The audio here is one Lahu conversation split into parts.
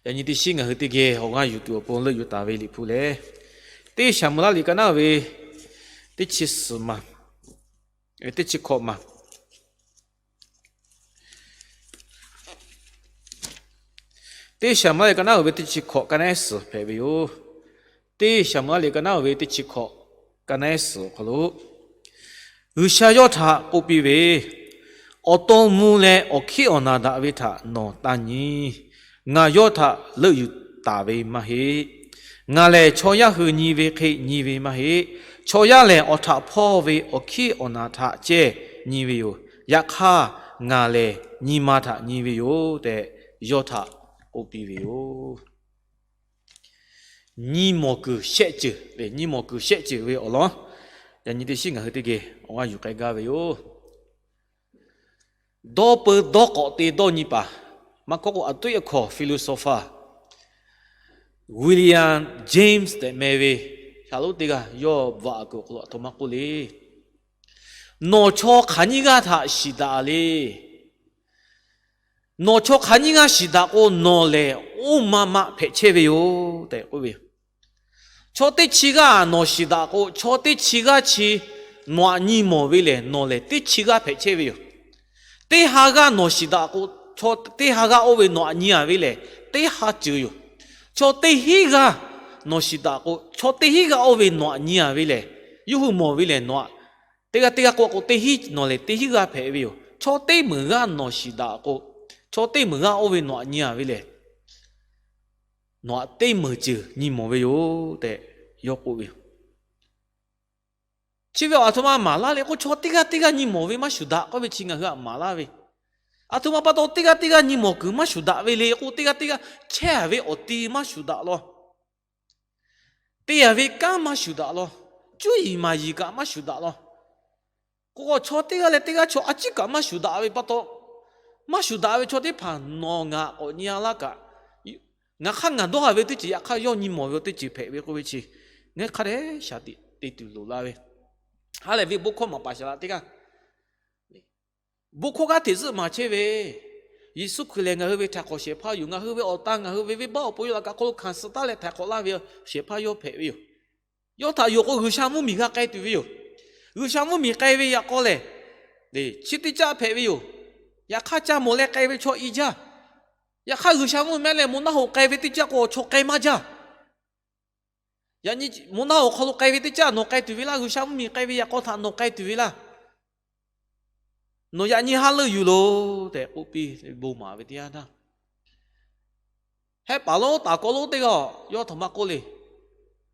Yaꞈ nyi teˇ shiˉ ngaˬ hui teˇ geh awˬ g'aˇ yuˬ tuˬ awˬ pon leuˆ yuˬ taˍ ve Liꞈ hpu lehˬ, teˇ Saˍmo-eˍlaˆ liꞈ ka naˉ ve teˇ chi suhˍ ma, teˇ chi hkawꞈ ma, teˇ Saˍmo-eˍlaˆ liꞈ ka naˉ ve teˇ chi hkawꞈ ka naˉ suhˍ hpehꞈ ve yoˬ. Teˇ Saˍmo-eˍlaˆ liꞈ ka naˉ ve teˇ chi hkawꞈ ka naˉ suhˍ awˬ hk'aw lo, G'uiˬsha yawˇ htaꞈ k'oˆ piˇ ve, Awˬ to mvuh leh awˬ hkiˉ awˬ naˬ daꞈ ve htaꞈ nawˬ taˇ nyi. Ngaˬ yawˇ htaꞈ leuˆ yuˬ taˍ ve maˇ heˆ. Ngaˬ lehˬ chaw yaˇ hui nyi ve hk'e nyi ve maˇ heˆ. Chaw yaˇ lehˬ, awˬ htaꞈ hpawˇ ve awˬ hkiˉ awˬ naˬ htaꞈ ceh nyi ve yoˬ. Yaꞈ hk'aˇ, ngaˬ lehˬ nyi ma htaꞈ nyi ve yoˬ tehꞈ, yawˇ htaꞈ k'oˆ piˇ ve yoˬ. Nyi mawˬ kuiˬ shehˆ ceuˬ lehˬ, nyi mawˬ kuiˬ shehˆ ceuˬ ve awˬ lawn, yaꞈ nyi teˇ shiˉ ngaˬ hui teˇ geh awˬ g'aˇ yuˬ k'ai gaˇ ve yoˬ. Dawˇ peu dawˇ k'awꞈ te dawˇ nyi paˍ, maˇ kawˆ k'o, a tuˉ a hkawˍ philosopher William James tehꞈ meh ve shaˍlonˍ teˇ g'aˇ yawˇ bvuhꞈ kuiˬ awˬ hk'aw lo aˬ htoꞈ ma k'oˆ le. Nawˬ chaw hk'aˬ nyiˇ g'aˇ htaꞈ shiˍ daꞈ le. Nawˬ chaw hk'aˬ nyiˇ g'aˇ shiˍ daꞈ k'o, nawˬ lehˬ oˇ ma ma hpehꞈ chehˇ ve yoˬ tehꞈ k'oˆ ve yoˬ. Chaw teˇ chi g'aˇ nawˬ shiˍ daꞈ k'o, chaw teˇ chi g'aˇ chi nawˬ aꞈ nyi mawˬ ve lehˬ, nawˬ lehˬ teˇ chi g'aˇ hpehꞈ chehˇ ve yoˬ. Teˇ ha g'aˇ nawˬ shiˍ daꞈ k'o, teˇ ha g'aˇ oˇ ve nawˬ aꞈ nyi a ve lehˬ, teˇ ha ceuˬ yoˬ. Chaw teˇ hinˉ g'aˇ nawˬ shiˍ daꞈ k'o, chaw teˇ hinˉ g'aˇ oˇ ve nawˬ aꞈ nyi a ve lehˬ, yawˇ hui mawˬ ve lehˬ, nawˬ aꞈ teˇ g'aˇ teˇ g'aˇ k'oˆ k'o, teˇ hinˉ, nawˬ lehˬ teˇ hinˉ g'aˇ hpehꞈ ve yoˬ. Chaw teˇ meunˍ g'aˇ nawˬ shiˍ daꞈ k'o, chaw teˇ meunˍ g'aˇ oˇ ve nawˬ aꞈ nyi a ve lehˬ, nawˬ aꞈ teˇ meunˍ ceuˬ nyi mawˬ ve yoˬ tehꞈ yawˇ k'oˆ ve yoˬ. Chi ve aˬ htoꞈ ma maˍ laˇ le k'o, chaw teˇ g'aˇ teˇ g'aˇ nyi mawˬ ve maˇ shuˍ daꞈ k'oˆ ve chi ngaˬ hui aꞈ maˍ laˇ ve. Aˬ htoꞈ ma pa taw teˇ g'aˇ teˇ g'aˇ nyi mawˬ kuiˬ maˇ shuˍ daꞈ ve le k'o, teˇ g'aˇ teˇ g'aˇ chehˇ a ve awˬ ti maˇ shuˍ daꞈ law. Te a ve kanˉ maˇ shuˍ daꞈ law. Cuˇ yiˍ maˍ yiˍ kaꞈ maˇ shuˍ daꞈ law. K'o, chaw teˇ g'aˇ leh teˇ g'aˇ chaw a ciˉ kaꞈ maˇ shuˍ daꞈ ve pa taw, maˇ shuˍ daꞈ ve chaw teˇ hpaˍ nawˬ ngaˬ k'awꞈ nyi a laˇ kaꞈ, ngaˬ hk'aˇ ngaˬ dawˇ a ve teˇ ceuˬ, yaꞈ hk'aˇ yawˇ nyi mawˬ ve awˬ teˇ ceuˬ hpehꞈ ve k'oˆ ve chi, ngaˬ hui hk'a dehꞈ shaˍ tiꞈ te tuˬ loˍ la ve. Ha lehˬ ve bon hkawˇ maˍ paˍ shaˍ laꞈ teˇ g'aˇ, bon hkawˇ g'aˇ hteꞈ zuhˆ maˍ chehˇ ve, Yeˍsuˆ Hkriꞈ lehˬ ngaˬ hui ve htaꞈ k'awꞈ shehˍ hpaˇ yoˬ. Ngaˬ hui ve awˬ ta ngaˬ hui ve venˇbaˆ awˬ pon yaˇ laꞈ kaꞈ hk'aw lo hkanˍ suh taˉ leh htaiˍ hk'awꞈ laˇ ve shehˍ hpaˇ yawˇ hpehꞈ ve yoˬ. Yawˇ htaꞈ yoˬ k'o, G'uiˬsha mvuhˇmiˬ g'a k'ai tuˬ ve yoˬ. G'uiˬsha mvuhˇmiˬ k'ai ve yaꞈ k'aw lehˬ, chi teˇ caˆ hpehꞈ ve yoˬ. Yaꞈ hk'aˇ, ca mawˬ leh k'ai ve chaw i jaˇ. Yaꞈ hk'aˇ, G'uiˬsha mvuhˇmiˬ mehˆ leh moˬ naˆ hoꞈ k'ai ve teˇ caˆ k'o, chaw k'ai maˇ jaˇ. Yaꞈ nyi moˬ naˆ hoꞈ hk'aw lo k'ai ve teˇ caˆ nawˬ k'ai tuˬ ve laˇ. G'uiˬsha mvuhˇmiˬ k'ai ve yaꞈ k'aw htaꞈ nawˬ k'ai tuˬ ve laˇ. Nawˬ yaꞈ nyi ha leuˆ yuˬ loˬ tehꞈ k'oˆ piˇ bon maˍ ve teˇ yanˇ htaˇ, hehˆ paˍ lonˉ taˍ kawˆ lonˉ teˇ g'aˇ yawˇ htoꞈ ma k'oˆ le.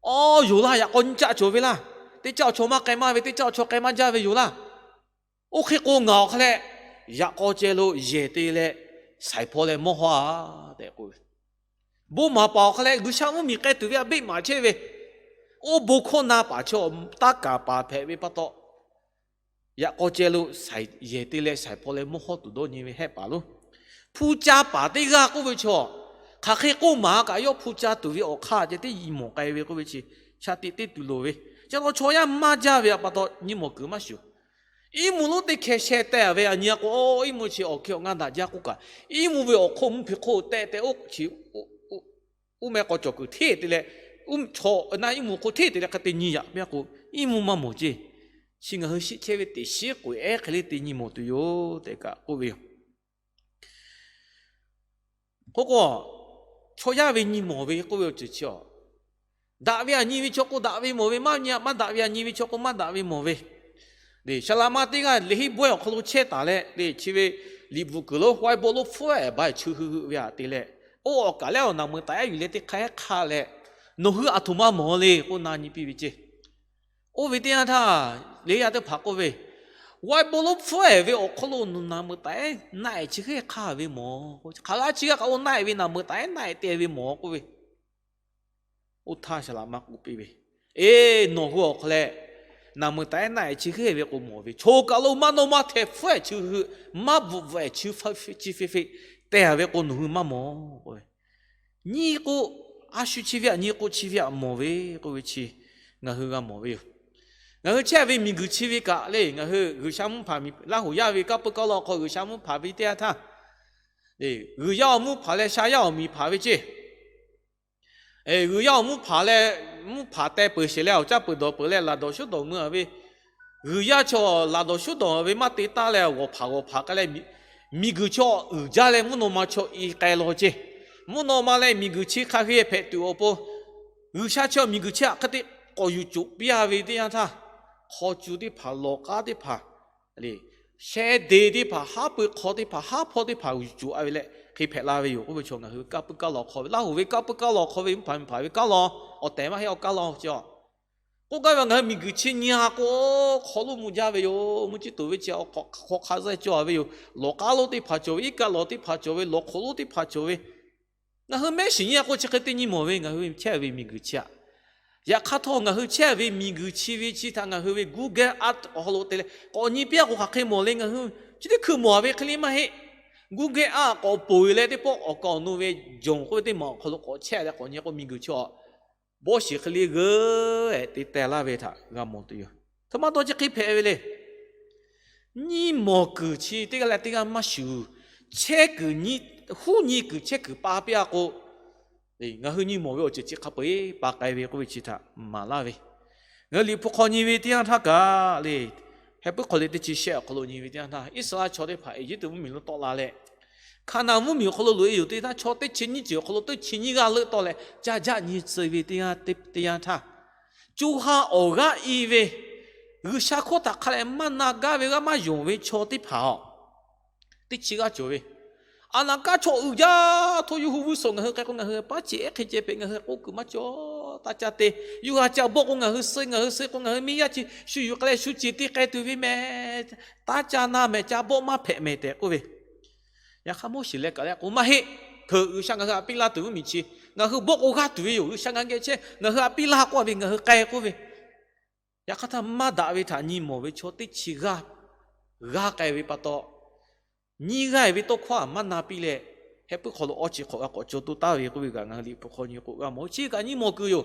Awˬ, yoˬ laˇ. Yaꞈ k'aw nyiˇ caˆ cawˬ ve laˇ. Teˇ caˆ awˬ chaw maˇ k'ai maˇ ve, teˇ caˆ awˬ chaw k'ai maˇ jaˇ ve yoˬ laˇ. Oˇ hk'e k'o, ngaˬ awˬ hk'a leh yaꞈ k'aw ceh lo yehˬ te leh shaiˍ hpaw leh mawˇ hawˇ a tehꞈ k'oˆ ve. Bon maˍ paˍ awˬ hk'a leh G'uiˬsha mvuhˇmiˬ k'ai tuˬ ve a beˆ maˍ chehˇ ve, oˇ bon hkawˇ na paˍ chaw taˇ kaˍ paˍ hpehꞈ ve pa taw, yaꞈ k'aw ceh lo yehˬ te leh shaiˍ hpaw leh mawˇ hawˇ tuˬ dawˇ nyi ve hehˆ paˍ lonˉ. Hpu ca paˍ teˇ g'aˇ k'oˆ ve chaw, hk'aˬ hk'e k'oˆ maˍ kaꞈ, yawˇ hpu ca tuˬ ve awˬ hk'aˇ ceh teˇ nyi mawˬ k'ai ve k'oˆ ve chi, shaˍ tiꞈ te tuˬ loˍ ve. Chi pa taw chaw yaˇ maˇ jaˇ ve pa taw nyi mawˬ kuiˬ maˇ shuˍ. Iˉ mvuhˇ lonˉ teˇ hkeh sheh teh a ve a nyi a k'o, iˉ mvuhˇ chi awˬ hkeh awˬ ngaˇ daꞈ jaˇ k'oˆ kaꞈ, iˉ mvuhˇ ve awˬ hk'oˆ mvuhˇ hpe hk'oˆ teh teh oˇ chi oˇ meh k'aw cawˬ kuiˬ hteˇ te leh, chaw na iˉ mvuhˇ hk'oˆ hteˇ te leh hk'a te nyi yaꞈ piˇ a k'o, iˉ mvuhˇ maˇ mawˬ ceˇ. Chi ngaˬ hui shiˆ chehˇ ve teꞈ shiˉ k'oꞈ ehˉ hk'e le te nyi mawˬ tuˬ yoˬ tehꞈ kaꞈ k'oˆ ve yoˬ. K'oˆ k'o, chaw yaˇ ve nyi mawˬ ve k'oˆ ve awˬ ceuˬ chi a, daꞈ ve a nyi ve chaw k'o daꞈ ve mawˬ ve, maˇ nyi a maˇ daꞈ ve a nyi ve chaw k'o maˇ daꞈ ve mawˬ ve. Saˍ laꞈ ma teˇ g'aˇ liꞈ henˇ bawehˇ awˬ hk'aw lo chehˇ taˍ leh le, chi ve liꞈ bvuhꞈ kuiˬ lonˉ whiteboard lonˉ hpfuhˆ ehˍ ba ehˍ cheu hui hui ve aꞈ te leh, oˇ awˬ kaˬ leh awˬ naˬ meuˍ taˍ ehˉ yuˬ leh teˇ hk'aˇ hk'aˇ leh, nawˬ hui aˬ htoꞈ ma mawˬ le k'oˆ na nyi piˇ ve ceˇ. Oˇ ve teˇ yanˇ htaˇ, le yaˇ teˇ hpaˍ k'oˆ ve, whiteboard lonˉ hpfuhˆ ehˍ ve awˬ hk'aw lo nawˬ naˬ meuˍ taˍ ehˉ na ehˍ chi hk'e hk'aˇ ve mawˬ. Hk'aˬ laˇ chi g'aˇ kaꞈ oˇ na ehˍ ve naˬ meuˍ taˍ ehˉ na ehˍ te ve mawˬ k'oˆ ve. Oˇ htaˇ saˍ laꞈ ma k'oˆ piˇ ve, Eˬ, nawˬ hui awˬ hk'aw leh naˬ meuˍ taˍ ehˉ na ehˍ chi hk'e ve k'o mawˬ ve, choˬ kaˬ lo maˇ nawˇ maˇ hteh hpfuhˆ ehˍ cheu hui hui, maˇ bvuhꞈ bvuhꞈ ehˍ chi fe fe teh a ve k'o nawˬ hui maˇ mawˬ k'oˆ ve. Nyi k'o, a shu chi ve aꞈ nyi k'o chi ve aꞈ mawˬ ve k'oˆ ve chi ngaˬ hui g'a mawˬ ve yoˬ. Ngaˬ hui chehˇ ve miˬguiˬ chi ve kaꞈ le, ngaˬ hui G'uiˬsha mvuhˇ hpanˍ miˬ Laˇ hoˍ yaˇ ve kanˇ peu kanˇ law hk'aw G'uiˬsha mvuhˇ hpanˍ ve teˇ yanˇ htaˇ, G'uiˬ yaˇ awˬ mvuhˇ hpanˍ leh sha yaˇ awˬ miˬ hpanˍ ve ceˇ. G'uiˬ yaˇ awˬ mvuhˇ hpaˍ leh, mvuhˇ hpaˍ teh peuˬ sheˍ leh awˬ caˇ peuˬ dawˬ peuˬ leh laꞈ dawˬ shuˉ dawˬ mui ve, G'uiˬ yaˇ chaw laꞈ dawˬ shuˉ dawˬ ve maˇ te taˉ leh g'awˬ hpaˍ g'awˬ hpaˍ k'ai leh, miˬguiˬ chaw uiˍ jaˇ leh mvuhˇ naw ma chaw i k'ai law ceˇ. Mvuhˇ naw ma leh miˬguiˬ chi hk'a hk'e hpehꞈ tuˬ awˬ pon, G'uiˬ sha chaw miˬguiˬ chi htaꞈ hk'e te k'awꞈ yuˬ coꞈ piˇ a ve teˇ yanˇ htaˇ, hk'aw cu teˇ hpaˍ, lawˬ k'aˉ teˇ hpaˍ, sheh de teˇ hpaˍ, haˉ pui hk'aw teˇ hpaˍ, haˉ hpawˇ teˇ hpaˍ yuˬ coꞈ a ve leh hk'e hpehꞈ la ve yoˬ k'oˆ ve chaw, ngaˬ hui ve kanˇ puiˉ kanˇ law hk'aw ve, Laˇ huˍ ve kanˇ puiˉ kanˇ law hk'aw ve, mvuhˇ hpaˍ miˬ hpaˍ ve kanˇ law, awˬ tehˬ maˇ heˆ, awˬ kanˇ law ceˇ. K'oˆ gaˇ ve, ngaˬ hui miˬguiˬ chi nyi a k'o, hk'aw lonˉ mvuh jaˇ ve yoˬ. Mvuhˇ ciˇ tuˬ ve chi hk'aw hk'a zuhˆ cawˬ ve yoˬ. Lawˬ k'aˉ lonˉ teˇ hpaˍ cawˬ ve, iˉ kaˆ lawˬ teˇ hpaˍ cawˬ ve, lawˬ hk'oꞈ lonˉ teˇ hpaˍ cawˬ ve, ngaˬ hui mehˆ shiˍ nyi a k'o chi hk'e te nyi mawˬ ve, ngaˬ hui ve chehˇ ve miˬguiˬ chi aꞈ. Yaꞈ hk'aˇ htawˇ, ngaˬ hui chehˇ ve miˬguiˬ chi ve chi htaꞈ ngaˬ hui ve Google Earth awˬ hk'aw lo te leh k'awꞈ nyi piˇ a k'o hk'aˬ hk'e mawˬ le. Ngaˬ hui chi teˇ hkui mawˬ a ve hk'e le maˇ heˆ. Google Earth k'awꞈ poˬ e leh teˇ pawˆ awˬ kaˍ awˬ nu ve jawˬ k'oˆ ve teˇ maˬ awˬ hk'aw lo k'awꞈ chehˇ leh k'awꞈ nyi k'o, miˬguiˬ chi a bawˇ shiˍ hk'e le g'euˆ-ehˍ te teh laˇ ve htaꞈ g'a mawˬ tuˬ yoˬ. Htaꞈ ma taw chi hk'e hpehꞈ ve le. Nyiˇ mawˬ kuiˬ chi teˇ g'aˇ leh teˇ g'aˇ maˇ shuˍ, chehˇ kuiˬ, huˉ nyi kuiˬ chehˇ kuiˬ pa piˇ a k'o, ngaˬ hui nyi mawˬ ve awˬ ceuˬ chi hk'a peu-eˬ pa k'ai ve k'oˆ ve chi htaꞈ maˍ laˇ ve, ngaˬ hui Liꞈ hpu hk'aw nyi ve teˇ yanˇ htaˇ kaꞈ le, Heh puiˉ hk'aw le teˇ chi shehˆ awˬ hk'aw lo nyi ve teˇ yanˇ htaˇ, Iˉsaˍreˍlaˆ chaw teˇ hpaˍ Eˇjiˇtuꞈ mvuhˇmiˬ lo tawˆ la leh, Hkaˍnanˍ mvuhˇmiˬ awˬ hk'aw lo loꞈ e yoˬ te htaˇ, chaw teˇ chi nyiˇ ceuˬ awˬ hk'aw lo teˇ chi nyiˇ g'aˇ leuˆ tawˆ leh caˇ jaˆ nyi tcuh ve teˇ yanˇ htaˇ, co ha awˬ g'aˇ i ve, G'uiˬsha hkawˇ htaꞈ hk'a leh maˇ na gaˇ ve g'aˇ maˇ yonˍ ve chaw teˇ hpaˍ a teˇ chi g'aˇ cawˬ ve, aˬ naˍ kaˇ chaw uiˍ jaˇ. Hto yuˇ hu g'uˇ suhˍ ngaˬ hui k'ai k'o, ngaˬ hui paˉ ceˬ ehˉ hk'e ceh hpehꞈ, ngaˬ hui k'oˆ kuiˬ maˇ cawˬ. Taˇ caˇ te, yuˇ ha ca bawˆ k'o ngaˬ hui suh, ngaˬ hui suh k'o ngaˬ hui miˇ yaˇ chi shu yuˬ k'ai leh shu ceˬ te k'ai tuˬ ve mehˍ. Taˇ caˇ na mehˍ, ca bawˆ maˇ hpehꞈ mehˍ tehꞈ k'oˆ ve. Yaꞈ hk'aˇ Moˉseˍ leh kaꞈ leh k'o, maˇ heˆ. Hkeuꞈ, G'uiˬsha ngaˬ hui htaꞈ piˇ laˇ tuˬ ve mvuhˇmiˬ chi ngaˬ hui bawˆ k'o g'aˇ tuˬ ve yoˬ. G'uiˬsha ngaˬ geh chehˇ, ngaˬ hui htaꞈ piˇ laˇ k'oˆ ve ngaˬ hui k'ai k'oˆ ve. Yaꞈ hk'aˇ htaˇ, maˇ daꞈ ve htaꞈ nyi mawˬ ve chaw teˇ chi g'aˇ g'aˇ k'ai ve pa taw, nyiˇ g'aˇ ve tawˇ hkawˇ aˬ maˇ na piˇ leh, heh puiˉ hk'aw lo awˇ chi hk'awꞈ g'a k'awꞈ caw to taˍ ve k'oˆ ve kaꞈ ngaˬ hui Liꞈ hpu hk'aw nyi k'o g'a mawˬ. Chi kaꞈ nyiˇ mawˬ kuiˬ yoˬ.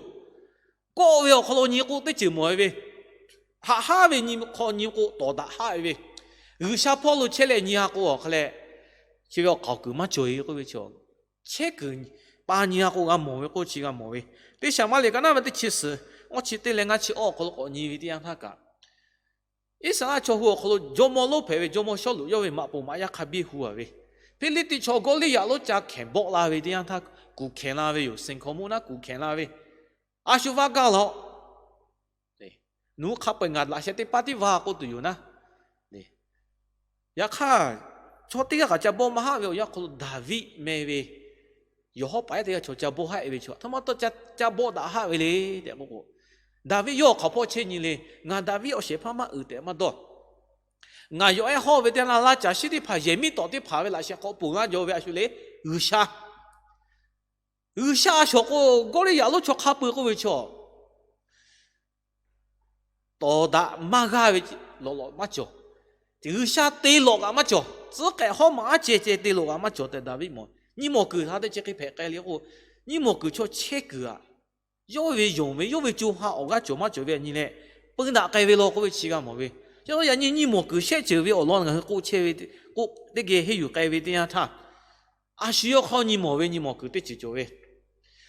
Kawˆ ve awˬ hk'aw lo nyi k'o teˇ ceuˬ mawˬ ve, haꞈ haˉ ve nyi hk'aw nyi k'o tawˍ daꞈ haˆ ve, G'uiˬsha hpawˇ lo chehˇ leh nyi a k'o awˬ hk'a leh, chi ve awˬ k'aoˍ kuiˬ maˇ cawˬ e k'oˆ ve chi, chehˇ kuiˬ pa nyi a k'o g'a mawˬ ve k'oˆ chi g'a mawˬ ve. Teˇ Saˍmo liꞈ ka naˉ ve teˇ chi suhˍ, awˇ chi teˇ leh ngaˇ chi awˇ awˬ hk'aw lo k'awꞈ nyi ve teˇ yanˇ htaˇ kaꞈ, Iˉsaˍreˍlaˆ chaw hui awˬ hk'aw lo jawˇmawˇ lonˉ hpehꞈ ve jawˇmawˇ Sawˉluꞈ yawˇ ve maꞈ poˍ maꞈ yaˇ hk'a biˇ hu a ve, Hpiˇliˇtiˆ chaw Gawˇliˇyaꞈ lonˉ ca hkehˍ bawˆ la ve teˇ yanˇ htaˇ, kuˬ hkehˍ la ve yoˬ. Seˍ hkawnˍ moˆ naˉ kuˬ hkehˍ la ve, a shu vaˇ gaˇ law. Nawˬ hui hk'a peu-eˬ ngaˬ laꞈ sheh teˇ paˉ tiˉ vaˇ k'oˆ tuˬ yoˬ naˉ. Yaꞈ hk'aˇ, chaw teˇ g'aˇ kaꞈ ca bawˆ maˇ haˆ ve awˬ yanˇ hk'aw lo Daˍviˆ meh ve yawˬ hawˉ paˍ ehˉ teˇ g'aˇ chaw ca bawˆ haˆ ve chaw, htaˇ maˇ taw ca bawˆ daꞈ haˆ ve le tehꞈ k'oˆ k'o, Daˍviˆ yawˇ awˬ hk'aw hpawˇ chehˇ nyi le. Ngaˬ Daˍviˆ awˬ shehˍ hpaˇ maˇ uiˍ tehꞈ maˇ dawˇ. Ngaˬ yawˬ ehˉ hawˇ ve teˇ yanˇ laˇ caˬ shiˉ teˇ hpaˍ, yehˬ miˉ tawˍ teˇ hpaˍ ve laꞈ sheh hk'aw ponˬ laˇ jaw ve a shu le, G'uiˬsha. G'uiˬsha a shawˍ k'o, Gawˇliˇyaꞈ lonˉ chaw hk'a peu-eˬ k'oˆ ve chaw, tawˍ daꞈ maˇ g'aˇ ve lawꞈ lawꞈ maˇ cawˬ. G'uiˬsha te lawꞈ kaꞈ maˇ cawˬ. Tcuhˉ k'ehꞈ hawˉ maꞈ aˉ ceh ceh te lawꞈ kaꞈ maˇ cawˬ tehꞈ Daˍviˆ mawˬ. Nyiˇ mawˬ kuiˬ htaꞈ teˇ chi hk'e hpehꞈ k'ai le k'o, nyiˇ mawˬ kuiˬ chaw chehˇ kuiˬ aꞈ, yawˇ ve yonˍ ve, yawˇ ve co ha awˬ g'aˇ cawˬ maˇ cawˬ ve a nyi leh, peu daꞈ k'ai ve law k'oˆ ve chi g'a mawˬ ve. Yaꞈ nyi nyiˇ mawˬ kuiˬ shehˆ ceuˬ ve awˬ lawn ngaˬ hui k'oˆ chehˇ ve, k'oˆ teˇ geh henˇ yuˬ k'ai ve teˇ yanˇ htaˇ, a shu yawˇ hk'aw nyi mawˬ ve nyiˇ mawˬ kuiˬ teˇ ceuˬ cawˬ ve,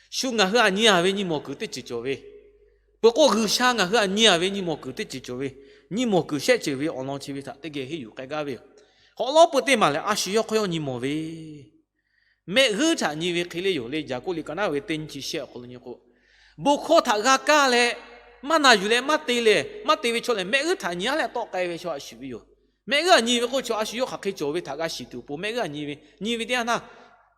shu ngaˬ hui aꞈ nyi a ve nyiˇ mawˬ kuiˬ teˇ ceuˬ cawˬ ve, peuˬ k'o G'uiˬsha ngaˬ hui aꞈ nyi a ve nyiˇ mawˬ kuiˬ teˇ ceuˬ cawˬ ve, nyiˇ mawˬ kuiˬ shehˆ ceuˬ ve awˬ lawn chi ve htaꞈ teˇ geh henˇ yuˬ k'ai gaˇ ve yoˬ. K'awꞈ lawˉ peuˬ teˇ maˬ lehˬ, a shu yawˇ hk'aw yawˇ nyi mawˬ ve mehˆ g'uiˇ htaꞈ nyi ve hk'e le yoˬ le. Jaˍkoˆ liꞈ ka naˉ ve teˇ nyiˇ chi shehˆ awˬ hk'aw lo nyi k'o, bon hkawˇ htaꞈ g'a kaˇ leh, maˇ na yuˬ leh maˇ te leh maˇ te ve chaw lehˬ, mehˆ g'uiˇ htaꞈ nyi a leh tawˆ k'ai ve chaw a shu ve yoˬ. Mehˆ g'uiˇ aꞈ nyi ve k'oˆ ve chaw a shu yawˇ hk'aˬ hk'e cawˬ ve htaꞈ g'a shiˍ tuˬ awˬ pon mehˆ g'uiˇ aꞈ nyi ve, nyi ve teˇ yanˇ htaˇ,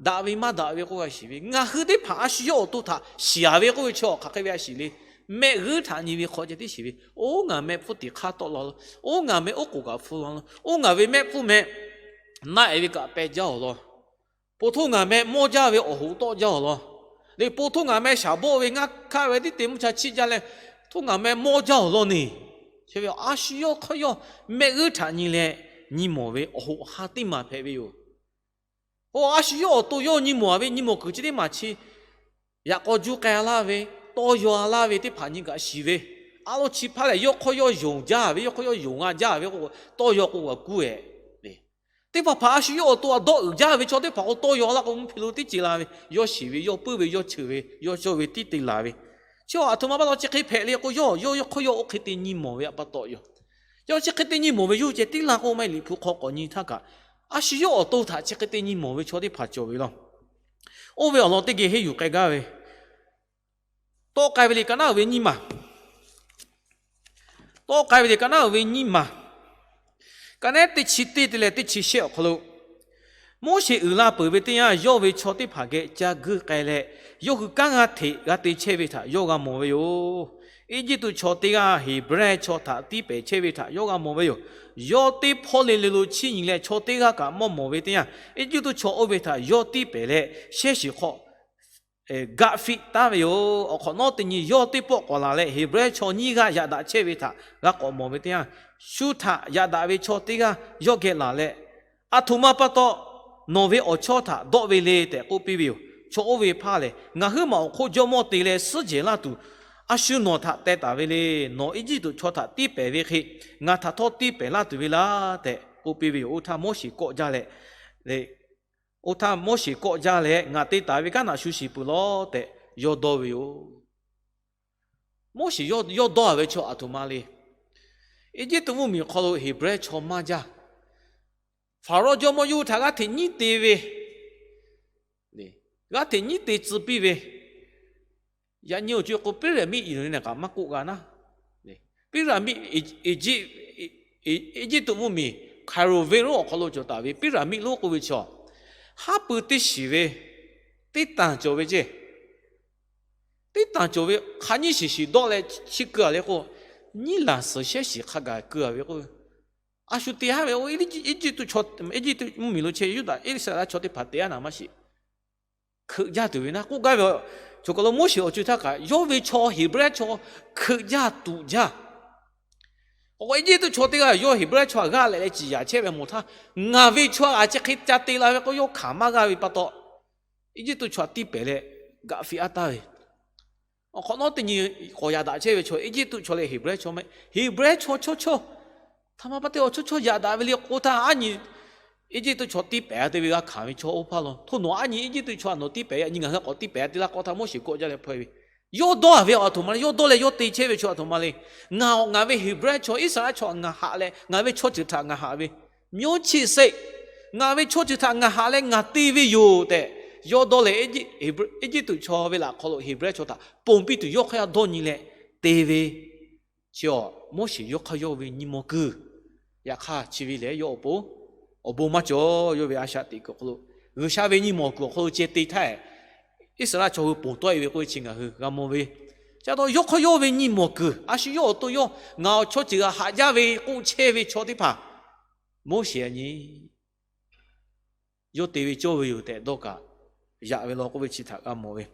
daꞈ ve maˇ daꞈ ve k'oˆ g'a shiˍ ve, ngaˬ hui teˇ hpaˍ a shu yawˇ awˬ to htaꞈ shiˍ a ve k'oˆ ve chaw hk'aˬ hk'e ve a shiˍ le. Mehˆ g'uiˇ htaꞈ nyi ve hk'aw ceh tiˉ shiˍ ve, oˇ ngaˬ meh hpfuhˇ tiˍ hk'aˇ tawˆ la lo, oˇ ngaˬ meh oˉ k'oˍ kaꞈ hpu la lo, oˇ ngaˬ ve mehˆ hpfuhˇ meh naˆ e ve kaꞈ peh jaˇ awˬ lawn, po htoˇ ngaˬ meh mawˇ jaˇ ve awˬ hoꞈ tawˆ jaˇ awˬ lawn, le po htoˇ ngaˬ meh shaˍ bawˆ ve ngaˇ hkaˆ ve tiˉ te mvuhˇ cha chiˆ jaˇ leh, htoˇ ngaˬ meh mawˇ jaˇ awˬ lawn neˬ. Chi ve a shu yawˇ hk'aˇ yawˇ mehˆ g'uiˇ htaꞈ nyi leh nyi mawˬ ve awˬ hoꞈ ha teˇ maˬ hpehꞈ ve yoˬ. Oˇ a shu yawˇ awˬ to yawˇ nyi mawˬ a ve nyi mawˬ kuiˬ chi teˇ maˬ chi, yaꞈ k'aw juˇ k'ai laˇ ve, tawˇ yaw laˇ ve teˇ hpaˍ nyi kaꞈ shiˍ ve, a lo chi hpaˇ lehˬ yawˇ hk'aˇ yawˇ yonˍ jaˇ ve, yawˇ hk'aˇ yawˇ yonˍ g'a jaˇ ve k'o, tawˇ yaw k'o g'a kuˇ ehˍ le. teˇ hpaˍ hpaˍ a shu yawˇ awˬ to a dawˆ uiˍ jaˇ ve chaw teˇ hpaˍ k'o, tawˇ yaw laˇ k'o, mvuhˇ hpe lo tiˉ ce la ve, yawˇ shiˍ ve, yawˇ puiˉ ve, yawˇ cheuˬ ve, yawˇ cawˇ ve tiˉ te laˬ ve. Chi a htoꞈ ma pa taw chi hk'e hpehꞈ le k'o, yawˇ yawˇ hk'aw yawˇ oˇ hk'e te nyi mawˬ ve pa taw yoˬ. Yawˇ chi hk'e te nyi mawˬ ve yawˇ ceh tiˉ laˇ k'o, maˇ heˆ, Liꞈ hpu hk'aw k'awꞈ nyi htaˇ kaꞈ, a shu yawˇ awˬ to htaꞈ chi hk'e te nyi mawˬ ve chaw teˇ hpaˍ cawˬ ve laˇ. Oˇ ve awˬ lawn teˇ geh henˇ yuˬ k'ai gaˇ ve, Tawˆ k'ai ve liꞈ ka naˉ uiˍ ve nyiˇ maˬ, Tawˆ k'ai ve liꞈ ka naˉ uiˍ ve nyiˇ maˬ, ka naˉ teˇ chi teˇ te leh teˇ chi shehˆ awˬ hk'aw lo, Moˉseˍ uiˍ la peuˬ ve teˇ yanˇ, yawˇ ve chaw teˇ hpaˍ geh ca guiˇ k'ai leh, yawˇ hui kanˉ g'aˇ hteꞈ g'a te chehˇ ve htaꞈ yawˇ g'a mawˬ ve yoˬ. Eˇjiˇtuꞈ chaw teˇ g'aˇ Heˍbrehˇ chaw htaꞈ tiˇ pehˍ chehˇ ve htaꞈ yawˇ g'a mawˬ ve yoˬ. Yawˇ teˇ hpawˇ le le lo chiˇ nyi leh, chaw teˇ g'aˇ kaꞈ mawˇ mawˬ ve teˇ yanˇ, Eˇjiˇtuꞈ chaw oˇ ve htaꞈ yawˇ tiˇ pehˍ leh, shehˇ shiˍ hk'aw gaꞈ fiˆ taˉ ve yoˬ. Awˬ hk'awꞈ nawˉ teˇ nyi yawˇ teˇ pawˆ k'awꞈ laˬ leh, Heˍbrehˇ chaw nyiˇ g'aˇ yaꞈ daꞈ chehˇ ve htaꞈ g'a k'awꞈ mawˬ ve teˇ yanˇ, shu htaꞈ yaꞈ daꞈ ve chaw teˇ g'aˇ yawˇ geh laˬ leh, A htoꞈ ma pa taw nawˬ ve awˬ chawˇ htaꞈ dawˆ ve le tehꞈ k'oˆ piˇ ve yoˬ. Chaw oˇ ve hpaˇ lehˬ, Ngaˬ huiˉ maˬ awˬ hk'oˆ jawˇmawˇ te leh suhˉ jehˬ laˇ tuˬ a shu nawˬ htaꞈ teh taˍ ve le. Nawˬ Eˇjiˇtuꞈ chaw htaꞈ tiˇ pehˍ ve hk'e, ngaˬ htaꞈ htawˇ tiˇ pehˍ laˇ tuˬ ve laˇ tehꞈ k'oˆ piˇ ve yoˬ. Oˇ htaˇ Moˉseˍ kawˆ jaˇ leh, oˇ htaˇ Moˉseˍ kawˆ jaˇ leh, Ngaˬ te taˍ ve kanˉ htaꞈ shu shiˍ peuˬ lawˬ tehꞈ yawˇ dawˇ ve yoˬ. Moˉseˍ yawˇ dawˇ ve chaw a htoꞈ ma le. Eˇjiˇtuꞈ mvuhˇmiˬ hk'aw lo Heˍbrehˇ chaw maˇ jaˇ. Hpaˍrawˇ jawˇmawˇ yawˇ hui htaꞈ g'aˇ hteꞈ nyiˉ te ve, g'aˇ hteꞈ nyiˉ te tcuh piˇ ve, yaꞈ nyi awˬ co k'o, pyramid i lo ne kaꞈ maˇ k'oˆ g'a naˉ. Pyramid, Eˇjiˇtuꞈ mvuhˇmiˬ Cairo venˇ lonˉ awˬ hk'aw lo cawˬ taˍ ve pyramid lonˉ k'oˆ ve chaw, haˉ pui teˇ shiˍ ve teˇ tanˬ cawˬ ve ceˇ. Teˇ tanˬ cawˬ ve hk'a nyiˇ shiˍ shiˍ dawˆ leh chi keu a le k'o, nyiˇ laˬ suhˍ shehˉ shiˍ hk'a gaˬ keu a ve k'o, a shu te haˉ ve, Eˇjiˇtuꞈ mvuhˇmiˬ lo chehˇ Yuˇdaꞈ Iˉsaˍreˍlaˆ chaw teˇ hpaˍ te haˉ naˍ maˇ shiˍ. Hkeuꞈ jaˇ tuˬ ve naˉ k'oˆ gaˇ ve, choˬ kaˬ lo Moˉseˍ awˬ co htaˇ kaꞈ yawˇ ve chaw Heˍbrehˇ chaw hkeuꞈ jaˇ tuꞈ jaˇ. Awˬ k'o Eˇjiˇtuꞈ chaw teˇ g'aˇ yawˇ Heˍbrehˇ chaw htaꞈ g'aˇ leh leh ciˍ yaꞈ chehˇ ve mawˬ htaˇ, ngaˬ ve chaw htaꞈ chi hk'e ca te la ve k'o, yawˇ hkanˍ maˇ g'aˇ ve pa taw, Eˇjiˇtuꞈ chaw htaꞈ tiˇ pehˍ leh gaꞈ fiˆ aˉ taˍ ve. Awˬ hk'awꞈ nawˉ teˇ nyi k'awꞈ yaꞈ daꞈ chehˇ ve chaw, Eˇjiˇtuꞈ chaw leh Heˍbrehˇ chaw maˇ heˆ. Heˍbrehˇ chaw chaw chaw htaꞈ ma pa te awˬ chaw chaw yaꞈ daꞈ ve le k'o htaˇ, a nyi Eˇjiˇtuꞈ chaw tiˇ pehˍ te ve g'a hkanˍ ve chaw oˇ hpaˇ law. Hto nawˬ a nyi Eˇjiˇtuꞈ chaw htaꞈ nawˬ tiˇ pehˍ, yaꞈ nyi ngaˬ hui k'awꞈ tiˇ pehˍ te laˇ k'o htaˇ, Moˉseˍ kawˆ jaˇ leh hpaw ve, yawˇ dawˇ a ve a htoꞈ ma le, yawˇ dawˇ leh yawˇ te chehˇ ve chaw a htoꞈ ma le. Ngaˬ, ngaˬ ve Heˍbrehˇ chaw Iˉsaˍreˍlaˆ chaw ngaˬ haꞈ leh ngaˬ ve chaw ceuˬ htaꞈ ngaˬ haꞈ ve, မျိုးချစ်စိတ်, ngaˬ ve chaw ceuˬ htaꞈ ngaˬ haꞈ leh ngaˬ te ve yoˬ tehꞈ yawˇ dawˇ leh, Eˇjiˇtuꞈ chaw ve laꞈ hk'aw lo Heˍbrehˇ chaw htaꞈ ponˬ piˇ tuˬ yawˇ hk'aˇ dawˇ nyi leh te ve, chi a Moˉseˍ yawˇ hk'aˇ yawˇ ve nyi mawˬ kuiˬ. Yaꞈ hk'aˇ chi ve lehˬ yawˇ awˬ pon awˬ bon maˇ cawˬ. Yawˇ ve a shaꞈ teꞈ kuiˬ awˬ hk'aw lo, G'uiˬsha ve nyi mawˬ kuiˬ awˬ hk'aw lo ceh te htaˇ, Iˉsaˍreˍlaˆ chaw hui ponˬ tawˆ e ve k'oˆ ve chi ngaˬ hui g'a mawˬ ve. Chi a taw yawˇ hk'aˇ yawˇ ve nyi mawˬ kuiˬ, a shu yawˇ awˬ to yawˇ ngaˬ awˬ chaw ceuˬ g'a haꞈ jaˇ ve k'oˆ chehˇ ve chaw teˇ hpaˍ, Moˉseˍ a nyi yawˇ te ve cawˇ ve yoˬ tehꞈ dawˇ kaꞈ yaꞈ ve law k'oˆ ve chi htaꞈ g'a mawˬ ve.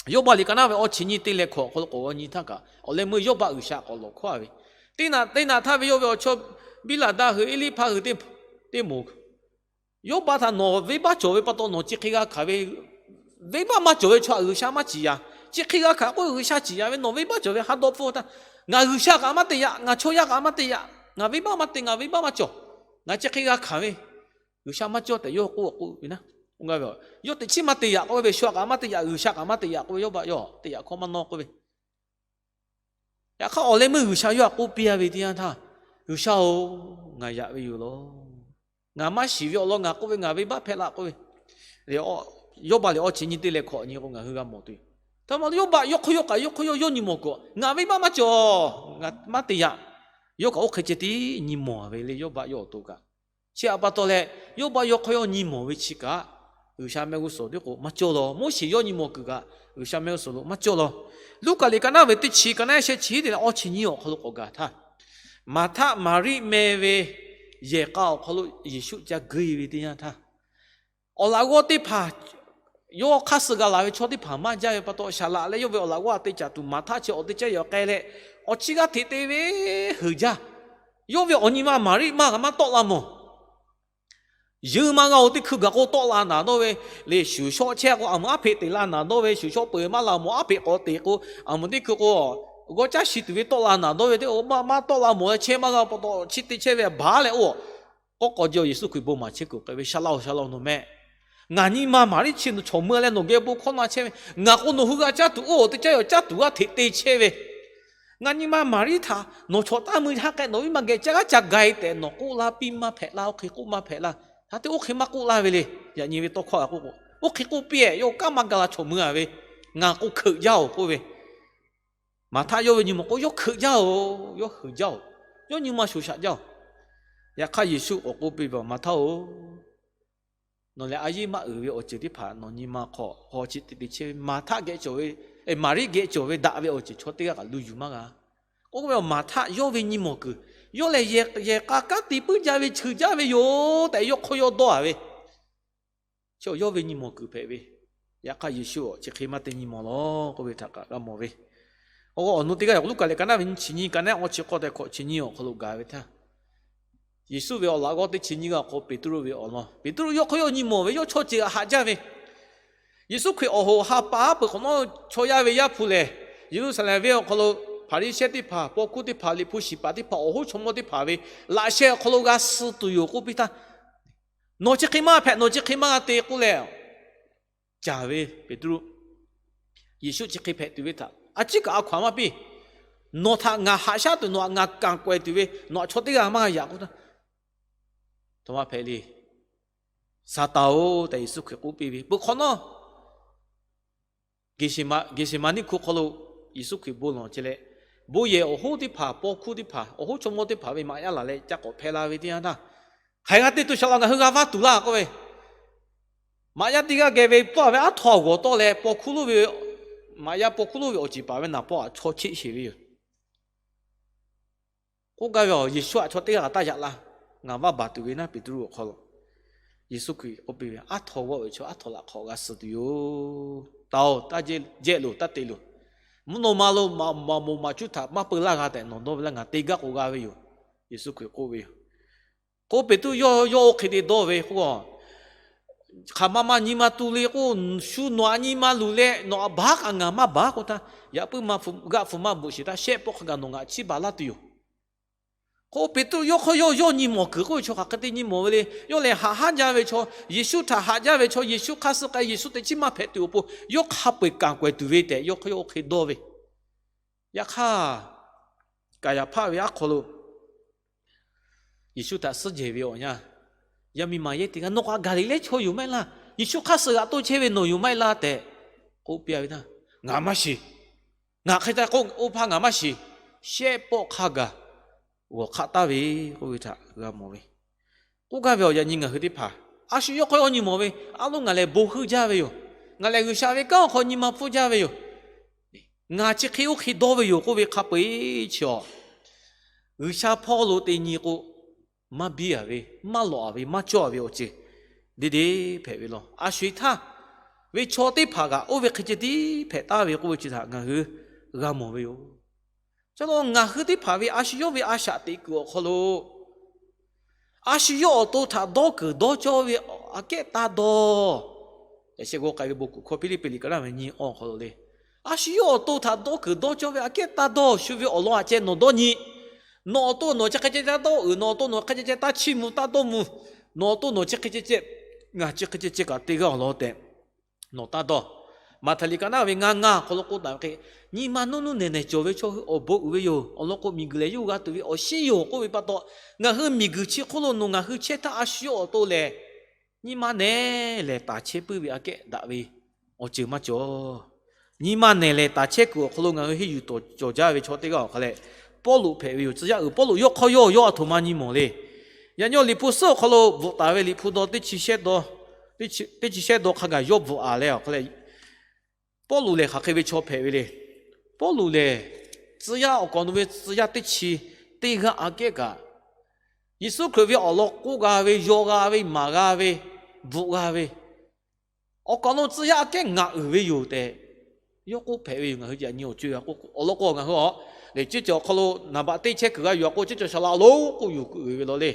Yawˇbaˆ liꞈ ka naˉ ve awˇ chi nyiˇ teˇ leh hkawꞈ awˬ hk'aw lo k'awꞈ g'aw nyi htaˇ kaꞈ, awˬ leh meuˇ Yawˇbaˆ G'uiˬsha k'awꞈ lawˬ hkawˇ a ve, teˇ naꞈ teˇ naꞈ htaˇ ve yawˇ ve awˬ chawˇ Biˇlaˍdaˆ hui Eˇliˇhpaˆ hui teˇ moˍ, Yawˇbaˆ htaꞈ nawˬ venˇbaˆ cawˬ ve pa taw nawˬ chi hk'e g'a hkanˍ ve, venˇbaˆ maˇ cawˬ ve chaw htaꞈ G'uiˬsha maˇ ciˍ yaꞈ. Chi hk'e g'a hkanˍ k'oˆ ve G'uiˬsha ciˍ yaꞈ ve, nawˬ venˇbaˆ cawˬ ve ha dawˇ hpfuhˇ htaˇ, ngaˬ G'uiˬsha kaꞈ maˇ te yaꞈ, ngaˬ chaw yaˇ kaꞈ maˇ te yaꞈ, ngaˬ venˇbaˆ maˇ te, ngaˬ venˇbaˆ maˇ cawˬ, ngaˬ chi hk'e g'a hkanˍ ve, G'uiˬsha maˇ cawˇ tehꞈ yawˇ k'oˆ k'oˆ ve naˉ. Yawˇ teꞈ chiˉ maˇ te yaꞈ k'oˆ ve, shu htaꞈ kaꞈ maˇ te yaꞈ, G'uiˬsha kaꞈ maˇ te yaꞈ k'oˆ ve, Yawˇbaˆ yawˇ te yaꞈ hkawˇ maˇ nawˇ k'oˆ ve. Yaꞈ hk'aˇ awˬ leh meuˇ G'uiˬsha yawˇ htaꞈ k'oˆ piˇ a ve teˇ yanˇ htaˇ, G'uiˬsha-oˬ, ngaˬ yaꞈ ve yoˬ law. Ngaˬ maˇ shiˍ ve awˬ lawn ngaˬ k'oˆ ve, ngaˬ venˇbaˆ hpehꞈ la k'oˆ ve, Yawˇbaˆ liꞈ awˇ chi nyiˇ teˇ leh hkawꞈ nyi k'o ngaˬ hui g'a mawˬ tuˬ. Htaˇ ma Yawˇbaˆ yawˇ hk'aˇ yawˇ kaꞈ yawˇ hk'aˇ yawˇ yawˇ nyi mawˬ kuiˬ, ngaˬ venˇbaˆ maˇ cawˬ, ngaˬ maˇ te yaꞈ. Yawˇ kaꞈ oˇ hk'e ceh tiˉ nyi mawˬ ve le, Yawˇbaˆ yawˇ awˬ to kaꞈ. Chi htaꞈ pa taw leh, Yawˇbaˆ yawˇ hk'aˇ yawˇ nyi mawˬ ve chi kaꞈ, G'uiˬsha mehˆ g'uˇ suhˍ teˇ k'o maˇ cawˇ law. Moˉseˍ yawˇ nyi mawˬ kuiˬ kaꞈ, G'uiˬsha mehˆ g'uˇ suhˍ lo maˇ cawˇ law. Luˉkaꞈ liꞈ ka naˉ ve teˇ chi ka naˉ sheh chi teˇ leh awˇ chi nyiˇ awˬ hk'aw lo k'awꞈ gaˬ htaˇ, Maˍhtaˆ Maˍriˆ meh ve yehˬ k'a awˬ hk'aw lo Yeˍsuˆ ca guˇ e ve teˇ yanˇ htaˇ, awˬ laꞈ g'awˇ teˇ hpaˍ, yawˇ hk'aˇ suh g'a laˬ ve chaw teˇ hpaˍ maˇ jaˇ ve pa taw, saˍ laꞈ leh yawˇ ve awˬ laꞈ g'awˇ a te caˍ tuˬ Maˍhtaˆ chi awˬ te caˇ yawˬ k'ai leh, awˬ chi g'aˇ hteꞈ te ve heuˬ jaˇ. Yawˇ ve awˬ nyi ma Maˍriˆ maˇ g'a maˇ tawˆ la mawˬ. Yeuˇ maˇ g'a-oˬ, teˇ hkui gaˬ k'o tawˆ la naˍ dawˇ ve, le shuˍ shawˆ chehˇ k'o aˬ moˍ aˉ hpeꞈ teꞈ la naˍ dawˇ ve, shuˍ shawˆ peuˬ maˇ la mawˬ, aˉ hpeꞈ k'awꞈ teꞈ k'o, aˬ moˍ teˇ hkui k'o g'awˇ caˇ shi tuˬ ve tawˆ la naˍ dawˇ ve teˇ, maˇ tawˆ la mawˬ leh chehˇ maˇ g'a pa taw, chi te chehˇ ve baˬ leh oˬ, K'awꞈ k'awꞈ jawˇ Yeˍsuˆ Hkriꞈ bon maˍ chehˇ kuiˬ k'ai ve, Shaˍ laꞈ-oˬ, Shaˍ laꞈ-oˬ, nawˬ meh, ngaˬ nyi ma Maˍriˆ chi nawˬ chaw meuˇ leh nawˬ geh bon hkawˇ na chehˇ ve, ngaˬ k'o nawˬ hui g'a caˇ tuˬ oˇ teˇ caˉ yaꞈ caˇ tuˬ g'aˇ hteꞈ te chehˇ ve, ngaˬ nyi ma Maˍriˆ htaꞈ nawˬ chaw taˇ mui haˉ k'ai, nawˬ viˉ ma geh caˇ g'aˇ ca ga-e tehꞈ nawˬ k'oˆ laˇ piˇ maˇ hpehꞈ laˇ, oˇ hk'e k'oˆ maˇ hpehꞈ laˇ. Hk'aˬ hk'e te oˇ hk'e maˇ k'oˆ laˇ ve le. Yaꞈ nyi ve tawˇ hkawˇ htaꞈ k'oˆ k'o, oˇ hk'e k'oˆ piˇ-eˬ, yawˇ kanˉ maˇ ga la chaw meuˇ-a ve, ngaˬ k'o hkeuꞈ jaˇ-oˬ k'oˆ ve, Maˍhtaˆ yawˇ ve nyi mawˬ k'o, yawˇ hkeuꞈ jaˇ-oˬ, yawˇ heuˬ jaˇ-oˬ, yawˇ nyi ma shoˍ shaꞈ jaˇ-oˬ. Yaꞈ hk'aˇ Yeˍsuˆ k'awꞈ k'oˆ piˇ ve, Maˍhtaˆ-oˬ, nawˬ lehˬ a yeˇ maˇ uiˍ ve awˬ ceuˬ teˇ hpaˍ nawˬ nyi ma hk'aw hawꞈ chi teꞈ te chehˇ ve, Maˍhtaˆ geh cawˬ ve, Maˍriˆ geh cawˬ ve daꞈ ve awˬ ceuˬ chaw teˇ g'aˇ kaꞈ lu yuˬ maˇ g'a. K'oˆ ve, Maˍhtaˆ yawˇ ve nyi mawˬ kuiˬ, yawˇ lehˬ yehˬ k'a kanˉ te puiˉ jaˇ ve, cheuˬ jaˇ ve yoˬ tehꞈ yawˇ hk'aw yawˇ dawˇ-a ve, chi yawˇ ve nyi mawˬ kuiˬ hpehꞈ ve. Yaꞈ hk'aˇ Yeˍsuˆ chi hk'e maˇ te nyi mawˬ law k'oˆ ve htaꞈ kaꞈ g'a mawˬ ve. Awˬ lawn awˬ nu teˇ g'aˇ yoˬ, Luˉkaꞈ lehˬ ka naˉ ve nyiˇ chi nyiˇ, ka naˉ awˬ chi hk'aw tehꞈ hkawꞈ chi nyiˇ awˬ hk'aw lo gaˬ ve htaˇ, Yeˍsuˆ ve awˬ laꞈ g'awˇ teˇ chi nyiˇ g'aˇ awˬ hk'aw Peˍtruˆ ve awˬ lawn, Peˍtruˆ yawˇ hk'aw yawˇ nyi mawˬ ve, yawˇ chaw ceuˬ htaꞈ haꞈ jaˇ ve, Yeˍsuˆ Hkriꞈ awˬ hoꞈ ha pa aˉ peuˬ hk'awꞈ nawˉ chaw yaˇ ve Yaˇ hpu lehˬ, Yeˍruˆsaˍlehnˍ venˇ awˬ hk'aw lo Hpaˍriˍsehˇ teˇ hpaˍ, paw hkuˇ teˇ hpaˍ, liꞈ hpu shiˍ paˍ teˇ hpaˍ, awˬ hoˉ chaw mawˇ teˇ hpaˍ ve laꞈ sheh awˬ hk'aw lo g'a suh tuˬ yoˬ k'oˆ piˇ htaˇ, Nawˬ chi hk'e maˇ hpehꞈ, nawˬ chi hk'e maˇ g'a te k'oˆ leh, caˍ ve Peˍtruˆ, Yeˍsuˆ chi hk'e hpehꞈ tuˬ ve htaꞈ a ciˉ kaꞈ a hkaw-anˬ maˇ piˇ. Nawˬ htaꞈ ngaˬ haꞈ shaˉ tuˬ, nawˬ htaꞈ ngaˬ kanˍ k'awehˬ tuˬ ve nawˬ htaꞈ chaw teˇ g'aˇ maˇ g'a yaꞈ k'oˆ htaˇ, htoꞈ ma hpehꞈ le. Saˍtanˍ-oˬ tehꞈ Yeˍsuˆ Hkriꞈ k'oˆ piˇ ve, peuˬ hk'awꞈ nawˉ Geˍseˍmaˍniˆ hku hk'aw lo Yeˍsuˆ Hkriꞈ bon lawˬ chehˇ leh, bon yehˬ awˬ hoˉ teˇ hpaˍ, paw hkuˇ teˇ hpaˍ, awˬ hoˉ chaw mawˇ teˇ hpaˍ ve maꞈ yaˇ laˬ leh ca k'awꞈ hpehˇ la ve teˇ yanˇ htaˇ, Hk'aˬ hk'e g'a te tuˬ shaˍ laꞈ, ngaˬ hui g'a vaˇ tuˬ laˇ k'oˆ ve, maꞈ yaˇ teˇ g'aˇ geh ve pawˆ ve aˉ htaw g'awˬ tawˆ leh, paw hkuˇ lonˉ ve, maꞈ yaˇ paw hkuˇ lonˉ ve awˬ ceˬ paˍ ve naˍ paw htaꞈ chaw cheˆ sheˍ ve yoˬ. K'oˆ gaˇ ve, Yeˍsuˆ htaꞈ chaw teˇ g'aˇ kaꞈ taˇ yaꞈ laˇ. Ngaˬ vaˇ baˬ tuˬ ve naˉ Peˍtruˆ awˬ hk'aw lo, Yeˍsuˆ Hkriꞈ k'oˆ piˇ ve, Aˉ htaw g'awˆ ve chaw aˉ htaw laꞈ hk'awꞈ g'a suh tuˬ yoˬ. Taˍ-oˬ, taˇ jehˇ loˬ, taˇ te loˬ. Mvuhˇ naw ma lo maꞈ moˍ maꞈ cuˉ htaꞈ maˇ peu laˇ g'a tehꞈ nawˬ dawˇ ve laˇ, ngaˬ te gaˇ k'o g'a ve yoˬ. Yeˍsuˆ Hkriꞈ k'oˆ ve yoˬ. K'o Peˍtruˆ yawˇ yawˇ oˇ hk'e te dawˇ ve k'o, hk'aˬ ma ma nyi ma tu le k'o, shu nawˬ htaꞈ nyi ma luˬ leh nawˬ htaꞈ baˬ kaꞈ ngaˬ maˇ baˬ k'oˆ htaˇ, yaꞈ puiˉ maˇ g'a hpu maˇ bvuhꞈ sheˍ htaˇ, shehˆ pawˆ hk'a gaˬ nawˬ ngaˬ chiˇ baˬ laˇ tuˬ yoˬ. K'o Peˍtruˆ yawˇ hk'aw yawˇ yawˇ nyi mawˬ kuiˬ k'oˆ ve chaw hk'aˬ hk'e te nyi mawˬ ve le. Yawˇ lehˬ haꞈ haˉ jaˇ ve chaw, Yeˍsuˆ htaꞈ haꞈ jaˇ ve chaw, Yeˍsuˆ hk'aˇ suh k'ai Yeˍsuˆ teꞈ chiˉ maˇ hpehꞈ tuˬ awˬ pon yawˇ hk'a peu-eˬ kanˍ k'awehˬ tuˬ ve tehꞈ yawˇ hk'aw yawˇ oˇ hk'e dawˇ ve. Yaꞈ hk'aˇ, Kaˍyaˍhpaˆ ve aˉ hk'aw lo Yeˍsuˆ htaꞈ suhˉ jehˬ ve awˬ yanˇ, yaˇ miˇ ma yehˇ teˇ g'aˇ, Nawˬ kaꞈ Gaˍliˍlehˇ chaw yoˬ maˇ heˆ laˇ. Yeˍsuˆ hk'aˇ suh g'aꞈ toˇ chehˇ ve nawˬ yoˬ maˇ heˆ laˇ tehꞈ k'oˆ piˇ ve htaˇ, Ngaˬ maˇ shiˍ. Ngaˬ hk'e te k'oˆ, oˇ hpaˇ ngaˬ maˇ shiˍ. Shehˆ pawˆ hk'a gaˬ g'awˬ hk'aˆ taˍ ve k'oˆ ve htaꞈ g'a mawˬ ve. K'oˆ gaˇ ve awˬ yaꞈ nyi ngaˬ hui teˇ hpaˍ, a shu yawˇ hk'aw yawˇ nyi mawˬ ve, a loˉ ngaˬ lehˬ bon heuˆ jaˇ ve yoˬ. Ngaˬ lehˬ G'uiˬsha ve kanˉ awˬ hk'aw nyi ma pfuhˇ jaˇ ve yoˬ. Ngaˬ chi hk'e oˇ hk'e dawˇ ve yoˬ k'oˆ ve hk'a peu-eˬ chi awˬ, G'uiˬsha hpawˇ lo te nyi k'o, maˇ biˇ-a ve, maˇ lawꞈ-a ve, maˇ cawˇ-a ve awˬ ceuˬ deˇ deˇ hpehꞈ ve law. A shu-e htaˇ, ve chaw teˇ hpaˍ kaꞈ oˇ ve hk'e ceh tiˉ hpehꞈ taˍ ve k'oˆ ve chi htaꞈ ngaˬ hui g'a mawˬ ve yoˬ. Chaw lo ngaˬ hui teˇ hpaˍ ve a shu yawˇ ve a shaꞈ teꞈ kuiˬ awˬ hk'aw lo, a shu yawˇ awˬ to htaꞈ dawˇ kuiˬ dawˇ cawˇ ve aꞈ kehˉ taˇ dawˇ. Yaꞈ sheh g'aw k'ai ve bon kuˬ hkawˇ Hpiˇliˇpiˆ liꞈ ka naˉ ve nyi awˬ hk'aw lo le, a shu yawˇ awˬ to htaꞈ dawˇ kuiˬ dawˇ cawˇ ve aꞈ kehˉ taˇ dawˇ. Shu ve awˬ lawn aꞈ ceh nawˬ dawˇ nyi. Nawˬ awˬ to nawˬ chi hk'e ceh ceh taˇ dawˇ uiˍ, nawˬ awˬ to nawˬ hk'e ceh ceh taˇ chiˇ mvuh taˇ dawˇ mvuh, nawˬ awˬ to nawˬ chi hk'e ceh ceh, ngaˬ chi hk'e ceh ceh kaꞈ te g'a awˬ lawn tehꞈ nawˬ taˇ dawˇ. Maꞈhtehˍ liꞈ ka naˉ ve ngaˇ ngaˇ awˬ hk'aw lo k'oˆ taˍ ve hk'e, nyi ma nuˇ nuˇ nehˬ nehˬ cawˬ ve chaw hui awˬ bon uiˍ ve yoˬ. Awˬ lawn k'o, miˬguiˬ lehˬ yawˇ hui g'a tuˬ ve awˬ shinˉ yoˬ k'oˆ ve pa taw, ngaˬ hui miˬguiˬ chi hk'oˆ lo nawˬ ngaˬ hui chehˇ htaˇ a shu yawˇ awˬ to lehˬ, nyi ma nehˬ lehˬ taˍ chehˇ puiˉ ve aꞈ kehˉ daꞈ ve awˬ ceuˬ maˇ cawˬ. Nyi ma nehˬ lehˬ taˍ chehˇ kuiˬ awˬ hk'aw lo ngaˬ hui henˇ yuˬ tawˍ cawˬ jaˇ ve chaw teˇ g'aˇ awˬ hk'a leh, Pawˇluꞈ hpehꞈ ve yoˬ. Tcuh yaˇ uiˍ Pawˇluꞈ yawˇ hk'aw yawˇ yawˇ a htoꞈ ma nyi mawˬ le. Yaꞈ nyi awˬ liꞈ hpu suhˉ awˬ hk'aw lo bvuhꞈ taˍ ve liꞈ hpu daw teˇ chi shehˆ daw, teˇ chi shehˆ daw hk'a gaˬ yawˇ bvuhꞈ-a leh awˬ hk'a leh, Pawˇluꞈ lehˬ hk'aˬ hk'e ve chaw hpehꞈ ve le. Pawˇluꞈ lehˬ, tcuh yaˇ awˬ kaˍ awˬ nu ve tcuh yaˇ teˇ chi teˇ g'aˇ aꞈ kehˉ kaꞈ, Yeˍsuˆ Hkriꞈ ve awˬ lawn k'oˆ g'a ve, yaw g'a ve, maˍ g'a ve, bvuhꞈ g'a ve, awˬ kaˍ awˬ nu tcuh yaˇ aꞈ kehˉ ngaˬ uiˍ ve yoˬ tehꞈ yawˇ k'oˆ hpehꞈ ve yoˬ. Ngaˬ hui yaꞈ nyi awˬ co-e g'a k'oˆ awˬ lawn k'o, ngaˬ hui a lehˬ ceˇ cawˬ awˬ hk'aw lo naˍ baꞈ teˇ chehˇ kuiˬ g'a yuˬ-a k'o, ceˇ cawˬ shaˍ laꞈ lonˉ k'oˆ yuˬ kuiˬ uiˍ ve law le.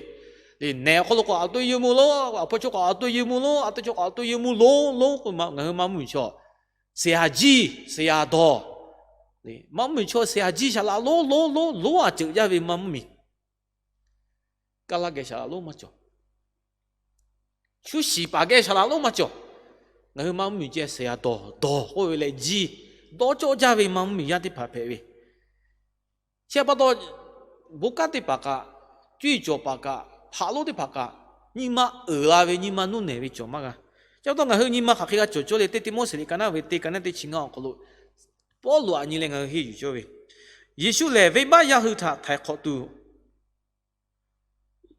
Lehˬ nehˬ awˬ hk'aw lo k'o, aꞈ to yehˇ mvuh lonˉ, a hpu chaw k'o aꞈ to yehˇ mvuh lonˉ, a teˇ chaw k'o aꞈ to yehˇ mvuh lonˉ lonˉ k'oˆ ve ma ngaˬ hui maˇ mvuhˇmiˬ chaw, ဆရာကြီး, ဆရာတော်, maˇ mvuhˇmiˬ chaw ဆရာကြီး shaˍ laꞈ lonˉ lonˉ lonˉ lonˉ a ceuˬ jaˇ ve maˇ mvuhˇmiˬ. Kaˇ laˇ geh shaˍ laꞈ lonˉ maˇ cawˬ. Shu shiˍ paˍ geh saˍ laˍ lonˉ maˇ cawˬ. Ngaˬ hui maˇ mvuhˇ miˬ ceh sehˍ yaˇ dawˬ dawˬ k'oˆ ve leh jiˇ dawˇ cawˇ jaˇ ve maˇ mvuhˇ miˬ yaˇ teˇ hpaˍ hpehꞈ ve. Chi pa taw, bon kanˉ teˇ hpaˍ kaꞈ, cuˇ yiˍ cawˬ paˍ kaꞈ, haꞈ lonˉ teˇ hpaˍ kaꞈ, nyi ma uiˍ la ve, nyi ma nuˇ nehˬ ve cawˬ maˇ g'a. Chi pa taw ngaˬ hui nyi ma hk'aˬ hk'e g'a cawˬ cawˇ le, teˇ Tiˆmoˉseˍ liꞈ ka naˉ ve teˇ ka naˉ teˇ chi ngaˇ awˬ hk'aw lo Pawˇluꞈ aꞈ nyi leh ngaˬ hui henˇ yuˬ cawˇ ve, Yeˍsuˆ lehˬ venˇbaˆ yaˇ hui htaꞈ htaiˍ hk'awꞈ tuˬ,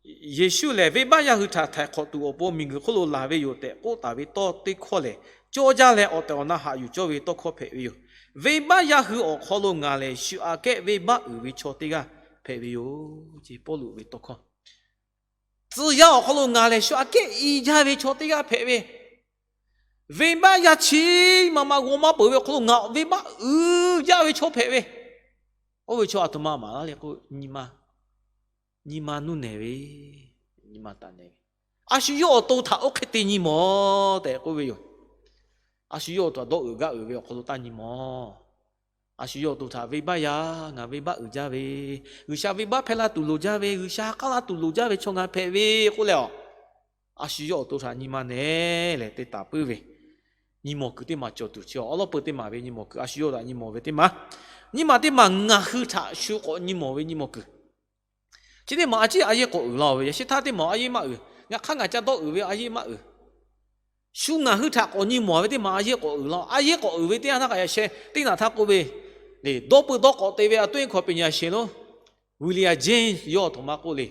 Yeˍsuˆ lehˬ venˇbaˆ yaˇ hui htaꞈ htaiˍ hk'awꞈ tuˬ awˬ pon miˬguiˬ hk'oˆ lo laˬ ve yoˬ tehꞈ k'oˆ taˍ ve tawˇ teˇ hkawˇ lehˬ, cawˇ jaˇ leh awˬ tehˬ awˬ na haꞈ yuˬ cawˇ ve tawˇ hkawˇ hpehꞈ ve yoˬ. Venˇbaˆ yaˇ hui awˬ hk'aw lo ngaˬ lehˬ shu aꞈ kehˉ venˇbaˆ uiˍ ve chaw teˇ g'aˇ hpehꞈ ve yoˬ. Pawˇluꞈ ve tawˇ hkawˇ, tcuh yaˇ awˬ hk'aw lo ngaˬ lehˬ shu aꞈ kehˉ i jaˇ ve chaw teˇ g'aˇ hpehꞈ ve, venˇbaˆ yaˇ chi maˇ maˇ g'aw maˇ peuˬ ve awˬ hk'aw lo ngaˬ venˇbaˆ uiˍ jaˇ ve chaw hpehꞈ ve. Oˇ ve chaw aˬ htoꞈ ma maˍ laˇ le k'o, nyi ma nuˇ nehˬ ve, nyi ma taˍ nehˬ ve. A shu yawˇ awˬ to htaꞈ oˇ hk'e te nyi mawˬ tehꞈ k'oˆ ve yoˬ. A shu yawˇ awˬ to htaꞈ dawˇ uiˍ gaˇ uiˍ ve awˬ hk'aw lo taˇ nyi mawˬ. A shu yawˇ awˬ to htaꞈ venˇbaˆ yaˇ, ngaˬ venˇbaˆ uiˍ jaˇ ve, G'uiˬsha venˇbaˆ hpehˇ la tuˬ loˍ jaˇ ve, G'uiˬsha ha k'aˉ laˇ tuˬ loˍ jaˇ ve chaw ngaˬ hpehꞈ ve k'oˆ leh, a shu yawˇ awˬ to htaꞈ nyi ma nehˬ leh te taˍ puiˉ ve, nyi mawˬ kuiˬ teˇ maˬ cawˬ tuˬ chi awˉ lawˉ peu teˇ maˬ ve nyi mawˬ kuiˬ, a shu yawˇ htaꞈ nyi mawˬ ve teˇ maˬ. Nyi ma teˇ maˬ ngaˬ hui htaꞈ shu k'awꞈ nyi mawˬ ve nyi mawˬ kuiˬ. Chi teˇ maˬ a ciˉ a yeˉ k'awꞈ uiˍ la ve, yaꞈ sheh htaˇ teˇ maˬ a yeˉ maˇ uiˍ. Ngaˬ hk'aˇ ngaˬ ca dawˇ uiˍ ve a yeˉ maˇ uiˍ. Shu ngaˬ hui htaꞈ k'awꞈ nyi mawˬ ve teˇ maˬ a yeˉ k'awꞈ uiˍ la. A yeˉ k'awꞈ uiˍ ve teˇ yanˇ htaˇ kaꞈ yaꞈ sheh teˇ naˬ htaˇ k'oˆ ve, le dawˇ pui dawˇ k'awꞈ te ve a tuˉ eˉ hkaw peꞈ nyi a sheˍ lonˉ William James yawˇ aˬ htoꞈ ma k'oˆ le,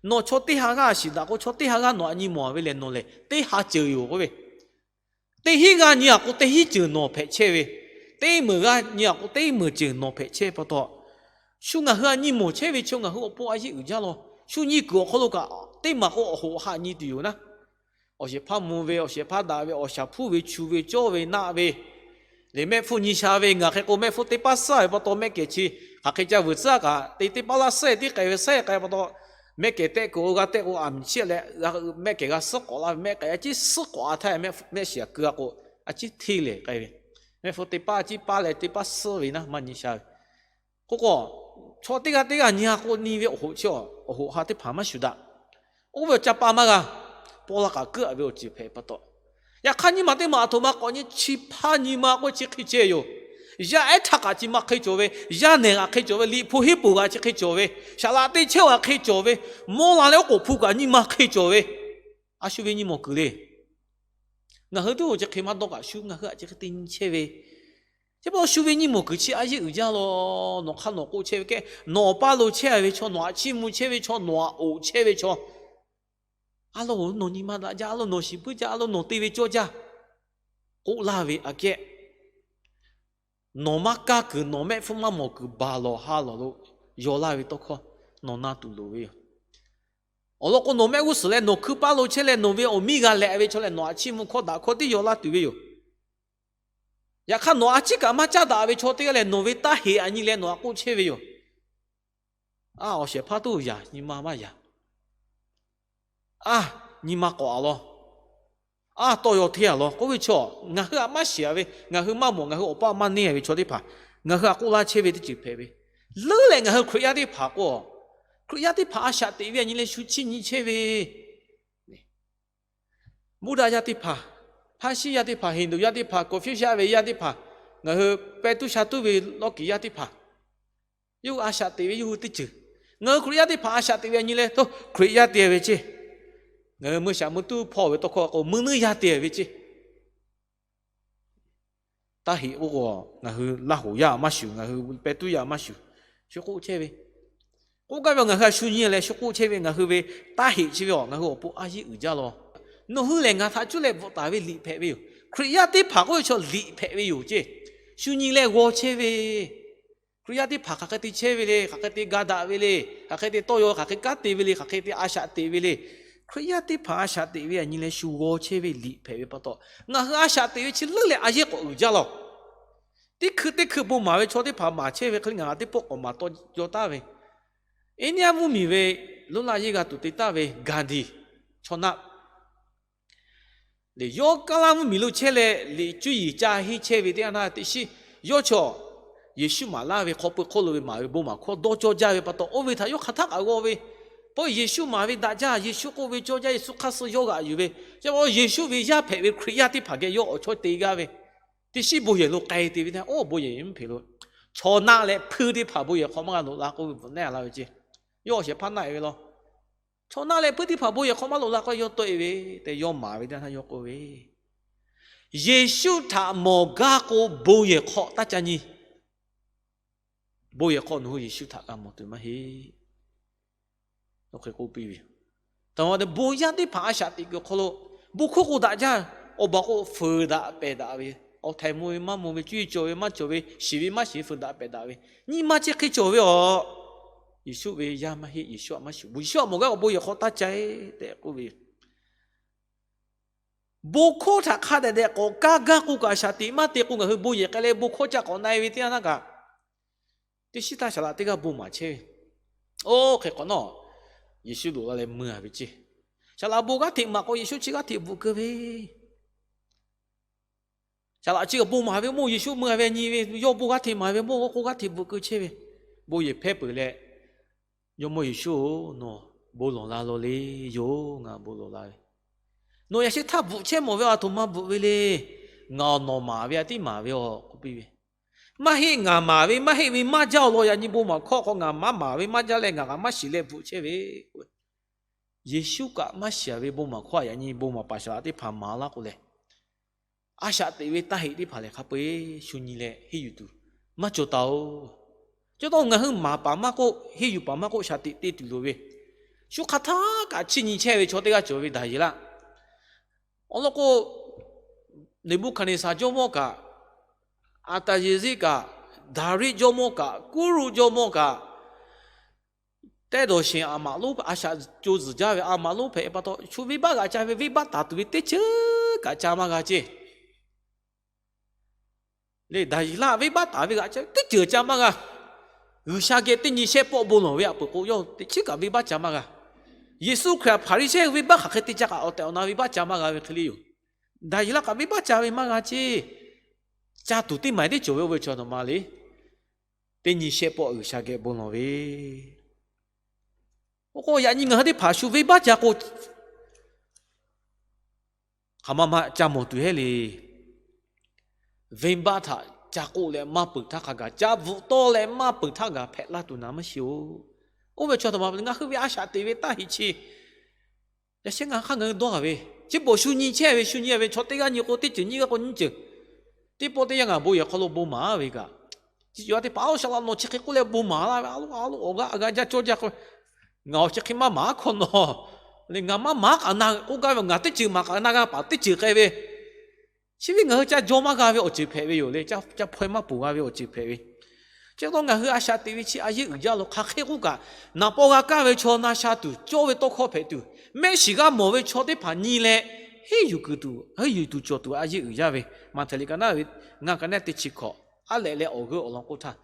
nawˬ chaw teˇ ha g'aˇ shiˍ daꞈ k'o, chaw teˇ ha g'aˇ nawˬ aꞈ nyi mawˬ ve lehˬ, nawˬ lehˬ teˇ ha ceuˬ yoˬ k'oˆ ve. Teˇ hinˉ g'aˇ nyi a k'o, teˇ hinˉ ceuˬ nawˬ hpehꞈ chehˇ ve, teˇ meunˍ g'aˇ nyi a k'o, teˇ meunˍ ceuˬ nawˬ hpehꞈ chehˇ pa taw, shu ngaˬ hui aꞈ nyi mawˬ chehˇ ve chaw ngaˬ hui awˬ pon a yeˉ uiˍ jaˇ law. Shu nyi kuiˬ awˬ hk'aw lo kaꞈ teˇ maˬ k'o awˬ hoꞈ haꞈ nyi tuˬ yoˬ naˉ. Awˬ shehˍ hpaˇ mvuh ve, awˬ shehˍ hpaˇ daꞈ ve, awˬ shaˍ hpuˇ ve, chu ve, cawˇ ve, naˆ ve, le mehˆ hpfuhˇ nyi sha ve, ngaˬ hk'e k'o mehˆ hpfuhˇ teˇ paˉ suhˉ ve pa taw mehˆ kehˬ chi hk'aˬ hk'e ca vuiˬ tcuhˉ kaꞈ te teˇ paˉ laˇ suhˉ tiˉ k'ai ve suhˉ k'ai pa taw, mehˆ kehˬ tehˆ kuiˬ o g'a tehˆ k'o a miˬ chiˇ leh, mehˆ kehˬ g'a suhˉ k'awꞈ laˇ ve, mehˆ kehˬ a ciˉ suhˉ k'awꞈ a htaˇ mehˆ shiˍ a keu a k'o, a ciˉ hteˇ lehˬ k'ai ve, mehˆ hpfuhˇ teˇ paˉ a ciˉ paˉ leh teˇ paˉ suhˉ ve naˉ maˇ nyi sha ve. K'o k'o, chaw teˇ g'aˇ teˇ g'aˇ nyi a k'o nyi ve awˬ hoꞈ chi, awˬ hoꞈ ha teˇ hpaˍ maˇ shuˍ daꞈ. Oˇ ve awˬ ca pa maˇ g'a, paw la kaꞈ keuˆ a ve awˬ ceuˬ hpehꞈ pa taw, yaꞈ hk'aˇ nyi ma teˇ maˬ aˬ htoꞈ ma k'awꞈ nyi, chi hpaˇ nyi ma k'oˆ chi hk'e ceh yoˬ. Yaˇ ehˉ htaˇ kaꞈ chi ma hk'e cawˬ ve, yaˇ nehˬ kaꞈ hk'e cawˬ ve, liꞈ hpu hiˉ poˬ g'a chi hk'e cawˬ ve, saˍ laꞈ te chehˇ g'a hk'e cawˬ ve, mawˇ la leh oˉ k'oˍ hpu kaꞈ nyi ma hk'e cawˬ ve, a shu ve nyi mawˬ kuiˬ le. Ngaˬ hui teˇ g'aˇ chi hk'e maˇ dawˇ kaꞈ shu ngaˬ hui aꞈ chi hk'e te nyi chehˇ ve, chi pa taw shu ve nyi mawˬ kuiˬ chi a yeˉ uiˍ jaˇ law. Nawˬ hk'aˇ nawˬ k'oˆ chehˇ ve kehˉ, nawˬ awˬ paˇ lo chehˇ ve chaw, nawˬ aꞈ chiˇ mvuh chehˇ ve chaw, nawˬ aꞈ oꞈ chehˇ ve chaw, a law nawˬ nyi ma daꞈ jaˇ, a law nawˬ shiˍ puiˉ jaˇ, a law nawˬ te ve cawˇ jaˇ k'oˆ laˇ ve aꞈ kehˉ, nawˬ maˇ kaˇ kuiˬ, nawˬ mehˆ hpfuhˇ maˇ mawˬ kuiˬ baˬ lawˬ ha lawˬ lo yaw laˇ ve tawˇ hkawˇ nawˬ na tuˬ loˍ ve yoˬ. Awˬ lawn k'o, nawˬ mehˆ g'uˇ suhˍ leh nawˬ hkui paˇ lo chehˇ leh nawˬ ve awˬ miˇ g'a lehꞈ ve chaw lehˬ, nawˬ aꞈ chiˇ mvuh hkawˇ daꞈ hkawˇ tiˉ yaw laˇ tuˬ ve yoˬ. Yaꞈ hk'aˇ nawˬ a ciˉ kaꞈ maˇ caˉ daꞈ ve chaw teˇ g'aˇ lehˬ, nawˬ ve taˇ heꞈ aꞈ nyi leh nawˬ aꞈ k'oˆ chehˇ ve yoˬ. A, awˬ shehˍ hpaˇ toˇ yaꞈ nyi ma maˇ yaꞈ. A, nyi ma k'awꞈ a law. A, tawˇ yaw hteˇ a law k'oˆ ve chaw, ngaˬ hui aꞈ maˇ shiˍ a ve, ngaˬ hui maˇ mawˬ, ngaˬ hui awˬ paˇ maˇ neˇ a ve chaw teˇ hpaˍ ngaˬ hui aꞈ k'oˆ laˇ chehˇ ve teˇ ceuˬ hpehꞈ ve. Leuˉ leh ngaˬ hui Hkriꞈ yaˇ teˇ hpaˍ k'o, Hkriꞈ yaˇ teˇ hpaˍ a shaꞈ teꞈ ve aꞈ nyi leh shu chiˇ nyi chehˇ ve, Buddha yaˇ teˇ hpaˍ, Hpaˇ shiˉ yaˇ teˇ hpaˍ, Hindu yaˇ teˇ hpaˍ, Confucius ve yaˇ teˇ hpaˍ, ngaˬ hui pehˇ tuˉ sha tuˉ ve lawˇ kiˍ yaˇ teˇ hpaˍ, yawˇ hui a shaꞈ teꞈ ve yawˇ hui teˇ ceuˬ. Ngaˬ hui Hkriꞈ yaˇ teˇ hpaˍ a shaꞈ teꞈ ve aꞈ nyi leh, to Hkriꞈ yaˇ te ve ceˇ. Ngaˬ hui mui shaꞈ mui tuˉ hpawˇ ve tawˇ hkawˇ k'o, mui nuiˇ yaˇ te ve ceˇ. Taˇ heꞈ k'oˆ k'o, ngaˬ hui Laˇ hoˍ yaˇ maˇ shuˍ, ngaˬ hui pehˇ tuˉ yaˇ maˇ shuˍ, shu k'oˆ chehˇ ve. K'oˆ gaˇ ve, ngaˬ hui a shu nyi leh shu k'oˆ chehˇ ve, ngaˬ hui ve taˇ heꞈ chi ve a, ngaˬ hui awˬ pon a yeˉ uiˍ jaˇ law. Nawˬ hui lehˬ ngaˬ htaꞈ cuˇ leh bvuhꞈ taˍ ve liꞈ hpehꞈ ve yoˬ. Hkriꞈ yaˇ teˇ hpaˍ k'oˆ ve chaw liꞈ hpehꞈ ve yoˬ ceˇ. Shu nyi leh g'aw chehˇ ve, Hkriꞈ yaˇ teˇ hpaˍ hk'aˬ hk'e te chehˇ ve le, hk'aˬ hk'e te ga daꞈ ve le, hk'aˬ hk'e te tawˇ yaw, hk'aˬ hk'e kanˉ te ve le, hk'aˬ hk'e te a shaꞈ teꞈ ve le. Hkriꞈ yaˇ teˇ hpaˍ a shaꞈ teꞈ ve aꞈ nyi leh shu g'aw chehˇ ve liꞈ hpehꞈ ve pa taw, ngaˬ hui a shaꞈ teꞈ ve chi leuˉ leh a yeˉ k'awꞈ uiˍ jaˇ law. Teˇ hkui teˇ hkui bon maˍ ve chaw teˇ hpaˍ maˍ chehˇ ve hk'e le, ngaˬ teˇ pawˆ k'awꞈ maˍ taw jaw taˍ ve. India mvuhˇ miˬ ve Lonˉ laˇ yeˇ g'a tuˬ te taˍ ve Gandhi chaw naˆ, le yawˇ Kaˇlaˇ mvuhˇ miˬ lo chehˇ leh liꞈ cuˇ yiˍ ca henˇ chehˇ ve teˇ yanˇ htaˇ, teˇ shiˉ yawˇ chaw Yeˍsuˆ maˍ laˇ ve hk'aw pui hk'oˆ lo ve maˍ ve bon maˍ hkawˇ dawˇ cawˇ jaˇ ve pa taw, oˇ ve htaꞈ yawˇ hk'aˬ htaˆ kaꞈ g'aw ve, Hpaw Yeˍsuˆ maˍ ve daꞈ jaˇ, Yeˍsuˆ k'oˆ ve cawˇ jaˇ, Yeˍsuˆ hk'aˇ suh yawˇ g'aꞈ yuˬ ve, chi pa Yeˍsuˆ ve yaˇ hpehꞈ ve Hkriꞈ yaˇ teˇ hpaˍ geh yawˇ awˬ chawˇ te g'aˇ ve, teˇ shiˉ bon yehˬ lo k'ai te ve tehꞈ, oˇ bon yehˬ mvuhˇ hpeꞈ lo, chaw naˆ leh hpuiˇ teˇ hpaˍ bon yehˬ hk'aw maˇ g'a loꞈ la k'oˆ ve bvuhꞈ neˉ la ve ceˇ. Yawˇ awˬ shehˍ hpaˇ naˆ-e ve law. Chaw naˆ leh hpuiˇ teˇ hpaˍ bon yehˬ hk'aw maˇ loꞈ la k'o, yawˇ tawˆ-e ve tehꞈ yawˇ maˍ ve teˇ yanˇ htaˇ yawˇ k'oˆ ve, Yeˍsuˆ htaꞈ mawˬ gaˇ k'o, bon yehˬ hk'aw taˇ ca nyi. Bon yehˬ hk'aw nawˬ hui Yeˍsuˆ htaꞈ g'a mawˬ tuˬ maˇ heˆ. Oˇ hk'e k'oˆ piˇ ve, bon yaˇ teˇ hpaˍ a shaꞈ teꞈ kuiˬ awˬ hk'aw lo, bon hkawˇ k'o daꞈ jaˇ, awˬ baˬ k'o fuiˍ daꞈ pehˬ daꞈ ve, awˬ htaiˍ mvuh ve maˇ mvuh ve, cuˇ yiˍ cawˬ ve maˇ cawˬ ve, shiˍ ve maˇ shiˍ ve, fuiˍ daꞈ pehˬ daꞈ ve, nyi ma chi hk'e cawˬ ve aˬ. Yeˍsuˆ ve yaˇ maˇ heˆ, Yeˍsuˆ htaꞈ maˇ shuˍ, Yeˍsuˆ htaꞈ mawˬ gaˇ k'o bon yehˬ hk'aw taˇ ca-e tehꞈ k'oˆ ve. Bon hkawˇ htaꞈ hk'a dehꞈ dehꞈ k'awꞈ kaˇ gaˇ k'oˆ kaꞈ, a shaꞈ teꞈ maˇ te k'o, ngaˬ hui bon yehˬ k'ai leh bon hkawˇ ca k'awꞈ na-e ve teˇ yanˇ htaˇ kaꞈ, teˇ shiˉ htaˇ saˍ laꞈ teˇ g'aˇ bon maˍ chehˇ ve. Oˇ hk'e k'awꞈ nawˉ, Yeˍsuˆ loꞈ la leh mui-a ve ceˇ. Saˍ laꞈ bon g'aˇ hteꞈ maˍ k'o, Yeˍsuˆ chi g'aˇ hteꞈ bvuhꞈ keu ve. Saˍ laꞈ chi kaꞈ bon maˍ ve mawˇ, Yeˍsuˆ mui-a ve nyi ve, yawˇ bon g'aˇ hteꞈ maˍ ve mawˇ, g'awˇ k'o g'aˇ hteꞈ bvuhꞈ keu chehˇ ve. Bon yehˬ hpehˇ peuˬ leh, Jawˇmawˇ Yeˍsuˆ-oˬ, nawˬ bon lawˬ la law le yoˬ, ngaˬ bon lawˬ la ve. Nawˬ yaꞈ sheh htaˇ bvuhꞈ chehˇ mawˬ ve, aˬ htoꞈ ma bvuhꞈ ve le. Ngaˬ awˬ nawˬ maˍ ve a tiˉ maˍ ve aˬ k'oˆ piˇ ve. Maˇ heˆ, ngaˬ maˍ ve maˇ heˆ ve maˇ jaˇ awˬ lawn yaꞈ nyi bon maˍ hkawˇ hk'aw ngaˬ maˇ maˍ ve maˇ jaˇ leh ngaˬ kaꞈ maˇ shiˍ leh bvuhꞈ chehˇ ve. Yeˍsuˆ kaꞈ maˇ shiˍ ve bon maˍ hkawˇ yaꞈ nyi bon maˍ paˍ saˍ laꞈ teˇ hpaˍ maˍ laˇ k'o leh, a shaꞈ teꞈ ve taˇ heꞈ teˇ hpaˍ lehˬ hk'a peu-eˬ shu nyi leh henˇ yuˬ tuˬ maˇ cawˬ taˍ-oˬ. Chi pa taw ngaˬ hui maˍ paˍ maˇ k'oˆ, henˇ yuˬ paˍ maˇ k'oˆ, shaˍ tiꞈ te tuˬ loˍ ve, shu hk'aˬ htaˇ kaꞈ chiˇ nyi chehˇ ve chaw teˇ g'aˇ cawˬ ve Daˍyeˍlaˆ. Awˬ lawn k'o, Neˍbuˆhkaˍneˍsaˍ jawˇmawˇ kaꞈ, Aˍtaˍyeˍriˆ kaꞈ, Daˍriˆ jawˇmawˇ kaꞈ, Kuˉruˆ jawˇmawˇ kaꞈ, tehˇ dawˬ sheˍ aˬ maꞈ lonˉ a shaꞈ co zuhˬ jaˇ ve aˬ maꞈ lonˉ hpehꞈ pa taw, shu venˇbaˆ g'aꞈ ca ve venˇbaˆ taˍ tuˬ ve teˇ ceuˬ kaꞈ ca maˇ g'a ceˇ. Lehˬ Daˍyeˍlaˆ venˇbaˆ taˍ ve g'aꞈ ca ve teˇ ceuˬ ca maˇ g'a. G'uiˬsha geh teˇ nyi shehˆ pawˆ bon lawˬ ve aꞈ peuˬ k'o, yawˇ teˇ ceuˬ kaꞈ venˇbaˆ ca maˇ g'a. Yeˍsuˆ Hkriꞈ Hpaˍriˍsehˇ venˇbaˆ hk'aˬ hk'e te ca kaꞈ awˬ tehˬ awˬ na venˇbaˆ ca maˇ g'a ve hk'e le yoˬ. Daˍyeˍlaˆ kaꞈ venˇbaˆ ca ve maˇ g'a ceˇ. Ca tuˬ teˇ maˬ teˇ cawˬ ve oˇ ve chaw nawˬ ma le. Teˇ nyi shehˆ pawˆ G'uiˬsha geh bon lawˬ ve. Oˇ k'o yaꞈ nyi ngaˬ hui teˇ hpaˍ shu venˇbaˆ ca k'o, hk'aˬ ma ma ca mawˬ tuˬ heˆ le. Venˇbaˆ htaꞈ ca k'oˆ leh maˇ peuˬ htaˇ hk'a gaˬ, ca bvuhꞈ tawˇ leh maˇ peuˬ htaˇ gaˬ hpehꞈ laˇ tuˬ naˍ maˇ shiˍ-oˬ. Oˇ ve chaw htaꞈ ma ngaˬ hui ve a shaꞈ teꞈ ve taˇ heꞈ chi, yaꞈ sheh ngaˬ hui hk'aˇ ngaˬ hui dawˇ-a ve, chi beuꞈ shu nyi chehˇ ve, shu nyi ve chaw teˇ g'aˇ nyi k'o teˇ ceuˬ, nyiˇ g'aˇ k'o nyiˇ ceuˬ. Teˇ pawˆ teˇ yanˇ ngaˬ bon yehˬ hk'aw lo bon maˍ ve kaꞈ, chi ceuˬ a teˇ hpaˍ-oˬ, saˍ laꞈ nawˬ chi hk'e k'oˆ leh bon maˍ laˇ ve, a loˉ a loˉ awˬ g'aˇ a g'aˇ jaˇ cawˇ jaˇ k'o, ngaˬ awˬ chi hk'e maˇ maˍ hkawˇ nawˬ le, ngaˬ maˇ maˍ kaꞈ na k'oˆ gaˇ ve, ngaˬ teˇ ceuˬ maˍ kaꞈ na g'a paˍ teˇ ceuˬ k'ai ve, chi ve ngaˬ hui ca jaw maˇ g'a ve awˬ ceuˬ hpehꞈ ve yoˬ le. Ca hpaweh maˇ poˬ g'a ve awˬ ceuˬ hpehꞈ ve. Chi pa taw ngaˬ hui a shaꞈ teꞈ ve chi a yeˇ uiˍ jaˇ lo hk'aˬ hk'e k'oˆ kaꞈ, naˍ paw g'a kaˇ ve chaw na sha tuˬ, cawˇ ve tawˇ hkawˇ hpehꞈ tuˬ, mehˆ shiˍ g'a mawˬ ve chaw teˇ hpaˍ nyi leh, henˇ yuˬ kuiˬ tuˬ, henˇ yuˬ tuˬ cawˬ tuˬ a yeˇ uiˍ jaˇ ve, Maꞈhtehˍ liꞈ ka naˉ ve ngaˇ ka naˉ teˇ chi hkawꞈ, aˉ lehꞈ leh awˬ g'euˆ awˬ lawn k'oˆ htaˇ,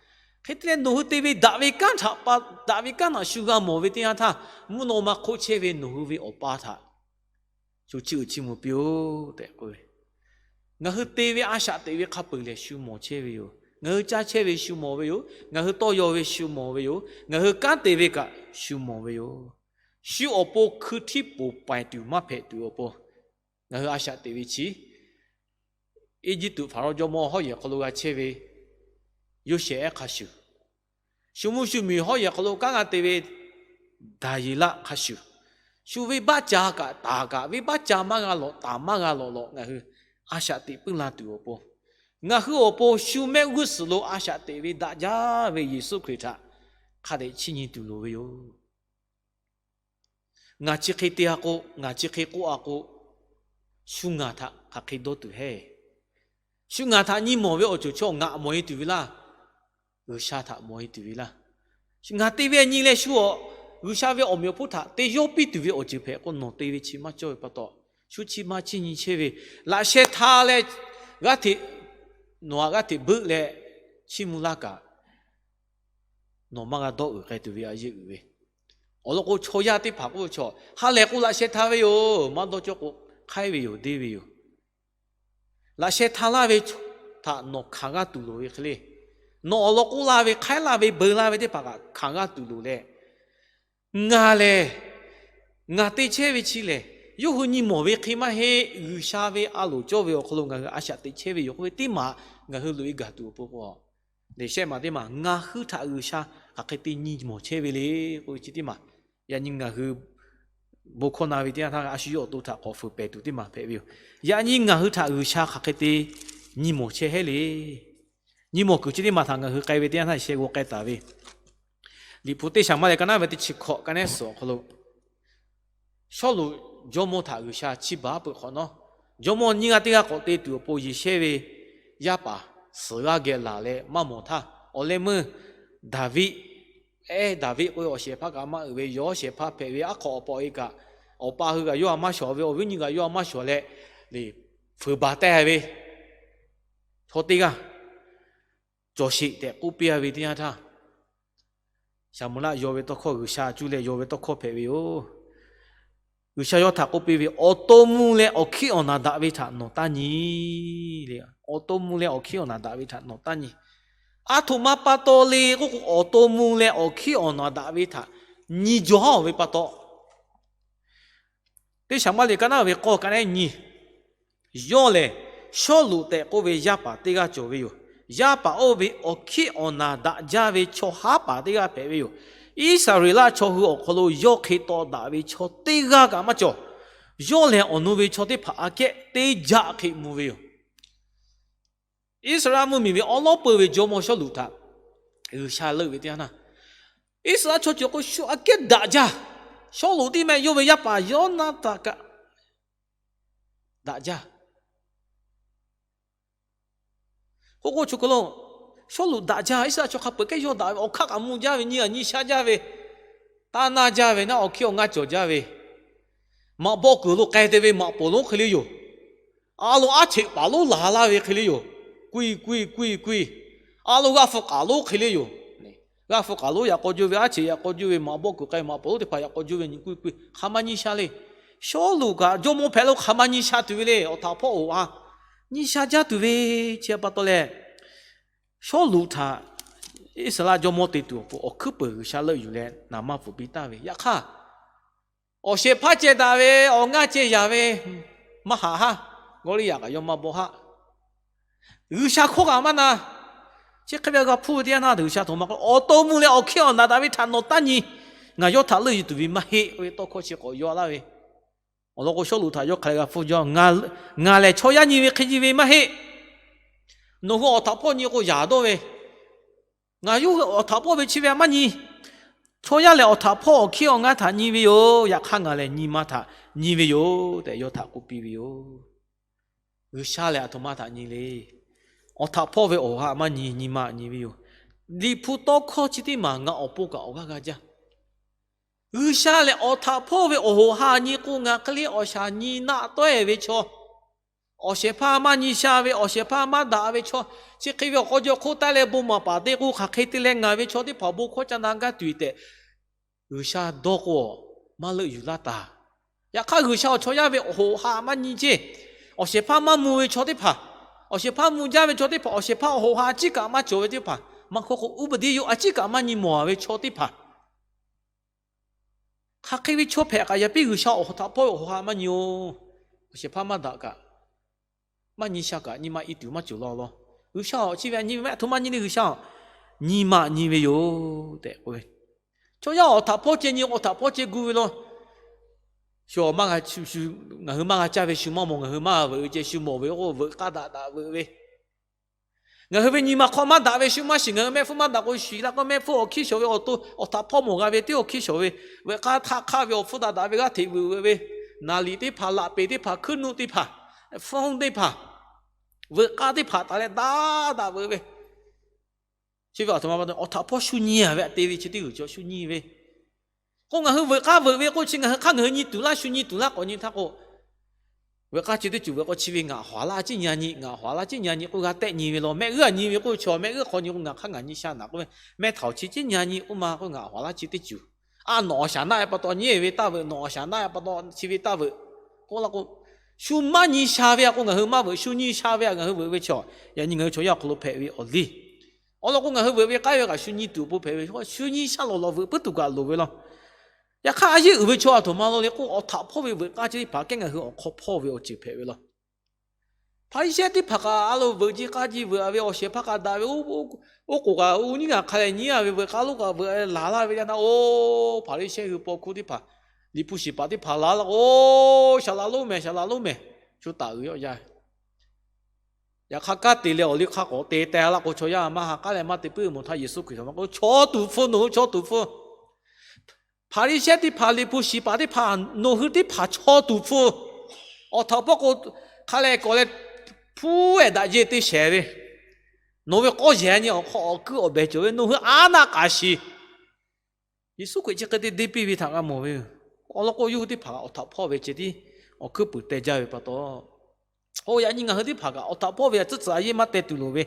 hk'e te leh nawˬ hui te ve daꞈ ve kanˉ htaꞈ pa, daꞈ ve kanˉ htaꞈ shu g'a mawˬ ve teˇ yanˇ htaˇ, mvuhˇ naw ma hk'oˆ chehˇ ve nawˬ hui ve Awˬ pa htaꞈ shu chiˇ uiˍ chiˇ mvuh piˇ-oˆ tehꞈ k'oˆ ve. Ngaˬ hui te ve a shaꞈ teꞈ ve hk'a peuˬ lehˬ shu mawˬ chehˇ ve yoˬ. Ngaˬ hui caˇ chehˇ ve shu mawˬ ve yoˬ. Ngaˬ hui tawˇ yaw ve shu mawˬ ve yoˬ. Ngaˬ hui kanˉ te ve kaꞈ shu mawˬ ve yoˬ. Shu awˬ pon hkui htiˇ poˍ paiˍ tuˬ maˇ hpehꞈ tuˬ awˬ pon, ngaˬ hui a shaꞈ teꞈ ve chi, Eˇjiˇtuꞈ Hpaˍrawˇ jawˇmawˇ hawˉ yehˬ hk'aw lo g'a chehˇ ve Yoˇsehꞈ ehˉ hk'a shuˍ, shu mvuhˇ shu miˬ hawˉ yehˬ hk'aw lo kanˉ g'a te ve Daˍyeˍlaˆ hk'a shuˍ, shu venˇbaˆ ca kaꞈ taˍ kaꞈ, venˇbaˆ ca maˇ g'a lawꞈ, taˍ maˇ g'a lawꞈ lawꞈ, ngaˬ hui a shaꞈ teꞈ puiˉ la tuˬ awˬ pon, ngaˬ hui awˬ pon shu mehˆ g'uˇ suhˍ lo a shaꞈ teꞈ ve daꞈ jaˇ ve Yeˍsuˆ Hkriꞈ htaꞈ hk'a dehꞈ chiˇ nyi tuˬ loˍ ve yoˬ. Ngaˬ chi hk'e te-a k'o, ngaˬ chi hk'e k'oˆ-a k'o, shu ngaˬ htaꞈ hk'aˬ hk'e dawˇ tuˬ heˆ. Shu ngaˬ htaꞈ nyi mawˬ ve awˬ ceuˬ chaw ngaˬ mawˬ-e tuˬ ve laˇ, G'uiˬsha htaꞈ mawˬ-e tuˬ ve laˇ. Ngaˬ te ve nyi leh shu awˬ, G'uiˬsha ve awˬ meꞈ awˬ hponˇ htaꞈ te yawˇ piˇ tuˬ ve awˬ ceuˬ hpehꞈ k'o, nawˬ te ve chi maˇ cawˇ ve pa taw, shu chi ma chiˇ nyi chehˇ ve, laꞈ sheh hta leh g'aˇ hteꞈ, nawˬ htaꞈ g'aˇ hteꞈ beuˆ leh chiˇ mvuh laˇ kaꞈ, nawˬ maˇ g'a dawˇ uiˍ k'ai tuˬ ve a yeˇ uiˍ ve. Awˬ lawn k'o, chaw yaˇ teˇ hpaˍ k'oˆ ve chaw, ha lehˬ k'o laꞈ sheh hta ve yoˬ, maˇ dawˇ cawˇ k'o, hk'aiˉ ve yoˬ, deˇ ve yoˬ. Laꞈ sheh hta laˇ ve htaꞈ nawˬ hkanˍ g'aˇ tuˬ loˍ ve hk'e le. Nawˬ awˬ lawn k'oˆ laˇ ve, hk'aiˉ laˇ ve, beu laˇ ve teˇ hpaˍ kaꞈ hkanˍ g'aˇ tuˬ loˍ leh, Ngaˬ lehˬ, ngaˬ te chehˇ ve chi lehˬ, yawˇ hui nyi mawˬ ve hk'e maˇ heˆ. G'uiˬsha ve a loˍ cawˇ ve awˬ hk'aw lo ngaˬ hui a shaꞈ teꞈ chehˇ ve yoˬ k'oˆ ve teˇ maˬ ngaˬ hui loꞈ e gaˬ tuˬ awˬ pon k'o, shehˆ maˬ teˇ maˬ ngaˬ hui htaꞈ G'uiˬsha hk'aˬ hk'e te nyi mawˬ chehˇ ve le k'oˆ ve chi teˇ maˬ, yaꞈ nyi ngaˬ hui bon hkawˇ na ve teˇ yanˇ htaˇ a shu yawˇ awˬ to htaꞈ k'awꞈ fuiˍ pehˍ tuˬ teˇ maˬ hpehꞈ ve yoˬ. Yaꞈ nyi ngaˬ hui htaꞈ G'uiˬsha hk'aˬ hk'e te nyi mawˬ chehˇ heˆ le. Nyi mawˬ kuiˬ chi teˇ maˬ htaꞈ ngaˬ hui k'ai ve teˇ yanˇ htaˇ sheh g'aw k'ai taˍ ve, Liꞈ hpu teˇ Saˍmo liꞈ ka naˉ ve teˇ chi hkawꞈ ka naˉ suhˍ awˬ hk'aw lo, Sawˉluꞈ jawˇmawˇ htaꞈ G'uiˬsha chiˇ baˬ peuˬ hk'awꞈ nawˉ, jawˇmawˇ nyiˇ g'aˇ teˇ g'aˇ k'awꞈ te tuˬ awˬ pon Yeˍsehˇ ve yaˇ paˍ suhˍ g'aˇ geh laˬ leh maˇ mawˬ htaˇ, awˬ leh meuˇ Daˍviˆ, ehˉ, Daˍviˆ k'oˆ ve awˬ shehˍ hpaˇ kaꞈ maˇ uiˍ ve, yawˇ shehˍ hpaˇ hpehꞈ ve, aˉ hk'awꞈ awˬ pa e kaꞈ, awˬ pa hui kaꞈ yawˇ a maˇ shawˍ ve, awˬ viˉ nyi kaꞈ yawˇ a maˇ shawˍ leh, fuiˍ baˬ teh ve chaw teˇ g'aˇ cawˬ sheˍ tehꞈ k'oˆ piˇ a ve teˇ yanˇ htaˇ, Saˍmo-eˍlaˆ yaw ve tawˇ hkawˇ G'uiˬsha cuˇ leh yaw ve tawˇ hkawˇ hpehꞈ ve yoˬ. G'uiˬsha yawˇ htaꞈ k'oˆ piˇ ve, Awˬ to mvuh leh awˬ hkiˉ awˬ naˍ daꞈ ve htaꞈ nawˬ taˇ nyi le. Awˬ to mvuh leh awˬ hkiˉ awˬ naˍ daꞈ ve htaꞈ nawˬ taˇ nyi. Aˬ htoꞈ ma pa taw le k'oˆ k'o, awˬ to mvuh leh awˬ hkiˉ awˬ naˍ daꞈ ve htaꞈ nyi jaw haˉ-oˬ ve pa taw, teˇ Saˍmo liꞈ ka naˉ ve k'awˇ ka naˉ nyi, yawˇ lehˬ Sawˉluꞈ tehꞈ k'oˆ ve yaˇ paˍ teˇ g'aˇ cawˬ ve yoˬ. Yaˇ paˍ oˇ ve awˬ hkiˉ awˬ naˍ daꞈ jaˇ ve chaw haˉ paˍ teˇ g'aˇ hpehꞈ ve yoˬ. Iˉsaˍreˍlaˆ chaw hui awˬ hk'aw lo yawˇ hk'e taw daꞈ ve chaw teˇ g'aˇ kaꞈ maˇ cawˬ. Yawˇ lehˬ awˬ nu ve chaw teˇ hpaˍ aꞈ kehˉ teˇ jaˆ hk'e mvuh ve yoˬ. Iˉsaˍreˍlaˆ mvuhˇmiˬ ve awˉ lawˉ peuˬ ve jawˇmawˇ Sawˉluꞈ htaꞈ G'uiˬsha leuˆ ve teˇ yanˇ htaˇ, Iˉsaˍreˍlaˆ chaw ceuˬ k'o shu aꞈ kehˉ daꞈ jaˇ. Sawˉluꞈ tiˉ meh yawˇ ve yaˇ paˍ Yawˇnaˍtanˍ kaꞈ daꞈ jaˇ. K'oˆ k'o, chaw hk'aw lo Sawˉluꞈ daꞈ jaˇ. Iˉsaˍreˍlaˆ chaw hk'a peuˬ kehˉ yawˇ daꞈ ve, awˬ hk'aˇ kaꞈ mvuh jaˇ ve, nyi aꞈ nyi sha jaˇ ve, taˇ naˇ jaˇ ve, naˉ awˬ hkiˉ awˬ ngaˇ cawˬ jaˇ ve, maꞈ bawˆ kuiˬ lo k'ai te ve maꞈ poˍ lonˉ hk'e le yoˬ. A lo aˉ cheꞈ paˍ lonˉ laˬ laˇ ve hk'e le yoˬ. K'oˆ-e k'oˆ-e k'oˆ-e k'oˆ-e, a lo g'aˇ hpu k'aˍ lonˉ hk'e le yoˬ. G'aˇ hpu k'aˍ lonˉ yaꞈ k'aw juˇ ve, aˉ cheꞈ yaꞈ k'aw juˇ ve, maꞈ bawˆ kuiˬ k'ai maꞈ poˍ lonˉ teˇ hpaˍ yaꞈ k'aw juˇ ve nyi k'oˆ-e k'oˆ-e, hk'a maˇ nyi sha le. Sawˉluꞈ kaꞈ jawˇmawˇ hpehꞈ lo hk'a maˇ nyi sha tuˬ ve le. Awˬ htaꞈ hpawˇ oˬ a nyi sha jaˇ tuˬ ve, chi pa taw leh, Sawˉluꞈ htaꞈ Iˉsaˍreˍlaˆ jawˇmawˇ te tuˬ awˬ pon awˬ hkuiˉ peuˬ G'uiˬsha leuˆ yuˬ leh naˍ manˇ pfuhˍ piˇ taˍ ve. Yaꞈ hk'aˇ, awˬ shehˍ hpaˇ ceh daꞈ ve, awˬ ngaˇ ceh yaˍ ve, maˇ haꞈ haˉ. Gawˇliˇyaꞈ kaꞈ yawˇ maˇ bawˆ haˆ. G'uiˬsha hkawˇ kaꞈ maˇ na. Chi hk'e ve g'a hpuˇ ve teˇ yanˇ htaˇ, G'uiˬsha htoꞈ ma k'o, Awˬ to mvuh leh awˬ hkiˉ awˬ naˍ daꞈ ve htaꞈ nawˬ taˇ nyi. Ngaˬ yawˇ htaꞈ leuˆ yuˬ tuˬ ve maˇ heˆ k'oˆ ve tawˇ hkawˇ chi k'awꞈ yaw laˇ ve. Awˬ lawn k'o, Sawˉluꞈ htaꞈ yawˇ hk'aˬ hk'e g'a hpuˇ jaˇ, Ngaˬ lehˬ chaw yaˇ nyi ve hk'e nyi ve maˇ heˆ. Nawˬ hui awˬ htaꞈ hpawˇ nyi k'o yaˍ dawˇ ve, ngaˬ yawˇ hui awˬ htaꞈ hpawˇ ve chi ve maˇ nyi. Chaw yaˇ lehˬ awˬ htaꞈ hpawˇ awˬ hkiˉ awˬ ngaˇ htaꞈ nyi ve yoˬ. Yaꞈ hk'aˇ ngaˬ lehˬ nyi ma htaꞈ nyi ve yoˬ tehꞈ yawˇ htaꞈ k'oˆ piˇ ve yoˬ. G'uiˬsha lehˬ aˬ htoꞈ ma htaꞈ nyi le. Awˬ htaꞈ hpawˇ ve awˬ ha maˇ nyi, nyi ma nyi ve yoˬ. Liꞈ hpu tawˇ hkawˇ chi teˇ maˬ ngaˬ awˬ pon kaꞈ awˬ g'aˇ g'a jaˇ. G'uiˬsha lehˬ awˬ htaꞈ hpawˇ ve awˬ hoꞈ ha nyi k'o, ngaˬ hk'e le awˬ shaˍ nyi naˆ tawˆ-e ve chaw, awˬ shehˍ hpaˇ maˇ nyi sha ve, awˬ shehˍ hpaˇ maˇ daꞈ ve chaw, chi hk'e ve awˬ k'aw jaw hk'oˆ taˉ leh bon maˍ paˍ te k'o, hk'aˬ hk'e te leh ngaˬ ve chaw teˇ hpaˍ bon hkawˇ ca na gaˇ tuˬ tehꞈ G'uiˬsha dawˇ k'o, maˇ leuˆ yuˬ laˇ taˍ. Yaꞈ hk'aˇ, G'uiˬsha awˬ chaw yaˇ ve awˬ hoꞈ ha maˇ nyi ceˇ. Awˬ shehˍ hpaˇ maˇ mvuh ve chaw teˇ hpaˍ, awˬ shehˍ hpaˇ mvuh jaˇ ve chaw teˇ hpaˍ, awˬ shehˍ hpaˇ awˬ hoꞈ ha chiˉ kaꞈ maˇ cawˬ ve teˇ hpaˍ, maˇ hkawˇ k'o, uˇ baˬ deˇ yoˬ a ciˉ kaꞈ maˇ nyi mawˬ ve chaw teˇ hpaˍ, hk'aˬ hk'e ve chaw hpehꞈ kaꞈ yaꞈ piˇ G'uiˬsha awˬ htaꞈ hpawˇ ve awˬ hoꞈ ha maˇ nyi-oˬ. Awˬ shehˍ hpaˇ maˇ daꞈ kaꞈ, maˇ nyi sha kaꞈ nyi ma i tuˬ maˇ cawˬ law law. G'uiˬsha awˬ chi ve nyi ve maˇ htoꞈ ma nyi le G'uiˬsha, nyi ma nyi ve yoˬ tehꞈ k'oˆ ve. Chaw yaˇ awˬ htaꞈ hpawˇ ceh nyi, awˬ htaꞈ hpawˇ ceh gu ve law. Shu, ngaˬ hui maˇ g'a caˇ ve shu maˇ mawˬ, ngaˬ hui maˇ g'a veuꞈ ve ceh shu mawˬ ve k'o, veuꞈ k'aˇ daꞈ daꞈ veuꞈ ve. Ngaˬ hui ve nyi ma hk'aw maˇ daꞈ ve shu maˇ shiˍ, ngaˬ hui mehˆ hpfuhˇ maˇ daꞈ k'o, shiˍ la k'o mehˆ hpfuhˇ awˬ hkiˇ shawˍ ve awˬ to, awˬ htaꞈ hpawˇ mawˬ g'a ve teˇ awˬ hkiˇ shawˍ ve, veuꞈ k'aˇ htaˆ hk'aˆ ve awˬ hpfuhˇ daꞈ daꞈ ve g'aˇ hteꞈ veuꞈ veuꞈ ve, naˍ liꞈ teˇ hpaˍ, laꞈ peˍ teˇ hpaˍ, hkuiˉ nuˆ teˇ hpaˍ, hpfuhˇ teˇ hpaˍ, veuꞈ k'aˇ teˇ hpaˍ taˍ leh daꞈ daꞈ veuꞈ ve. Chi ve awˬ htaꞈ ma pa taw, awˬ htaꞈ hpawˇ shu nyi-a ve aꞈ te ve chi teˇ g'uiˬ cawˬ shu nyi ve. K'o ngaˬ hui veuꞈ k'aˇ veuꞈ ve k'oˆ chi ngaˬ hui hk'aˇ ngaˬ hui nyi tuˬ laˇ, shu nyi tuˬ laˇ k'awꞈ nyi htaˇ k'o, veuꞈ k'aˇ chi teˇ ceuˬ veuꞈ k'o chi ve ngaˬ hawˍ laˇ ciˉ nyi-a nyi, ngaˬ hawˍ laˇ ciˉ nyi-a nyi k'oˆ g'a tehˆ nyi ve law. Mehˆ g'uˇ-a nyi ve k'o, chaw mehˆ g'uˇ hk'aw nyi k'o ngaˬ hk'aˇ ngaˬ nyi sha naꞈ k'oˆ ve, mehˆ htaoˍ chi ciˉ nyi-a nyi k'oˆ ma k'o ngaˬ hawˍ laˇ chi teˇ ceuˬ. A, nawˬ awˬ shaˍ naˆ-e pa taw nyi ve taˇ veuꞈ, nawˬ awˬ shaˍ naˆ-e pa taw chi ve taˇ veuꞈ k'oˆ la k'o, shu maˇ nyi sha ve aꞈ k'o ngaˬ hui maˇ veuꞈ, shu nyi sha ve aꞈ ngaˬ hui veuꞈ ve chaw, yaꞈ nyi ngaˬ hui chaw yaˇ awˬ hk'aw lo hpehꞈ ve awˬ liˇ. Awˬ lawn k'o, ngaˬ hui veuꞈ ve k'aˉ ve kaꞈ shu nyi tuˬ awˬ pon hpehꞈ ve, shu nyi sha lawˬ lawˬ veuꞈ puiˉ tuˬ kaꞈ loˍ ve law. Yaꞈ hk'aˇ, a yeˇ uiˍ ve chaw aˬ htoꞈ ma lo le k'o, awˬ htaꞈ hpawˇ ve veuꞈ k'aˇ chi teˇ hpaˍ kehˉ ngaˬ hui awˬ hk'aw hpawˇ ve awˬ ceuˬ hpehꞈ ve law. Hpaˍriˍsehˇ teˇ hpaˍ kaꞈ a lo veuꞈ ji k'aˇ ji veuꞈ ve awˬ shehˍ hpaˇ kaꞈ daꞈ ve, oˇ k'oˍ kaꞈ oˇ nyiˉ g'aˇ hk'a leh nyiˉ a ve veuꞈ k'aˇ lonˉ kaꞈ veuꞈ laˬ laˇ ve yaˇ htaˇ, oˇ Hpaˍriˍsehˇ hui paw hkuˇ teˇ hpaˍ, Liꞈ hpu shiˍ paˍ teˇ hpaˍ laˬ laˇ k'o, Shaˍ laꞈ lonˉ mehˍ, shaˍ laꞈ lonˉ mehˍ, shu taˍ uiˍ yaˇ. Yaꞈ hk'aˇ, kanˉ te leh awˬ liˇ hk'aˇ k'awꞈ te teh laˇ k'o, chaw yaˇ maˇ ha k'aˉ leh maˇ te puiˉ mvuhˬ htaˇ, Yeˍsuˆ Hkriꞈ htaꞈ maˇ k'oˆ, Chaw tuˍ hpfuh, nawˬ hui chaw tuˍ hpfuh. Hpaˍriˍsehˇ teˇ hpaˍ, Liꞈ hpu shiˍ paˍ teˇ hpaˍ, nawˬ hui teˇ hpaˍ chaw tuˍ hpfuh. Awˬ htaꞈ awˬ pawˆ k'o, hk'a leh kawꞈ leh hpu ehˍ daꞈ jeˇ te shehˍ ve, nawˬ ve k'awˇ yehˬ nyi awˬ hk'aw awˬ kuiˉ awˬ behˬ cawˬ ve, nawˬ hui a naˆ k'aˍ shiˍ. Yeˍsuˆ Hkriꞈ chi hk'e te deˇ piˇ ve htaꞈ g'a mawˬ ve yoˬ. Awˬ lawn k'o, yawˇ hui teˇ hpaˍ awˬ htaꞈ hpawˇ ve ceh tiˉ awˬ hkuiˉ puiˍ teh jaˇ ve pa taw, oˇ yaꞈ nyi ngaˬ hui teˇ hpaˍ kaꞈ awˬ htaꞈ hpawˇ ve htaꞈ tcuhˉ tcuhˉ a yeˇ maˇ teh tuˬ loˍ ve,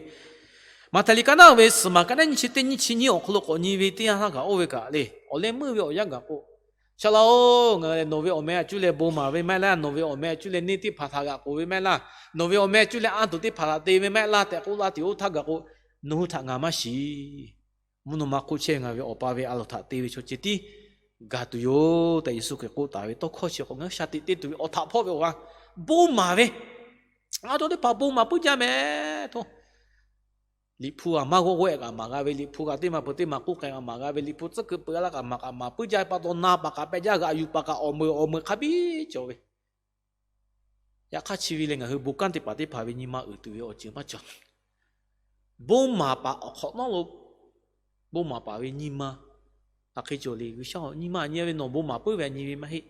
Maꞈhtehˍ liꞈ ka naˉ ve suhˍ maˬ ka naˉ nyiˇ chi teˇ nyiˇ chi nyiˇ awˬ hk'aw lo k'awꞈ nyi ve teˇ yanˇ htaˇ kaꞈ oˇ ve kaꞈ le, awˬ leh meuˇ ve awˬ yanˇ gaˬ k'o, Shaˍ laꞈ-oˬ, ngaˬ lehˬ nawˬ ve awˬ meh a cuˇ leh bon maˍ ve maˇ heˆ laˇ, nawˬ ve awˬ meh a cuˇ leh neˇ teˇ hpaˍ htaꞈ g'aꞈ k'oˍ ve maˇ heˆ laˇ, nawˬ ve awˬ meh a cuˇ leh anˇ tuˬ teˇ hpaˍ htaꞈ te ve maˇ heˆ laˇ tehꞈ k'oˆ laˇ tuˬ oˇ htaˇ gaˬ k'o, nawˬ hui htaꞈ ngaˬ maˇ shiˍ. Mvuhˇ naw ma hk'oˆ chehˇ ve ngaˬ ve Awˬ pa ve a loˍ htaꞈ te ve chaw ceh tiˉ gaˬ tuˬ yoˬ tehꞈ Yeˍsuˆ Hkriꞈ k'oˆ taˍ ve tawˇ hkawˇ chi k'o, ngaˬ hui shaˍ tiꞈ te tuˬ ve awˬ htaꞈ hpawˇ ve awˬ g'aˇ bon maˍ ve, a cawˬ teˇ hpaˍ bon maˍ puiˉ jaˇ mehˍ htawˇ, Liꞈ hpu g'a maˇ g'awˇ g'awehˆ kaꞈ maˍ g'a ve, Liꞈ hpu g'a teˇ maˬ peuˬ teˇ maˬ k'oˆ k'ai kaꞈ maˍ g'a ve, Liꞈ hpu tcuhˉ kuiˬ peuˬ g'a laˇ kaꞈ maˍ kaꞈ maˍ puiˉ jaˇ ve pa taw, na paˍ kaꞈ pehꞈ jaˇ, g'aꞈ yuˬ paˍ kaꞈ awˬ meuˍ awˬ meuˍ hk'a biˇ cawˬ ve. Yaꞈ hk'aˇ, chi ve leh ngaˬ hui bon kanˉ teˇ hpaˍ teˇ hpaˍ ve nyi ma uiˍ tuˬ ve awˬ ceuˬ maˇ cawˬ. Bon maˍ paˍ awˬ hk'awꞈ nawˉ lo bon maˍ paˍ ve nyi ma hk'aˬ hk'e cawˬ le. G'uiˬsha nyi ma nyi ve nawˬ bon maˍ puiˉ ve a nyi ve maˇ heˆ.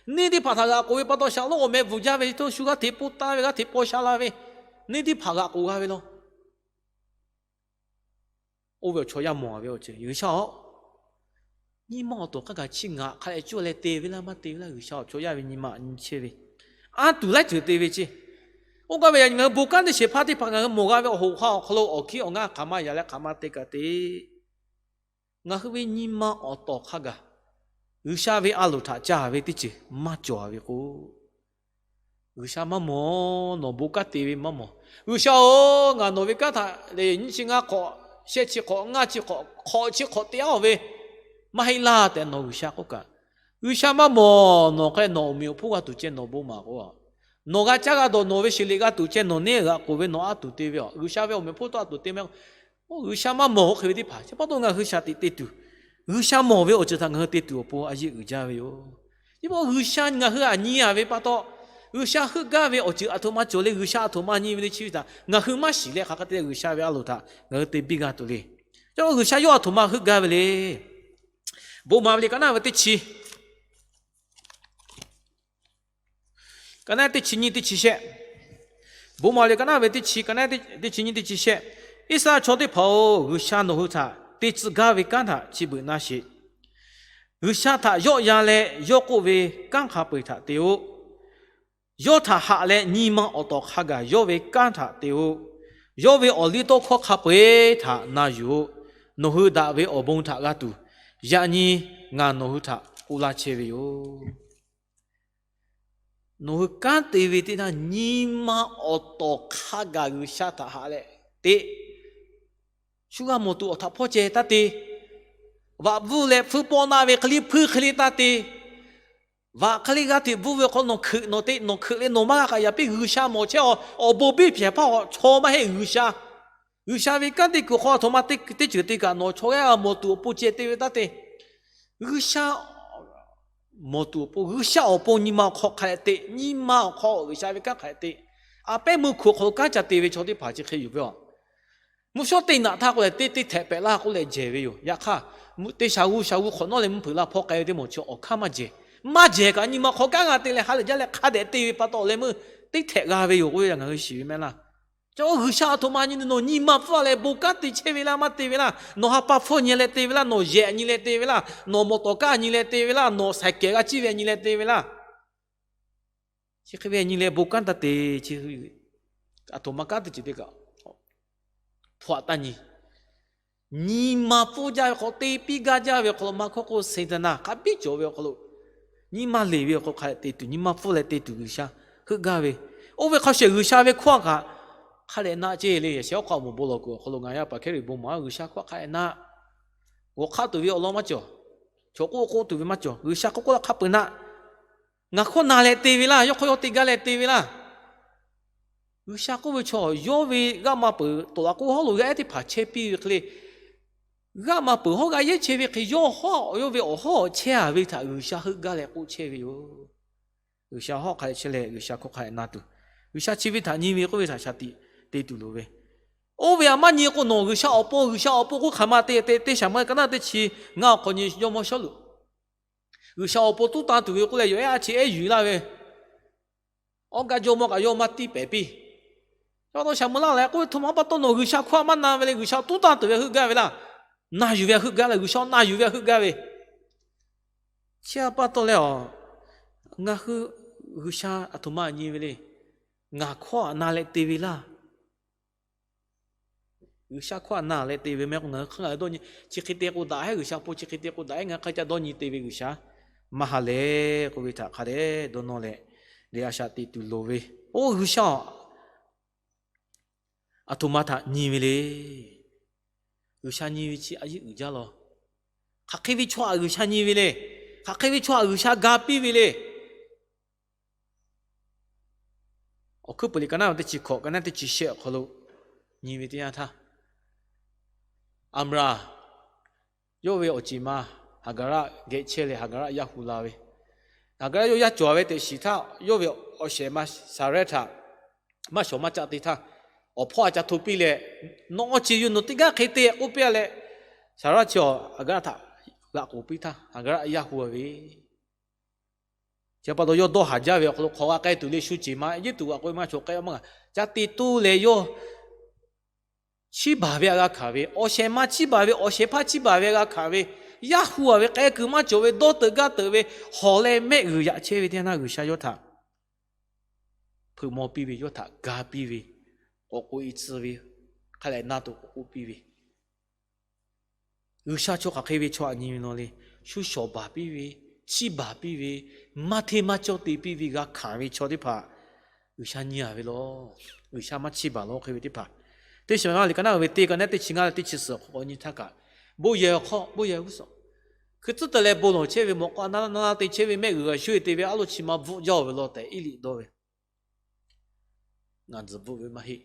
Neˇ teˇ hpaˍ htaꞈ g'aꞈ k'oˍ ve pa taw, shaˍ lonˉ awˬ meh bvuhˬ jaˇ ve htawˇ, shu g'aˇ hteꞈ po taˇ ve, g'aˇ hteꞈ paw sha la ve, neˇ teˇ hpaˍ g'aꞈ k'oˍ g'a ve law. Oˇ ve awˬ chaw yaˇ mawˬ ve awˬ ceuˬ G'uiˬsha-oˬ, nyi ma awˬ tawˍ hk'a gaˬ chi ngaˬ hk'a leh cuˇ leh te ve laˇ maˇ te ve laˇ, G'uiˬsha awˬ chaw yaˇ ve nyi ma nyi chehˇ ve, anˇ tuˬ laiˉ ceuˬ te ve ceˇ. Oˇ kaˇ ve yaꞈ nyi ngaˬ hui bon kanˉ teˇ shehˍ hpaˇ teˇ hpaˍ ngaˬ hui mawˬ g'a ve awˬ hoꞈ hk'aw awˬ hk'aw lo awˬ hkiˉ awˬ ngaˇ hk'aˬ ma yaꞈ leh hk'aˬ ma te kaꞈ te, ngaˬ hui ve nyi ma awˬ tawˍ hk'a gaˬ G'uiˬsha ve a loˍ htaꞈ ca ve teˇ ceuˬ maˇ cawˬ ve k'o, G'uiˬsha maˇ mawˬ, nawˬ bon kanˉ te ve maˇ mawˬ. G'uiˬsha-oˬ, ngaˬ nawˬ ve kanˉ htaꞈ lehˬ nyiˇ chi ngaˇ hk'awꞈ, shehˆ chi hk'awꞈ, ngaˇ chi hk'awꞈ, hk'awꞈ chi hk'awꞈ te-a ve maˇ heˆ laˇ tehꞈ nawˬ G'uiˬsha k'oˆ kaꞈ, G'uiˬsha maˇ mawˬ. Nawˬ hk'e nawˬ awˬ meꞈ awˬ hponˇ g'a tuˬ ceh nawˬ bon maˍ k'o, nawˬ g'a caˇ g'a dawˬ nawˬ ve sheˍ liꞈ g'a tuˬ ceh nawˬ neˇ g'aꞈ k'oˍ ve nawˬ a tuˬ te ve a, G'uiˬsha ve awˬ meꞈ awˬ hponˇ tawˇ a tuˬ te meh. Oˇ G'uiˬsha maˇ mawˬ oˇ hk'e ve teˇ hpaˍ chi pa taw ngaˬ hui shaˍ tiꞈ te tuˬ, G'uiˬsha mawˬ ve awˬ ceuˬ htaꞈ ngaˬ hui te tuˬ awˬ pon a yeˇ uiˍ jaˇ ve yoˬ. Chi pa G'uiˬsha ngaˬ hui a nyi a ve pa taw, G'uiˬsha heuˆ gaˇ ve awˬ ceuˬ a htoꞈ ma cawˬ le, G'uiˬsha a htoꞈ ma nyi ve le chi ve htaꞈ ngaˬ hui maˇ shiˍ leh hk'aˬ hk'e te leh G'uiˬsha ve a loˍ htaꞈ ngaˬ hui te biˇ g'a tuˬ le. Chi G'uiˬsha yawˇ a htoꞈ ma heuˆ gaˇ ve le. Bon maˍ ve liꞈ ka naˉ ve teˇ chi, ka naˉ teˇ chi nyiˇ teˇ chi shehˆ. Bon maˍ ve liꞈ ka naˉ ve teˇ chi, ka naˉ teˇ chi nyiˇ teˇ chi shehˆ. Iˉsaˍreˍlaˆ chaw teˇ hpaˍ-oˬ, G'uiˬsha nawˬ hui htaꞈ te tcuh gaˇ ve kanˉ htaꞈ chi beuꞈ na sheˍ. G'uiˬsha htaꞈ yawˆ yan leh yawˇ k'oˆ ve kanˉ hk'a peu-eˬ htaꞈ te-o. Yawˇ htaꞈ haꞈ leh nyi ma awˬ tawˍ hk'a gaˬ yawˇ ve kanˉ htaꞈ te-o. Yawˇ ve awˬ liˇ tawˇ hkawˇ hk'a peu-eˬ htaꞈ na yuˬ-o. Nawˬ hui daꞈ ve awˬ bon htaꞈ g'a tuˬ, yaꞈ nyi ngaˬ nawˬ hui htaꞈ k'oˆ laˇ chehˇ ve yoˬ. Nawˬ hui kanˉ te ve teˇ htaˇ nyi ma awˬ tawˍ hk'a gaˬ G'uiˬsha htaꞈ haꞈ leh te. Shu g'a mawˬ tuˬ awˬ htaꞈ hpawˇ ceh taˇ te. Vaꞈ bvuhˇ leh hpfuhˇ pawˆ naˆ ve hk'e le hpeuˇ hk'e le taˇ te. Vaꞈ hk'e le g'a teꞈ bvuhˇ ve hk'aw nawˬ hkeuꞈ nawˬ te, nawˬ hkeuꞈ leh nawˬ maˇ g'a k'aꞈ yaꞈ piˇ. G'uiˬsha mawˬ chehˇ-a. Awˬ bon biˇ hpehꞈ hpaˇ awˬ chaw maˇ heˆ G'uiˬsha. G'uiˬsha ve kanˉ teˇ kuiˬ hk'aw a htoꞈ ma teˇ ceuˬ te kaꞈ nawˬ chaw g'aˇ mawˬ tuˬ awˬ pon ceh te ve taˇ te. G'uiˬsha mawˬ tuˬ awˬ pon, G'uiˬsha awˬ pon nyi ma awˬ hk'aw hk'a leh te, nyi ma awˬ hk'aw G'uiˬsha ve kanˉ hk'a leh te. A pehˉ meuˇ hkui awˬ hk'aw lo kanˉ ca te ve chaw teˇ hpaˍ chi hk'e yuˬ ve a. Mvuhˇ shawˉ teˇ naꞈ htaˇ k'oˆ leh teˇ teˇ htehꞈ pehꞈ laˇ k'oˆ leh jehˬ ve yoˬ. Yaꞈ hk'aˇ, te shaˍ g'u shaˍ g'u hk'awꞈ nawˉ leh mvuhˇ hpeuꞈ laˇ hpawˇ k'ai ve teˇ maˬ chi awˬ hk'aˇ maˇ jehˬ. Maˇ jehˬ kaꞈ nyi ma hk'aw kanˉ g'a te leh ha lehˬ jaˇ leh hk'a dehꞈ te ve pa taw leh meuˇ teˇ htehꞈ g'a ve yoˬ k'oˆ ve ngaˬ hui shiˍ ve mehˆ laˇ. Ca-o, G'uiˬsha a htoꞈ ma nyi nawˬ nyi ma hpfuhˇ leh bon kanˉ te chehˇ ve laˇ maˇ te ve laˇ, nawˬ ha pa hpfuhˇ nyi leh te ve laˇ, nawˬ yehˬ nyi leh te ve laˇ, nawˬ mawˬ tawˍ kaˇ nyi leh te ve laˇ, nawˬ saiˍ kehˬ g'a ciˇ ve nyi leh te ve laˇ. Chi hk'e ve nyi leh bon kanˉ taˇ te. Chi a htoꞈ ma kanˉ teˇ ceuˬ te kaꞈ hpu aꞈ taˇ nyi. Nyi ma pfuhˇ jaˇ ve hk'aw te piˇ gaˇ jaˇ ve awˬ hk'aw lo maˇ hkawˇ k'o, Saˍtanˍ hk'a biˇ cawˬ ve awˬ hk'aw lo, nyi ma leˬ ve awˬ hk'aw lo hk'a te tuˬ, nyi ma pfuhˇ leh te tuˬ G'uiˬsha heuˆ gaˇ ve. Oˇ ve hk'a shehˍ G'uiˬsha ve hkawˇ kaꞈ hk'a dehꞈ na ceˇ le. Yaꞈ sheh awˬ hk'aw moˍ bon lawˬ kuiˬ awˬ hk'aw lo ngaˬ yaˇ paˍ Hkehˉ ve bon maˍ G'uiˬsha hkawˇ hk'a dehꞈ na. G'awˬ hk'aˆ tuˬ ve awˬ lawn maˇ cawˬ. Chaw k'oˆ k'oˆ tuˬ ve maˇ cawˬ. G'uiˬsha k'oˆ k'oˆ laˇ hk'a peuˬ naˆ, ngaˬ hkawˇ na leh te ve laˇ, yawˇ hk'aw yawˇ te gaˇ leh te ve laˇ. G'uiˬsha k'oˆ ve chaw yawˇ ve g'aˇ ma peuˬ, toꞈ laꞈ k'oˆ hawˉ lo g'a ehˉ teˇ hpaˍ chehˇ piˇ ve hk'e le, g'aˇ ma peuˬ hawˉ g'a yehˇ chehˇ ve hk'e yawˇ hawˉ, yawˇ ve awˬ hawˉ chehˇ a ve htaꞈ G'uiˬsha heuˆ gaˇ leh k'oˆ chehˇ ve yoˬ. G'uiˬsha hawˉ hk'a leh chehˇ leh G'uiˬsha hkawˇ hk'a leh na tuˬ, G'uiˬsha chi ve htaꞈ nyi ve k'oˆ ve htaꞈ shaˍ tiꞈ te tuˬ loˍ ve. Oˇ ve htaꞈ maˇ nyi k'o, nawˬ G'uiˬsha awˬ pon, G'uiˬsha awˬ pon k'oˆ hk'aˬ ma te te te shaˍ ma ka naˆ teˇ chi ngaˇ awˬ hk'aw nyi jawˇmawˇ Sawˉluꞈ, G'uiˬsha awˬ pon tuˉ tanˇ tuˬ ve k'oˆ leh, yawˬ ehˉ a chi ehˉ yuˬ laˇ ve, awˉ gaˇ jawˇmawˇ kaꞈ yawˇ maˇ tiˇ pehˍ piˇ. Yaꞈ pa taw shaˍ meuꞈ laˇ leh k'oˆ ve, htoꞈ ma pa taw nawˬ G'uiˬsha hkawˇ a maˇ na ve le, G'uiˬsha tuˉ tanˇ tuˬ ve heuˆ gaˇ ve laˇ. Na yuˬ ve heuˆ gaˇ leh, G'uiˬsha na yuˬ ve heuˆ gaˇ ve. Chi a pa taw leh a, ngaˬ hui G'uiˬsha aˬ htoꞈ ma nyi ve le. Ngaˬ hkawˇ a na leh te ve laˇ. G'uiˬsha hkawˇ a na leh te ve meh k'o, ngaˬ hui hk'aˇ ngaˬ hui dawˇ nyi, chi hk'e te k'o daꞈ hehˉ, G'uiˬsha awˬ pon chi hk'e te k'o daꞈ hehˉ, ngaˬ hui hk'aˇ ca dawˇ nyi te ve G'uiˬsha maˇ ha leh k'oˆ ve htaꞈ hk'a dehꞈ dawˇ nawˇ leh, leh a shaꞈ teꞈ tuˬ loˍ ve. Oˇ G'uiˬsha aˬ htoꞈ ma htaꞈ nyi ve le. G'uiˬsha nyi ve chi a yeˇ uiˍ jaˇ law. Hk'aˬ hk'e ve chaw htaꞈ G'uiˬsha nyi ve le. Hk'aˬ hk'e ve chaw htaꞈ G'uiˬsha ga piˇ ve le. Awˬ hkuiˉ puiˍ liꞈ ka naˆ teˇ chi hkawꞈ, ka naˆ teˇ chi shehˆ awˬ hk'aw lo nyi ve teˇ yanˇ htaˇ, Aˍbraˍhanˍ yawˇ ve awˬ ceˬ ma Haˍgaˍraˆ geh chehˇ leh Haˍgaˍraˆ yaˇ hu la ve. Haˍgaˍraˆ yawˇ yaˇ cawˬ ve teꞈ shiˍ htaˇ, yawˇ ve awˬ shehˍ ma Saˍrehˇ htaꞈ maˇ shawˍ maˇ caˆ te htaˇ, awˬ hpawˇ a ca hto piˇ leh, Nawˬ awˬ ceˬ yoˬ, nawˬ teˇ g'aˇ hk'e te k'oˆ piˇ a leh, Saˍrehˇ chi Haˍgaˍraˆ htaꞈ g'aꞈ k'oˍ piˇ htaˇ, Haˍgaˍraˆ yaˇ hu a ve. Chi pa taw yawˇ dawˇ haˍ jaˇ ve awˬ hk'aw lo hk'awꞈ g'a k'ai tuˬ le, shu ceˬ ma Eˇjiˇtuꞈ g'aꞈ k'oˆ ve maˇ shawˍ k'ai maˇ g'a ca te toˇ leh, yawˇ chiˇ baˬ ve a g'a hkanˍ ve, awˬ shehˍ ma chiˇ baˬ ve, awˬ shehˍ hpaˇ chiˇ baˬ ve a g'a hkanˍ ve, yaˇ hu a ve, k'ai kuiˬ maˇ cawˬ ve, dawˇ teuꞈ gaˇ teuꞈ ve, hawˍ leh mehˆ g'uiˬ yaꞈ chehˇ ve teˇ yanˇ htaˇ, G'uiˬsha yawˇ htaꞈ hpeuꞈ maw piˇ ve, yawˇ htaꞈ ga piˇ ve, k'awꞈ k'oꞈ e tcuh ve, hk'a lehˬ na tuˬ k'awꞈ k'oˆ piˇ ve. G'uiˬsha chaw hk'aˬ hk'e ve chaw htaꞈ nyi ve law le. Shu shawˍ baˬ piˇ ve, chiˇ baˬ piˇ ve, maˇ hteˇ maˇ cawˇ te piˇ ve g'a hkanˍ ve chaw teˇ hpaˍ G'uiˬsha nyi a ve law. G'uiˬsha maˇ chiˇ baˬ law hk'e ve teˇ hpaˍ, teˇ shiˍ ma liꞈ ka naˆ ve teˇ, ka naˆ teˇ chi ngaˇ leh teˇ chi suhˍ awˬ hk'aw nyi htaˇ kaꞈ, bon yehˬ awˬ hk'aw, bon yehˬ g'uˇ suhˍ hkui tcuhˉ te leh bon lawˬ chehˇ ve, mawꞈ k'aw na na na te chehˇ ve, mehˆ g'uiˬ g'a shuˉ e te ve, a loˍ chi ma bvuhˆ jaˇ ve law tehꞈ Eˇliˆ dawˇ ve, Ngaˬ tzuhꞈ bvuhˆ ve maˇ heˆ.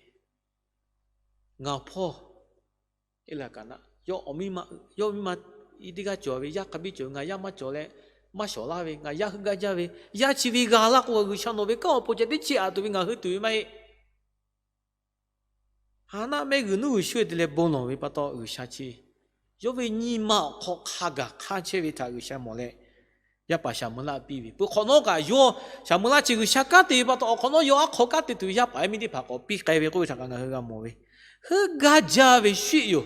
Ngaˬ awˬ hpawˇ, e la kaꞈ na, yawˇ awˬ miˇ ma, yawˇ miˇ ma i teˇ g'aˇ cawˬ ve, yaˇ hk'a biˇ cawˬ ve, ngaˬ yaˇ maˇ cawˬ leh maˇ shawˍ laˇ ve, ngaˬ yaˇ heuˆ gaˇ jaˇ ve, yaˇ chi ve g'a laˇ k'o, G'uiˬsha nawˬ ve kanˉ awˬ pon ceh teˇ chi aꞈ tuˬ ve ngaˬ hui tuˬ ve maˇ heˆ. Haˍnaˆ mehˆ g'uiˬ nuˉ g'uiˬ shuˉ e te leh bon lawˬ ve pa taw, G'uiˬsha chi yawˇ ve nyi ma awˬ hk'aw hk'a gaˬ hk'anˇ chehˇ ve htaꞈ G'uiˬsha mawˬ leh, yaˇ paˍ Saˍmoˍeˍlaˆ piˇ ve. Peuˬ hk'awꞈ nawˉ kaꞈ yawˇ Saˍmoˍeˍlaˆ chi G'uiˬsha kanˉ te ve pa taw, awˬ hk'awꞈ nawˉ yawˇ aˉ hk'aw kanˉ te tuˬ ve yaˇ paˍ yaˇ miˇ teˇ hpaˍ k'awꞈ piˇ k'ai ve k'oˆ ve htaꞈ kaꞈ ngaˬ hui g'a mawˬ ve. Heuˆ gaˇ jaˇ ve shu yoˬ.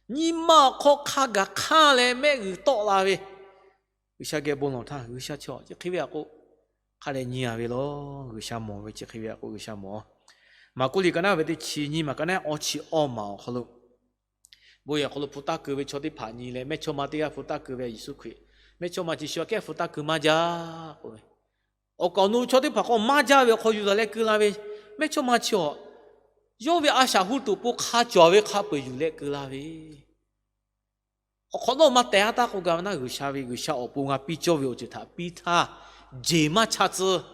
Nyi ma awˬ hk'aw hk'a gaˬ hk'anˇ leh mehˆ g'uiˬ tawˆ la ve, G'uiˬsha geh bon lawˬ htaˇ, G'uiˬsha chi chi hk'e ve a k'o, hk'a leh nyi a ve lawˬ. G'uiˬsha mawˬ ve chi hk'e ve a k'o, G'uiˬsha mawˬ. Maˍkuˆ liꞈ ka naˆ ve teˇ chi nyiˇ maˬ ka naˆ awˇ chi awˇ maˬ awˬ hk'aw lo, bon yehˬ awˬ hk'aw lo hpu taˇ keu ve chaw teˇ hpaˍ nyi leh, mehˇchawˇma teˇ g'aˇ hpu taˇ keu ve Yeˍsuˆ Hkriꞈ, mehˇchawˇma chi shu aꞈ kehˉ hpu taˇ keu maˇ jaˇ k'oˆ ve, awˬ kaˍ awˬ nu chaw teˇ hpaˍ k'awꞈ maˇ jaˇ ve awˬ hk'aw yuˬ taˍ leh keu la ve, mehˇchawˇma chi awˬ, yawˇ ve a shaˍ hu tuˬ po hk'a cawˬ ve hk'a peu-eˬ yuˬ leh keu la ve, awˬ hk'awꞈ nawˉ maˇ tehˬ a taˇ k'oˆ gaˇ ve naˆ, G'uiˬsha ve, G'uiˬsha awˬ pon g'a piˇ cawˇ ve awˬ ceuˬ htaꞈ piˇ htaˇ, jeˬ maˇ cha tcuh.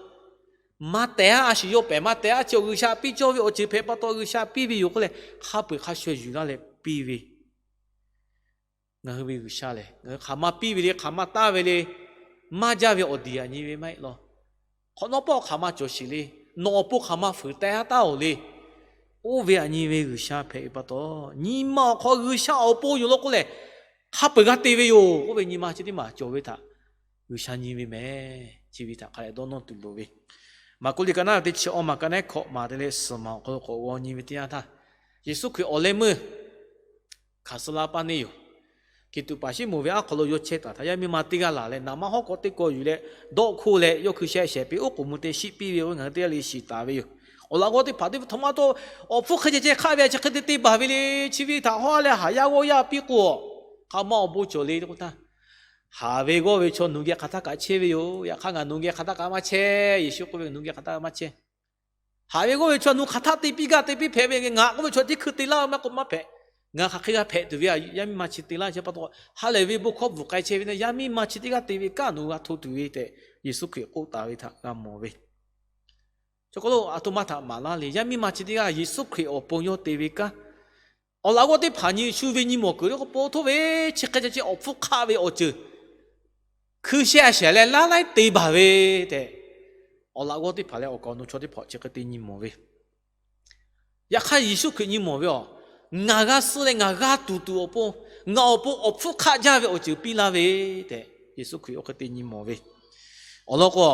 Maˇ tehˬ a, a shu yawˇ pehˍ maˇ tehˬ a, chi awˬ G'uiˬsha piˇ cawˇ ve awˬ ceuˬ hpehꞈ pa taw G'uiˬsha piˇ ve yoˬ k'oˆ leh, hk'a peu-eˬ hk'a shuˍ shuˍ yuˬ laˇ leh piˇ ve. Ngaˬ hui ve G'uiˬsha lehˬ, ngaˬ hui hk'aˬ ma piˇ ve le, hk'aˬ ma taˇ ve le, maˇ jaˇ ve awˬ diˬ aꞈ nyi ve maˇ heˆ law. Hk'awꞈ nawˉ pawˆ hk'aˬ ma cawˬ sheˍ le, nawˬ awˬ pon hk'aˬ ma fuiˍ teh a taˇ oˬ le. Oˇ ve aꞈ nyi ve G'uiˬsha hpehꞈ ve pa taw, nyi ma awˬ hk'aw G'uiˬsha awˬ pon yoˬ law k'oˆ lehˬ, hk'a peu-eˬ g'a te ve yoˬ k'oˆ ve nyi ma chi teˇ maˬ cawˬ ve htaꞈ G'uiˬsha nyi ve mehˍ. Chi ve htaꞈ hk'a leh dawˇ nawˇ tuˬ loˍ ve, Maˍkuˆ liꞈ ka naˆ ve teˇ chi awˇ maˬ ka naˆ hkawꞈ maˬ te leh suhˍ maˬ awˬ hk'aw lo k'awꞈ g'aw nyi ve teˇ yanˇ htaˇ, Yeˍsuˆ Hkriꞈ awˬ leh meuˇ hkanˍ suh la paˇ neˇ yoˬ. Hkiˬ tuꞈ paˍ Siˉmonˍ ve aˉ hk'aw lo yawˇ chehˇ taˍ htaꞈ yaˇ miˇ ma teˇ g'aˇ laˬ leh, naˍ manˇ hawˉ k'aw teˇ kawˆ yuˬ leh dawˆ hkoˇ leh yawˇ hkui sheh shehˍ piˇ, oˉ k'oˍ mvuh te shiˆ piˇ ve, oˇ ngaˬ hui teˇ g'aˇ le shiˍ taˍ ve yoˬ. Awˬ laꞈ g'awˇ teˇ hpaˍ teˇ hpaˍ htoꞈ ma taw, awˬ hpfuhˇ hk'e ceh ceh hk'aˆ ve a chi hk'e te te baˬ ve le. Chi ve htaꞈ hawˉ leh haˍ yaˇ g'awˇ yaˇ piˇ k'o, hk'aˬ ma awˬ bon cawˬ le k'oˆ htaˇ, haˍ ve g'awˇ ve chaw nawˬ geh hk'aˬ htaˇ kaꞈ chehˇ ve yoˬ. Yaꞈ hk'aˇ ngaˬ nawˬ geh hk'aˬ htaˇ kaꞈ maˇ chehˇ. Yeˍsuˆ k'oˆ ve, nawˬ geh hk'aˬ htaˇ maˇ chehˇ. Haˍ ve g'awˇ ve chaw nawˬ hk'aˬ htaˇ te piˇ gaˇ te piˇ hpehꞈ ve, ngaˬ k'oˆ ve chaw teˇ hkui te laˇ ve maˇ k'o maˇ hpehꞈ. Ngaˬ hk'aˬ hk'e g'a hpehꞈ tuˬ ve, yaˇ miˇ ma chi te laˇ chehˇ pa taw, ha lehˬ ve bon hkawˇ bvuhˬ k'ai chehˇ ve na, yaˇ miˇ ma chi teˇ g'aˇ te ve kanˉ nawˬ g'a hto tuˬ ve tehꞈ Yeˍsuˆ Hkriꞈ k'oˆ taˍ ve htaꞈ g'a mawˬ ve. Chaw hk'aw lo aˬ htoꞈ ma htaꞈ maˍ laˇ le. Yaˇ miˇ ma chi teˇ g'aˇ Yeˍsuˆ Hkriꞈ awˬ pon yawˇ te ve kanˉ, awˬ laꞈ g'awˇ teˇ hpaˍ nyi shu ve nyi mawˬ kuiˬ lo k'o po htoˇ ve, chi hk'e ca ce awˬ hpfuhˇ hk'aˆ ve awˬ ceuˬ, hkui sheh a shehˍ leh laˇ laiˉ te baˬ ve tehꞈ, awˬ laꞈ g'awˇ teˇ hpaˍ leh awˬ kaˍ awˬ nu chaw teˇ hpaˍ chi hk'e te nyi mawˬ ve. Yaꞈ hk'aˇ Yeˍsuˆ Hkriꞈ nyi mawˬ ve, ngaˬ g'a suh leh ngaˬ g'a tuˬ tuˬ awˬ pon, ngaˬ awˬ pon awˬ hpfuhˇ hk'aˆ jaˇ ve awˬ ceuˬ piˇ laˇ ve tehꞈ Yeˍsuˆ Hkriꞈ oˇ hk'e te nyi mawˬ ve. Awˬ lawn k'o,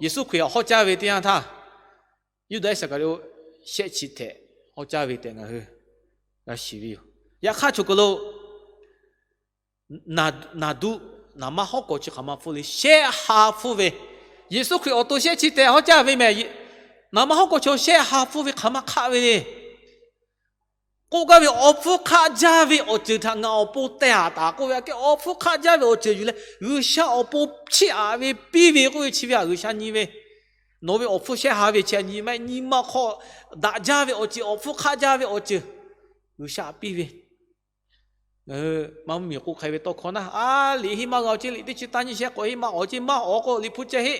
Yeˍsuˆ Hkriꞈ hawˉ caˇ ve teˇ yanˇ htaˇ, Yuˇdaꞈ Iˉsaˍkaˍriˍoˆ shehˆ chi htehꞈ hawˉ caˇ ve tehꞈ ngaˬ hui g'a shiˍ ve yoˬ. Yaꞈ hk'aˇ choˬ kaˬ lo naˍ duˆ naˍ maˇ hawˉ kawꞈ chi hk'aˬ ma hpfuhˇ le, shehˆ ha hpfuhˇ ve. Yeˍsuˆ Hkriꞈ awˬ to shehˆ chi htehꞈ hawˉ caˇ ve mehˍ, naˍ maˇ hawˉ kawꞈ chaw shehˆ ha hpfuhˇ ve hk'aˬ ma hk'aˆ ve le. K'oˆ gaˇ ve awˬ hpfuhˇ hk'aˆ jaˇ ve awˬ ceuˬ htaꞈ ngaˬ awˬ pon teh aˍ taˍ k'oˆ ve, aꞈ kehˉ awˬ hpfuhˇ hk'aˆ jaˇ ve awˬ ceuˬ yuˬ leh G'uiˬsha awˬ pon chiˇ aꞈ ve piˇ ve k'oˆ ve chi ve htaꞈ G'uiˬsha nyi ve. Nawˬ ve awˬ hpfuhˇ shehˆ ha ve chi htaꞈ nyi maˇ heˆ, nyi ma hk'aw daꞈ jaˇ ve awˬ ceuˬ, awˬ hpfuhˇ hk'aˆ jaˇ ve awˬ ceuˬ G'uiˬsha piˇ ve. Ngaˬ hui maˇ mvuhˇmiˬ k'oˆ hk'e ve tawˇ hkawˇ naˇ, a liꞈ henˇ maˇ g'a-o ceˇ, liꞈ teˇ chi taˇ nyiˇ shehˆ k'awꞈ henˇ maˇ awˬ ceˇ, maˇ awˬ k'o liꞈ hpu ceh heˆ.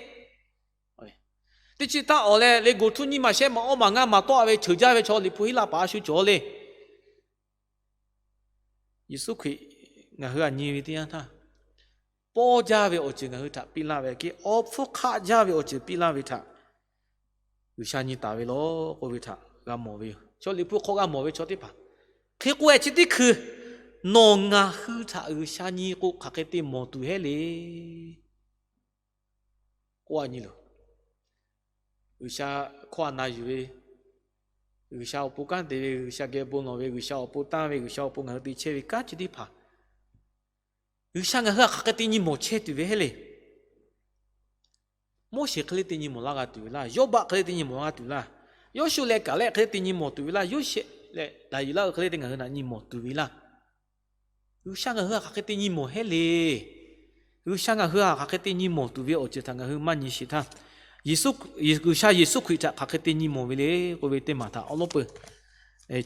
Teˇ chi taˇ awˬ leh liꞈ g'oˍ htuˇ nyiˇ maˬ shehˆ maˬ awˇ maˬ ngaˇ maˬ tawˆ-a ve ceuˬ jaˇ ve chaw liꞈ hpu henˇ laˇ paˍ a shu cawˬ le. Yeˍsuˆ Hkriꞈ ngaˬ hui htaꞈ nyi ve teˇ yanˇ htaˇ, pawˇ jaˇ ve awˬ ceuˬ ngaˬ hui htaꞈ piˇ laˇ ve aꞈ kehˉ awˬ hpfuhˇ hk'aˆ jaˇ ve awˬ ceuˬ piˇ laˇ ve htaꞈ G'uiˬsha nyi taˍ ve law k'oˆ ve htaꞈ g'a mawˬ ve yoˬ. Chaw liꞈ hpu hk'aw g'a mawˬ ve chaw teˇ hpaˍ hk'e k'oˆ-e chi teˇ hkui, nawˬ ngaˬ hui htaꞈ G'uiˬsha nyi k'o hk'aˬ hk'e te mawˬ tuˬ heˆ le. K'oˆ-a nyi loˬ. G'uiˬsha hkawˇ a na yuˬ ve, G'uiˬsha awˬ pon kanˉ te ve, G'uiˬsha geh bon lawˬ ve, G'uiˬsha awˬ pon tanˇ ve, G'uiˬsha awˬ pon ngaˬ hui te chehˇ ve kanˉ chi teˇ hpaˍ G'uiˬsha ngaˬ hui htaꞈ hk'aˬ hk'e te nyi mawˬ chehˇ tuˬ ve heˆ le. Moˉseˍ hk'e le te nyi mawˬ laˇ g'a tuˬ ve laˇ. Yawˇbaˆ hk'e le te nyi mawˬ g'a tuˬ laˇ. Yawˇshuˆ leh Kaˍlehˆ hk'e le te nyi mawˬ tuˬ ve laˇ. Yoˇsheˆ leh Daˍyeˍlaˆ hk'e le te ngaˬ hui htaꞈ nyi mawˬ tuˬ ve laˇ. G'uiˬsha ngaˬ hui htaꞈ hk'aˬ hk'e te nyi mawˬ heˆ le. G'uiˬsha ngaˬ hui htaꞈ hk'aˬ hk'e te nyi mawˬ tuˬ ve awˬ ceuˬ htaꞈ ngaˬ hui maˇ nyi sheˍ htaˇ, Yeˍsuˆ, G'uiˬsha Yeˍsuˆ Hkriꞈ htaꞈ hk'aˬ hk'e te nyi mawˬ ve le k'oˆ ve teˇ maˬ htaꞈ awˬ lawˉ peuˬ,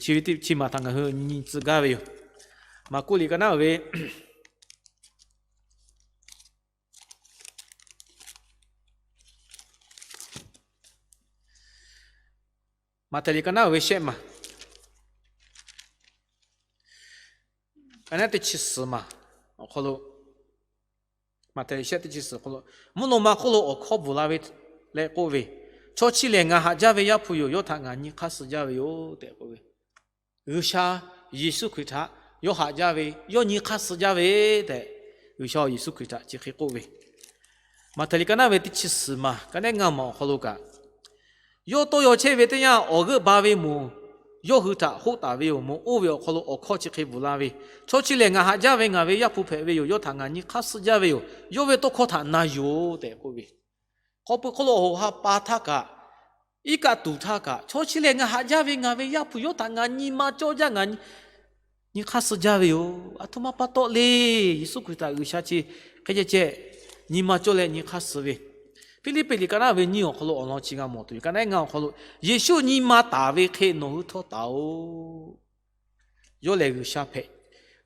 chi ve teˇ chi maˬ htaꞈ ngaˬ hui nyi tcuh gaˇ ve yoˬ. Maˍkuˆ liꞈ ka naˉ ve Maꞈhtehˍ liꞈ ka naˉ ve shehˆ maˬ, ka naˉ teˇ chi suhˍ maˬ awˬ hk'aw lo, Maꞈhtehˍ shehˆ teˇ chi suhˍ awˬ hk'aw lo, mvuhˇ naw ma hk'oˆ lo awˬ hkawˇ bvuhˬ la ve leh k'oˆ ve, Chaw chi lehˬ ngaˬ haꞈ jaˇ ve Yaˇ hpu yoˬ. Yawˇ htaꞈ ngaˬ nyi hk'aˇ suh jaˇ ve yoˬ tehꞈ k'oˆ ve. G'uiˬsha Yeˍsuˆ Hkriꞈ htaꞈ yawˇ haꞈ jaˇ ve, yawˇ nyi hk'aˇ suh jaˇ ve tehꞈ, G'uiˬsha Yeˍsuˆ Hkriꞈ htaꞈ chi hk'e k'oˆ ve, Maꞈhtehˍ liꞈ ka naˉ ve teˇ chi suhˍ maˬ ka naˉ ngaˇ maˬ awˬ hk'aw lo kaꞈ, yawˇ tawˇ yaw chehˇ ve teˇ yanˇ, awˬ g'euˆ ba ve moˍ yawˇ hui htaꞈ hoˆ taˍ ve yoˬ. Moˍ oˇ ve awˬ hk'aw lo awˬ hkawˇ chi hk'e bvuhˬ la ve, Chaw chi lehˬ ngaˬ haꞈ jaˇ ve, ngaˬ ve Yaˇ hpu hpehꞈ ve yoˬ. Yawˇ htaꞈ ngaˬ nyi hk'aˇ suh jaˇ ve yoˬ. Yawˇ ve tawˇ hkawˇ htaꞈ na yuˬ-oˬ tehꞈ k'oˆ ve, hk'aw pui hk'oˆ lo awˬ hoꞈ ha pa htaˇ kaꞈ, iˉ kaˆ tuˬ htaˇ kaꞈ, Chaw chi lehˬ ngaˬ haꞈ jaˇ ve, ngaˬ ve Yaˇ hpu yoˬ. Yawˇ htaꞈ ngaˬ nyi ma cawˇ jaˇ, ngaˬ nyi hk'aˇ suh jaˇ ve yoˬ. Aˬ htoꞈ ma pa taw le. Yeˍsuˆ Hkriꞈ htaꞈ G'uiˬsha chi hk'e ceh ceh nyi ma cawˇ leh nyi hk'aˇ suh ve, Hpiˇliˇpiˆ liꞈ ka naˉ ve nyiˇ awˬ hk'aw lo awˬ lawn chi g'a mawˬ tuˬ ve, ka naˉ ngaˇ awˬ hk'aw lo, Yeˍsuˆ nyi ma taˍ ve hk'e nawˬ hui htawˇ taˍ-oꞈ. Yawˇ lehˬ G'uiˬsha hpehꞈ,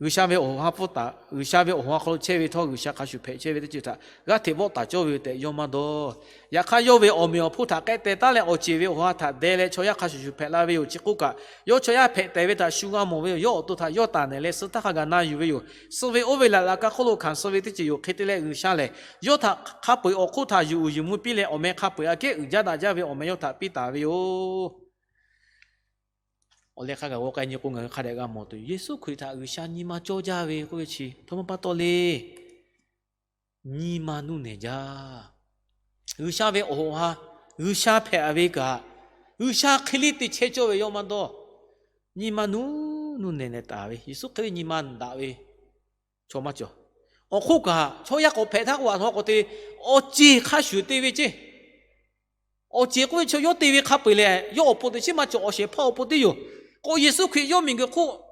G'uiˬsha ve awˬ hoꞈ ha hpfuhˇ taˍ, G'uiˬsha ve awˬ hoꞈ ha hk'aw lo chehˇ ve htawˇ, G'uiˬsha hk'a shuˍ hpehꞈ chehˇ ve teˇ ceuˬ htaꞈ g'aˇ hteꞈ vawˆ taˍ cawˇ ve yoˬ tehꞈ yawˇ maˇ dawˇ. Yaꞈ hk'aˇ, yawˇ ve awˬ meꞈ awˬ hponˇ htaꞈ k'ehˆ teh taˉ leh, awˬ ceˬ ve awˬ ha htaꞈ deh leh chaw yaˇ hk'a shuˍ shuˍ hpehꞈ la ve yoˬ. Chi k'oˆ kaꞈ, yawˇ chaw yaˇ hpehꞈ tehˬ ve htaꞈ shu g'a mawˬ ve yoˬ. Yawˇ awˬ to htaꞈ yawˇ taˍ nehˬ leh suh htaˇ hk'a gaˬ na yuˬ ve yoˬ. Suh ve oˇ ve laꞈ laꞈ ka hk'oˆ lo hkanˍ suh ve teˇ ceuˬ yoˬ. Hk'e te leh, G'uiˬsha lehˬ yawˇ htaꞈ hk'a peu-eˬ awˬ hk'oˆ htaꞈ yuˬ uiˍ yuˬ mvuh piˇ leh, awˬ meh hk'a peu-eˬ aꞈ kehˉ uiˍ jaˇ daꞈ jaˇ ve awˬ meh yawˇ htaꞈ piˇ taˍ ve yoˬ. Awˬ leh hk'a gaˬ g'aw k'ai nyi k'o, ngaˬ hui hk'a dehꞈ g'a mawˬ tuˬ, Yeˍsuˆ Hkriꞈ htaꞈ G'uiˬsha nyi ma cawˇ jaˇ ve k'oˆ ve chi aˬ htoꞈ ma pa taw le. Nyi ma nuˇ nehˬ jaˇ. G'uiˬsha ve awˬ hoꞈ ha, G'uiˬsha hpehꞈ ve kaꞈ, G'uiˬsha hk'e le te chehˇ cawˇ ve yawˇ maˇ dawˇ. Nyi ma nuˇ nuˇ nehˬ nehˬ taˍ ve, Yeˍsuˆ hk'e le nyi ma daꞈ ve chaw maˇ cawˬ. Awˬ hk'oˆ kaꞈ, chaw yaˇ k'awꞈ hpehꞈ htaˇ k'o, aˬ htoꞈ ma k'awꞈ te, awˬ ceˬ hk'a shuˍ te ve ceˇ. Awˬ ceˬ k'oˆ ve chi yawˇ te ve hk'a peu-eˬ leh, yawˇ awˬ pon teꞈ chiˉ maˇ cawˬ, awˬ shehˍ hpaˇ awˬ pon teˇ yoˬ. K'o, Yeˍsuˆ Hkriꞈ yawˇ miˬguiˬ hk'oˆ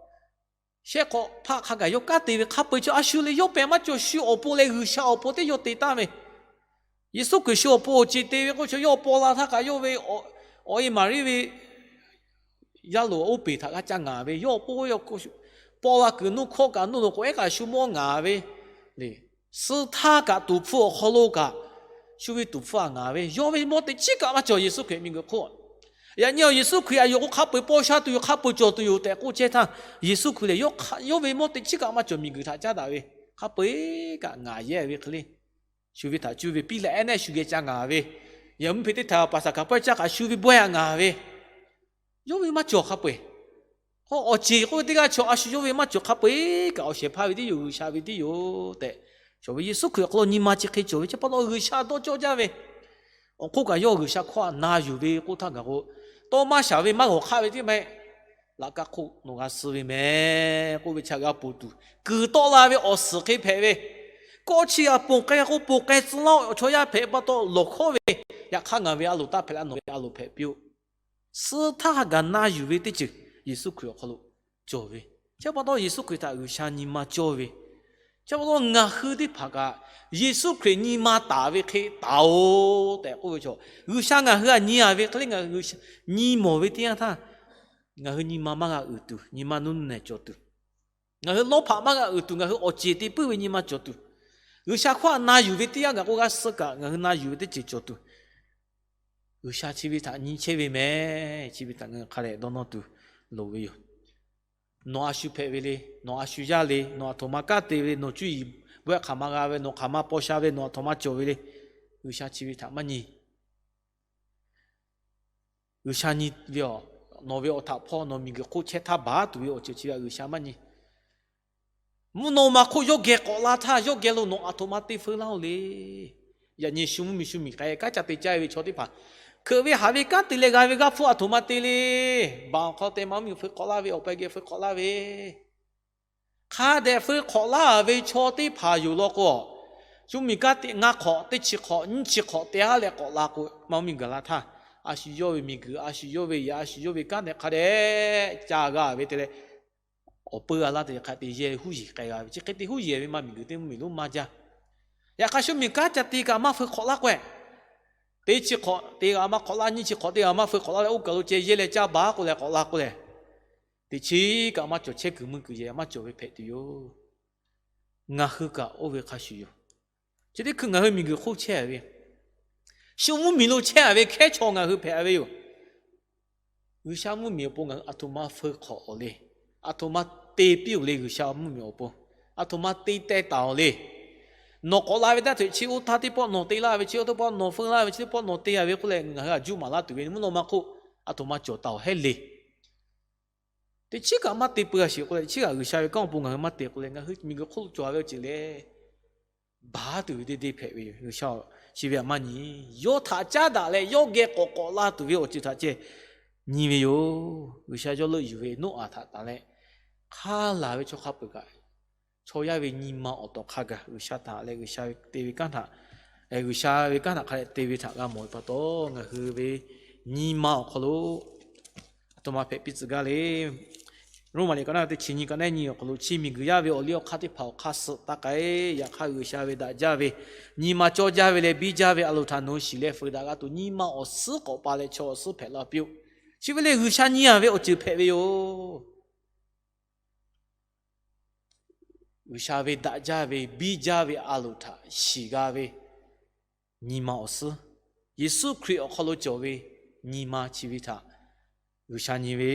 shehˆ hk'awꞈ hpaˆ hk'a gaˬ yawˇ kanˉ te ve hk'a peu-eˬ chi a shu le, yawˇ pehꞈ maˇ cawˬ. Shu awˬ pon leh G'uiˬsha awˬ pon teˇ yawˇ te taˍ ve. Yeˍsuˆ Hkriꞈ shu awˬ pon awˬ ceˬ te ve k'oˆ ve chi yawˇ paw la htaˇ kaꞈ, yawˇ ve awˬ e Maˍriˆ ve yaˇ loˍ oˇ peˬ htaꞈ g'a ca ngaˍ ve, yawˇ awˬ pon k'o, Paw la kuiˬ nuˇ hkawˇ kaꞈ nuˇ loꞈ k'oꞈ ehˉ kaꞈ shu mawˇ ngaˍ ve le. Suh htaˇ kaꞈ tuˍ hpfuh awˬ hk'aw lo kaꞈ shu ve tuˍ hpfuh a ngaˍ ve, yawˇ ve mawˇ teꞈ chiˉ kaꞈ maˇ cawˬ Yeˍsuˆ Hkriꞈ miˬguiˬ hk'oˆ. Yaꞈ nyi awˬ Yeˍsuˆ Hkriꞈ a yoˬ k'o, hk'a peu-eˬ paw sha tuˬ yoˬ, hk'a peu-eˬ cawˬ tuˬ yoˬ tehꞈ k'oˆ chehˇ htaˇ, Yeˍsuˆ Hkriꞈ lehˬ yawˇ ve mawˇ teꞈ chiˉ kaꞈ maˇ cawˬ miˬguiˬ htaꞈ caˉ daꞈ ve, hk'a peu-eˬ kaꞈ ngaˍ yehˇ ve hk'e le. Shu ve htaꞈ cuˇ ve piˇ leh ehˉ nehˆ shu geh ca ngaˍ ve, yaꞈ mvuhˇ hpe teˇ htaꞈ paˍ saˍ hkaˍ pawehˇ caˇ kaꞈ shu ve bawehˇ a ngaˍ ve, yawˇ ve maˇ cawˬ hk'a peu-eˬ. K'o awˬ ceˬ k'oˆ ve teˇ g'aˇ chaw a shu yawˇ ve maˇ cawˬ hk'a peu-eˬ kaꞈ awˬ shehˍ hpaˇ ve tiˉ yoˬ, G'uiˬsha ve tiˉ yoˬ tehꞈ, cawˬ ve Yeˍsuˆ Hkriꞈ awˬ hk'aw lo nyi ma chi hk'e cawˬ ve chi pa taw G'uiˬsha dawˇ cawˇ jaˇ ve. Awˬ hk'oˆ kaꞈ yawˇ G'uiˬsha hkawˇ htaꞈ na yuˬ ve k'oˆ htaˇ gaˬ k'o, tawˇ maˇ shaˍ ve maˇ g'awˬ hk'aˆ ve teˇ maˇ heˆ. Laꞈ kaˇ hk'oˆ nawˬ g'a suh ve mehˍ k'oˆ ve chi g'a ponˬ tuˬ, kuiˬ tawˆ la ve awˬ suhˍ hk'e hpehꞈ ve. Kawˆ chi a ponˬ k'ai k'o, ponˬ k'ai tcuh laˇ-oˆ, chaw yaˇ hpehꞈ pa taw lawˬ hkawˉ ve, yaꞈ hk'aˇ ngaˬ ve a loˍ taˇ hpehꞈ la, nawˬ ve a loˍ hpehꞈ piˇ-oˆ. Suh htaˇ gaˬ na yuˬ ve teˇ ceuˬ Yeˍsuˆ Hkriꞈ awˬ hk'aw lo cawˬ ve. Chi pa taw Yeˍsuˆ Hkriꞈ htaꞈ G'uiˬsha nyi ma cawˇ ve. Chi pa taw ngaˬ hui teˇ hpaˍ kaꞈ Yeˍsuˆ Hkriꞈ nyi ma taˍ ve hk'e taˍ-oꞈ tehꞈ k'oˆ ve chaw, G'uiˬsha ngaˬ hui htaꞈ nyi a ve hk'e le, ngaˬ hui nyi mawˬ ve teˇ yanˇ htaˇ, ngaˬ hui nyi ma maˇ g'a uiˍ tuˬ, nyi ma nuˇ nehˬ cawˬ tuˬ, ngaˬ hui lawˇ hpaꞈ maˇ g'a uiˍ tuˬ, ngaˬ hui awˬ ceˬ te puiˉ ve nyi ma cawˬ tuˬ, G'uiˬsha hkawˇ htaꞈ na yuˬ ve teˇ yanˇ gaˬ k'o g'a suh kaꞈ ngaˬ hui na yuˬ ve teˇ ceuˬ cawˬ tuˬ, G'uiˬsha chi ve htaꞈ nyi chehˇ ve mehˍ. Chi ve htaꞈ ngaˬ hui hk'a dehꞈ dawˇ nawˇ tuˬ loˍ ve yoˬ. Nawˬ a shu hpehꞈ ve le, nawˬ a shu yaˇ le, nawˬ aˬ htoꞈ ma kanˉ te ve le, nawˬ cuˇ yiˍ bawehˇ hk'aˬ ma g'a ve, nawˬ hk'aˬ ma paw sha ve, nawˬ aˬ htoꞈ ma cawˬ ve le, G'uiˬsha chi ve htaꞈ maˇ nyi. G'uiˬsha nyi ve a, nawˬ ve awˬ htaꞈ hpawˇ nawˬ miˬguiˬ hk'oˆ chehˇ htaˇ baˬ tuˬ ve awˬ ceuˬ chi ve G'uiˬsha maˇ nyi. Mvuhˇ naw ma hk'oˆ yawˇ geh k'awꞈ la htaˇ, yawˇ geh lo nawˬ aˬ htoꞈ ma te feu laˇ-oˬ le. Yaꞈ nyi shu mvuhˇmiˬ shu miˬ k'ai kanˉ ca te caˇ ve chaw teˇ hpaˍ, hkeuꞈ ve haꞈ ve kanˉ te leh g'a ve g'aˇ hpfuhˇ aˬ htoꞈ ma te le. Baˬ awˬ hk'aw te ma mvuhˇmiˬ feu hk'awꞈ laˇ ve, awˬ pa geh feu hk'awꞈ laˇ ve, hk'a dehꞈ feu hk'awꞈ laˇ ve chaw teˇ hpaˍ yoˬ law k'o, shu miˬ kanˉ te ngaˇ hk'awꞈ teˇ chi hk'awꞈ nyiˇ chi hk'awꞈ te-a leh k'awꞈ la k'o, ma mvuhˇmiˬ gaˬ la htaˇ, a shu yawˇ ve miˬguiˬ, a shu yawˇ ve yaꞈ, a shu yawˇ ve kanˉ tehꞈ hk'a dehꞈ ca g'a ve te leh, awˬ peu a laˇ te hk'a te yehˇ huˉ yeˬ k'ai g'a ve, chi hk'e te huˉ yeˬ ve ma miˬguiˬ teˇ mvuhˇmiˬ lonˉ maˇ jaˇ. Yaꞈ hk'aˇ shu miˬ kanˉ ca te kaꞈ maˇ feu hk'awꞈ laˇ k'o, teˇ chi hk'awꞈ te g'a maˇ hk'awꞈ laˇ, nyiˇ chi hk'awꞈ te g'a maˇ feu hk'awꞈ laˇ leh oˇ kaˬ lo ceh yehˇ leh caˇ baˬ k'oˆ leh k'awꞈ la k'oˆ leh, teꞈ chiˉ kaꞈ maˇ cawˬ, chehˇ kuiˬ mui kuiˬ yehˬ maˇ cawˬ ve hpehꞈ tuˬ yoˬ. Ngaˬ hui kaꞈ oˇ ve hk'a shuˍ yoˬ. Chi teˇ hkui ngaˬ hui miˬguiˬ hk'oˆ chehˇ ve, shu mvuhˇmiˬ lo chehˇ ve hkehˉ chaw ngaˬ hui hpehꞈ ve yoˬ. G'uiˬsha mvuhˇmiˬ awˬ pon ngaˬ hui aˬ htoꞈ ma feu hk'awꞈ-oˬ le. Aˬ htoꞈ ma te piˇ-oˬ le. G'uiˬsha mvuhˇmiˬ awˬ pon aˬ htoꞈ ma te teh taˍ-oˬ le. Nawˬ k'awꞈ la ve taˇ hteꞈ chi oˇ htaˇ teˇ pawˆ nawˬ te laˇ ve, chi oˇ teˇ pawˆ nawˬ feu laˇ ve, chi teˇ pawˆ nawˬ te a ve k'oˆ leh ngaˬ hui a juˇ maˍ laˇ tuˬ ve mvuhˇ naw ma hk'oˆ aˬ htoꞈ ma cawˬ taˍ-oˬ hehˉ le. Teꞈ chiˉ kaꞈ maˇ te peu-a sheˍ k'oˆ leh, chi kaꞈ G'uiˬsha ve kanˉ awˬ pon ngaˬ hui maˇ te k'oˆ leh, ngaˬ hui miˬguiˬ hk'oˆ lo cawˬ ve awˬ ceuˬ lehˬ, baˬ tuˬ ve deˇ deˇ hpehꞈ ve yoˬ. G'uiˬsha chi ve htaꞈ maˇ nyi. Yawˇ htaꞈ caˉ daꞈ leh yawˇ geh k'awꞈ k'awꞈ la tuˬ ve awˬ ceuˬ htaꞈ ceh nyi ve yoˬ. G'uiˬsha yawˇ leuˆ yuˬ ve Noˉaꞈ htaꞈ tanˬ leh, hk'aˇ laˬ ve chaw hk'a peu-eˬ kaꞈ, chaw yaˇ ve nyi ma awˬ tawˍ hk'a gaˬ G'uiˬsha htaꞈ leh G'uiˬsha ve te ve kanˉ htaꞈ, G'uiˬsha ve kanˉ htaꞈ hk'a dehꞈ te ve htaꞈ g'a mawˬ ve pa taw, ngaˬ hui ve nyi ma awˬ hk'aw lo aˬ htoꞈ ma hpehꞈ piˇ tcuh gaˇ le. Roˉmaꞈ liꞈ ka naˆ teˇ chi nyi ka naˆ nyi awˬ hk'aw lo, chi miˬguiˬ yaˇ ve awˬ liˇ awˬ hk'aˇ teˇ hpaˍ awˬ hk'aˇ suh taˇ k'ai. Yaꞈ hk'aˇ G'uiˬsha ve daꞈ jaˇ ve, nyi ma cawˇ jaˇ ve leh biˇ jaˇ ve a loˍ htaꞈ nawˬ hui shiˍ leh feu daꞈ g'a tuˬ, nyi ma awˬ suhˉ k'awꞈ pa leh chaw awˬ suhˉ hpehꞈ la piˇ-oˆ. Chi ve lehˬ G'uiˬsha nyi a ve awˬ ceuˬ hpehꞈ ve yoˬ. G'uiˬsha ve daꞈ jaˇ ve, biˇ jaˇ ve a loˍ htaꞈ shiˍ g'a ve nyi ma awˬ suhˉ, Yeˍsuˆ Hkriꞈ awˬ hk'aw lo cawˬ ve nyi ma chi ve htaꞈ G'uiˬsha nyi ve,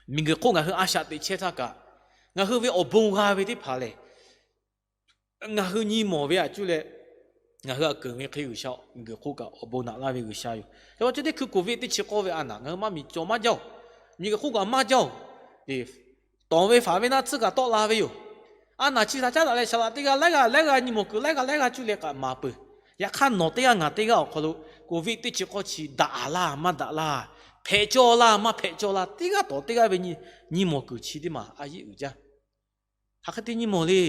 miˬguiˬ hk'oˆ ngaˬ hui a shaꞈ teꞈ chehˇ htaˇ kaꞈ, ngaˬ hui ve awˬ bon g'a ve teˇ hpaˍ lehˬ, ngaˬ hui nyi mawˬ ve aꞈ cuˇ leh, ngaˬ hui aꞈ keunˍ ve hk'e G'uiˬsha miˬguiˬ hk'oˆ kaꞈ awˬ bon naꞈ laˇ ve G'uiˬsha yoˬ. Yaꞈ hk'aˇ chi teˇ hkui Covid teˇ chi k'awˇ ve a naˍ ngaˬ hui maˇ miˬ cawˬ maˇ jaˇ-oˬ. Miˬguiˬ hk'oˆ kaꞈ maˇ jaˇ-oˬ. Tawˍ ve faˍ ve naˆ tsuhˇ kaꞈ tawˆ la ve yoˬ. A naˍ chi htaꞈ caˉ daꞈ leh shaˍ laꞈ teˇ g'aˇ laiˉ g'aˇ laiˉ g'aˇ nyi mawˬ kuiˬ laiˉ g'aˇ laiˉ g'aˇ cuˇ leh kaꞈ maˍ peuˬ. Yaꞈ hk'aˇ nawˬ teˇ g'aˇ ngaˬ teˇ g'aˇ awˬ hk'aw lo Covid teˇ chi k'awˇ chi daꞈ laˇ maˇ daꞈ laˇ, hpehꞈ cawˇ laˇ maˇ hpehꞈ cawˇ laˇ, teˇ g'aˇ tawˍ teˇ g'aˇ ve nyi mawˬ kuiˬ chi teˇ maˬ a yeˆ uiˍ jaˇ. Hk'aˬ hk'e te nyi mawˬ le.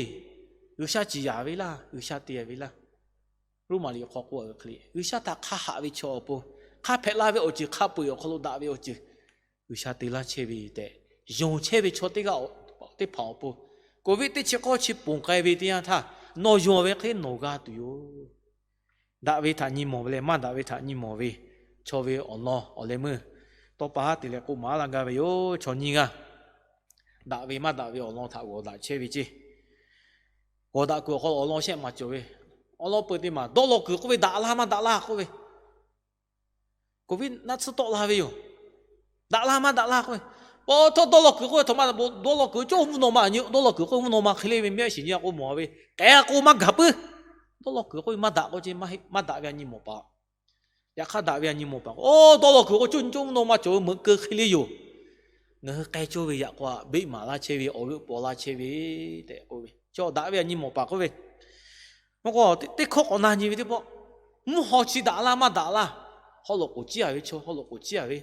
G'uiˬsha ciˍ yanˍ ve laˇ, G'uiˬsha te ve laˇ. Roˉmaꞈ liꞈ hk'aw k'oˆ a ve hk'e le, G'uiˬsha htaꞈ hk'a haꞈ ve chaw awˬ pon, hk'a hpehꞈ la ve awˬ ceuˬ, hk'a peu-eˬ awˬ hk'aw lo daꞈ ve awˬ ceuˬ G'uiˬsha te laˇ chehˇ ve tehꞈ, yonˍ chehˇ ve chaw teˇ g'aˇ teˇ hpaˍ awˬ pon, Covid teˇ chi k'awˇ chi ponˬ k'ai ve teˇ yanˇ htaˇ, nawˬ yonˍ ve hk'e nawˬ g'a tuˬ yoˬ. Daꞈ ve htaꞈ nyi mawˬ ve leh maˇ daꞈ ve htaꞈ nyi mawˬ ve, chaw ve awˬ lawn awˬ leh meuˇ tawˇ pa haˉ te leh k'oˆ maˍ laˇ gaˇ ve yoˬ. Chaw nyiˇ g'aˇ Daꞈ ve maˇ daꞈ ve awˬ lawn htaꞈ g'awˬ daꞈ chehˇ ve ceˇ. G'awˬ daꞈ kuiˬ awˬ hk'aw lo awˬ lawn shehˆ maˍ cawˬ ve, awˬ lawn peuˬ teˇ maˬ dawˇ law kuiˬ k'oˆ ve daꞈ laˇ maˇ daꞈ laˇ k'oˆ ve, Covid naˆ tsuhˇ tawˆ la ve yoˬ. Daꞈ laˇ maˇ daꞈ laˇ k'oˆ ve, pa htawˇ dawˇ law kuiˬ k'oˆ ve htawˇ maˇ, dawˇ law kuiˬ cawˇ mvuhˇ naw ma nyi, dawˇ law kuiˬ k'oˆ ve mvuhˇ naw ma hk'e le ve mehˆ shiˍ nyi a k'o mawˬ ve, k'ehˉ a k'o maˇ gaˬ puiˉ. Dawˇ law kuiˬ k'oˆ ve maˇ daꞈ k'o ce, maˇ daꞈ ve a nyi mawˬ paˍ. Yaꞈ hk'aˇ daꞈ ve a nyi mawˬ paˍ k'o, oˇ dawˇ law kuiˬ k'o cawˇ nyi cawˇ mvuhˇ naw ma cawˬ ve meuꞈ keu hk'e le yoˬ. Ngaˬ hui k'ai cawˇ ve yaꞈ k'o a beˆ maˍ laˇ chehˇ ve, awˬ g'euˆ paw laˇ chehˇ ve tehꞈ k'oˆ ve, chaw daꞈ ve a nyi mawˬ paˍ k'oˆ ve, mvuhˇ k'o teˇ hkawˇ k'awꞈ na nyi ve teˇ pawˆ, mvuhˇ haw chi daꞈ laˇ maˇ daꞈ laˇ, haw loꞈ k'oˍ ciˉ a ve chaw haw loꞈ k'oˍ ciˉ a ve,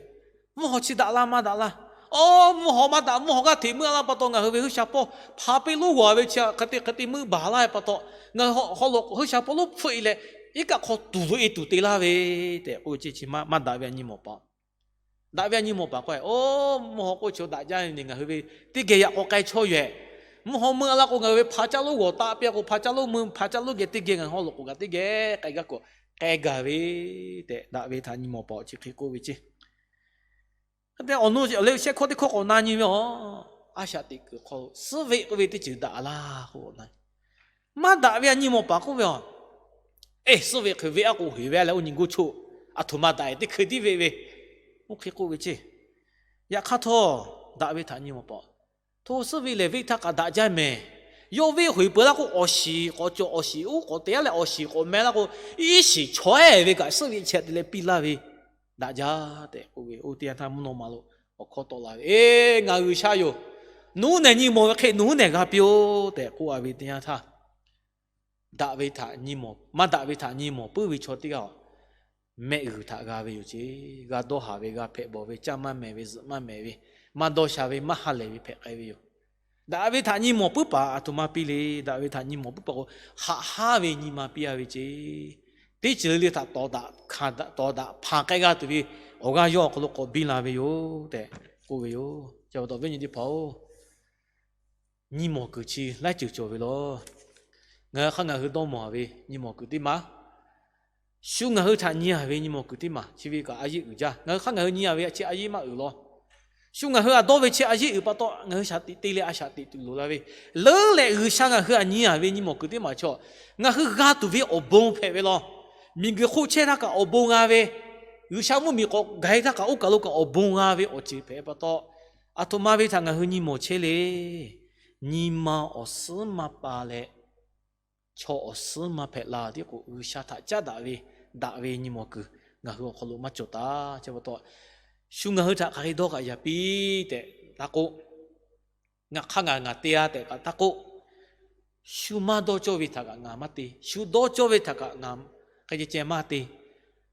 mvuhˇ haw chi daꞈ laˇ maˇ daꞈ laˇ. Oˇ mvuhˇ haw maˇ daꞈ, mvuhˇ haw g'aˇ hteꞈ meuˇ laˇ pa taw ngaˬ hui ve G'uiˬsha pawˇ hpaˍ peꞈ lonˉ g'awˬ ve chi hk'e te hk'e te meuˇ baˬ laˇ ve pa taw, ngaˬ hui haw loꞈ k'oˍ G'uiˬsha pawˇ lonˉ hpfuhˆ e leh, iˉ kaˆ hk'aw tuˬ loꞈ e tuˬ te laˇ ve tehꞈ k'oˆ ve ceˇ. Chi maˇ daꞈ ve a nyi mawˬ paˍ. Daꞈ ve a nyi mawˬ paˍ k'o, oˇ mvuhˇ haw k'oˆ chaw daꞈ jaˇ ve le, ngaˬ hui ve teˇ geh yaꞈ k'aw k'ai chawˇ yoˬ. Mvuhˇ haw meuˇ laˇ k'o ngaˬ hui ve hpaˍ caˇ lonˉ g'awˬ taˆ piˇ a k'o, hpaˍ caˇ lonˉ meuˇ, hpaˍ caˇ lonˉ geh teˇ geh ngaˬ hui haw loꞈ k'oˍ kaꞈ teˇ geh k'ai gaˇ k'o, k'ai gaˬ ve tehꞈ daꞈ ve htaꞈ nyi mawˬ paˍ chi hk'e k'oˆ ve ceˇ. Hk'e te awˬ nu leh shehˆ hkawˇ teˇ hkawˇ k'awꞈ na nyi ve, a shaꞈ teꞈ kuiˬ hk'aw suhˉ ve k'oˆ ve teˇ ceuˬ daꞈ laˇ k'o, maˇ daꞈ ve a nyi mawˬ paˍ k'oˆ ve, eˬ, suhˉ ve hk'e ve a k'o heˍ ve a leh oˇ nyi goˇ choˆ, aˬ htoꞈ ma daꞈ e teˇ hkui tiˉ ve ve, oˇ hk'e k'oˆ ve ceˇ. Yaꞈ hk'aˇ htawˇ, daꞈ ve htaꞈ nyi mawˬ paˍ, hto suhˉ ve lehˬ venˇ htaˇ kaꞈ daꞈ jaˇ mehˍ. Yawˇ venˇ hoꞈ peuˬ laˇ k'o, awˬ shiˍ k'awꞈ cawˬ, awˬ shiˍ uˉ k'awꞈ te a leh awˬ shiˍ k'awꞈ meh laˇ k'o, iˉ shiˍ chaweh ve kaꞈ suhˉ ve chehˇ te leh piˇ laˇ ve, daꞈ jaˇ tehꞈ k'oˆ ve. Oˇ teˇ yanˇ htaˇ mvuhˇ naw ma lo awˬ hkawˇ tawˆ la ve, Eˬ, ngaˬ G'uiˬsha yoˬ. Nawˬ hui nehˬ nyi mawˬ ve hk'e nawˬ hui nehˬ g'a piˇ-oˆ tehꞈ k'oˆ a ve teˇ yanˇ htaˇ, daꞈ ve htaꞈ nyi mawˬ, maˇ daꞈ ve htaꞈ nyi mawˬ puiˉ ve chaw teˇ g'aˇ mehˆ g'uiˬ htaꞈ g'a ve yoˬ ceˇ. G'a dawˇ haˍ ve, g'a hpehꞈ bawˬ ve, caˇ maˇ mehˍ ve, zuhꞈ maˇ mehˍ ve, maˇ dawˇ sha ve, maˇ ha lehˬ ve hpehꞈ k'ai ve yoˬ. Daꞈ ve htaꞈ nyi mawˬ puiˉ paˍ aˬ htoꞈ ma piˇ le. Daꞈ ve htaꞈ nyi mawˬ puiˉ paˍ k'o, haꞈ haˉ ve nyi ma piˇ a ve ceˇ. Teˇ ceuˬ le le htaꞈ tawˍ daꞈ hpanˍ k'ai g'a tuˬ ve awˬ g'aˇ yawˇ awˬ hk'aw lo k'awꞈ biˇ la ve yoˬ tehꞈ k'oˆ ve yoˬ. Chi pa taw viˉ nyi teˇ hpaˍ-oˬ, nyi mawˬ kuiˬ chi laiˉ ceuˬ cawˬ ve laˬ. Ngaˬ hui hk'aˇ ngaˬ hui dawˇ mawˬ a ve nyi mawˬ kuiˬ teˇ maˬ, shu ngaˬ hui htaꞈ nyi a ve nyi mawˬ kuiˬ teˇ maˬ chi ve kaꞈ a yeˇ uiˍ jaˇ. Ngaˬ hui hk'aˇ ngaˬ hui nyi a ve chi a yeˇ maˇ uiˍ law. Shu ngaˬ hui a dawˇ ve chi a yeˇ uiˍ pa taw, ngaˬ hui shaˍ tiꞈ te leh a shaꞈ teꞈ tuˬ loˍ la ve, leuˉ leh G'uiˬsha ngaˬ hui htaꞈ nyi a ve nyi mawˬ kuiˬ teˇ maˬ chaw, ngaˬ hui g'a tuˬ ve awˬ bon hpehꞈ ve law. Miˬguiˬ hk'oˆ chehˇ htaˇ kaꞈ awˬ bon g'a ve, G'uiˬsha mvuhˇmiˬ k'awꞈ gaˬ e htaˇ kaꞈ oˇ kaˬ lo kaꞈ awˬ bon g'a ve awˬ ceuˬ hpehꞈ pa taw, aˬ htoꞈ ma ve htaꞈ ngaˬ hui nyi mawˬ chehˇ le. Nyi ma awˬ suhˉ maˇ pa leh, chaw awˬ suhˉ maˇ hpehꞈ la tiˉ k'o, G'uiˬsha htaꞈ caˉ daꞈ ve, daꞈ ve nyi mawˬ kuiˬ ngaˬ hui awˬ hk'aw lo maˇ cawˬ taˍ. Chi pa taw, shu ngaˬ hui htaꞈ hk'aˬ hk'e dawˇ kaꞈ yaꞈ piˇ tehꞈ taˇ k'oˆ, ngaˬ hk'aˇ ngaˬ ngaˬ te a tehꞈ kaꞈ taˇ k'oˆ, shu maˇ dawˇ cawˇ ve htaꞈ kaꞈ ngaˬ maˇ te, shu dawˇ cawˇ ve htaꞈ kaꞈ ngaˬ hk'e ceh ceh maˇ te.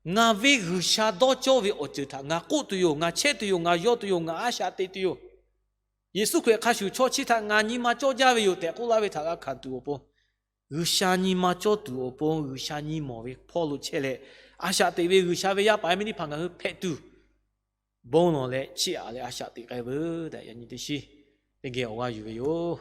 Ngaˬ ve G'uiˬsha dawˇ cawˇ ve awˬ ceuˬ htaꞈ ngaˬ k'oˆ tuˬ yoˬ, ngaˬ chehˇ tuˬ yoˬ, ngaˬ yaw tuˬ yoˬ, ngaˬ a shaꞈ teꞈ tuˬ yoˬ. Yeˍsuˆ Hkriꞈ hk'a shuˍ chaw chi htaꞈ ngaˬ nyi ma cawˇ jaˇ ve yoˬ tehꞈ k'oˆ laˇ ve htaꞈ g'a hkanˍ tuˬ awˬ pon, G'uiˬsha nyi ma cawˇ tuˬ awˬ pon G'uiˬsha nyi mawˬ ve hpawˇ lo chehˇ leh, a shaꞈ teꞈ ve G'uiˬsha ve yaˇ paˍ yaˇ miˇ teˇ hpaˍ ngaˬ hui hpehꞈ tuˬ, bon lawˬ leh chiˇ aꞈ leh a shaꞈ teꞈ k'ai veuˬ tehꞈ yaꞈ nyi teˇ shiˉ teˇ geh awˬ g'aˇ yuˬ ve yoˬ.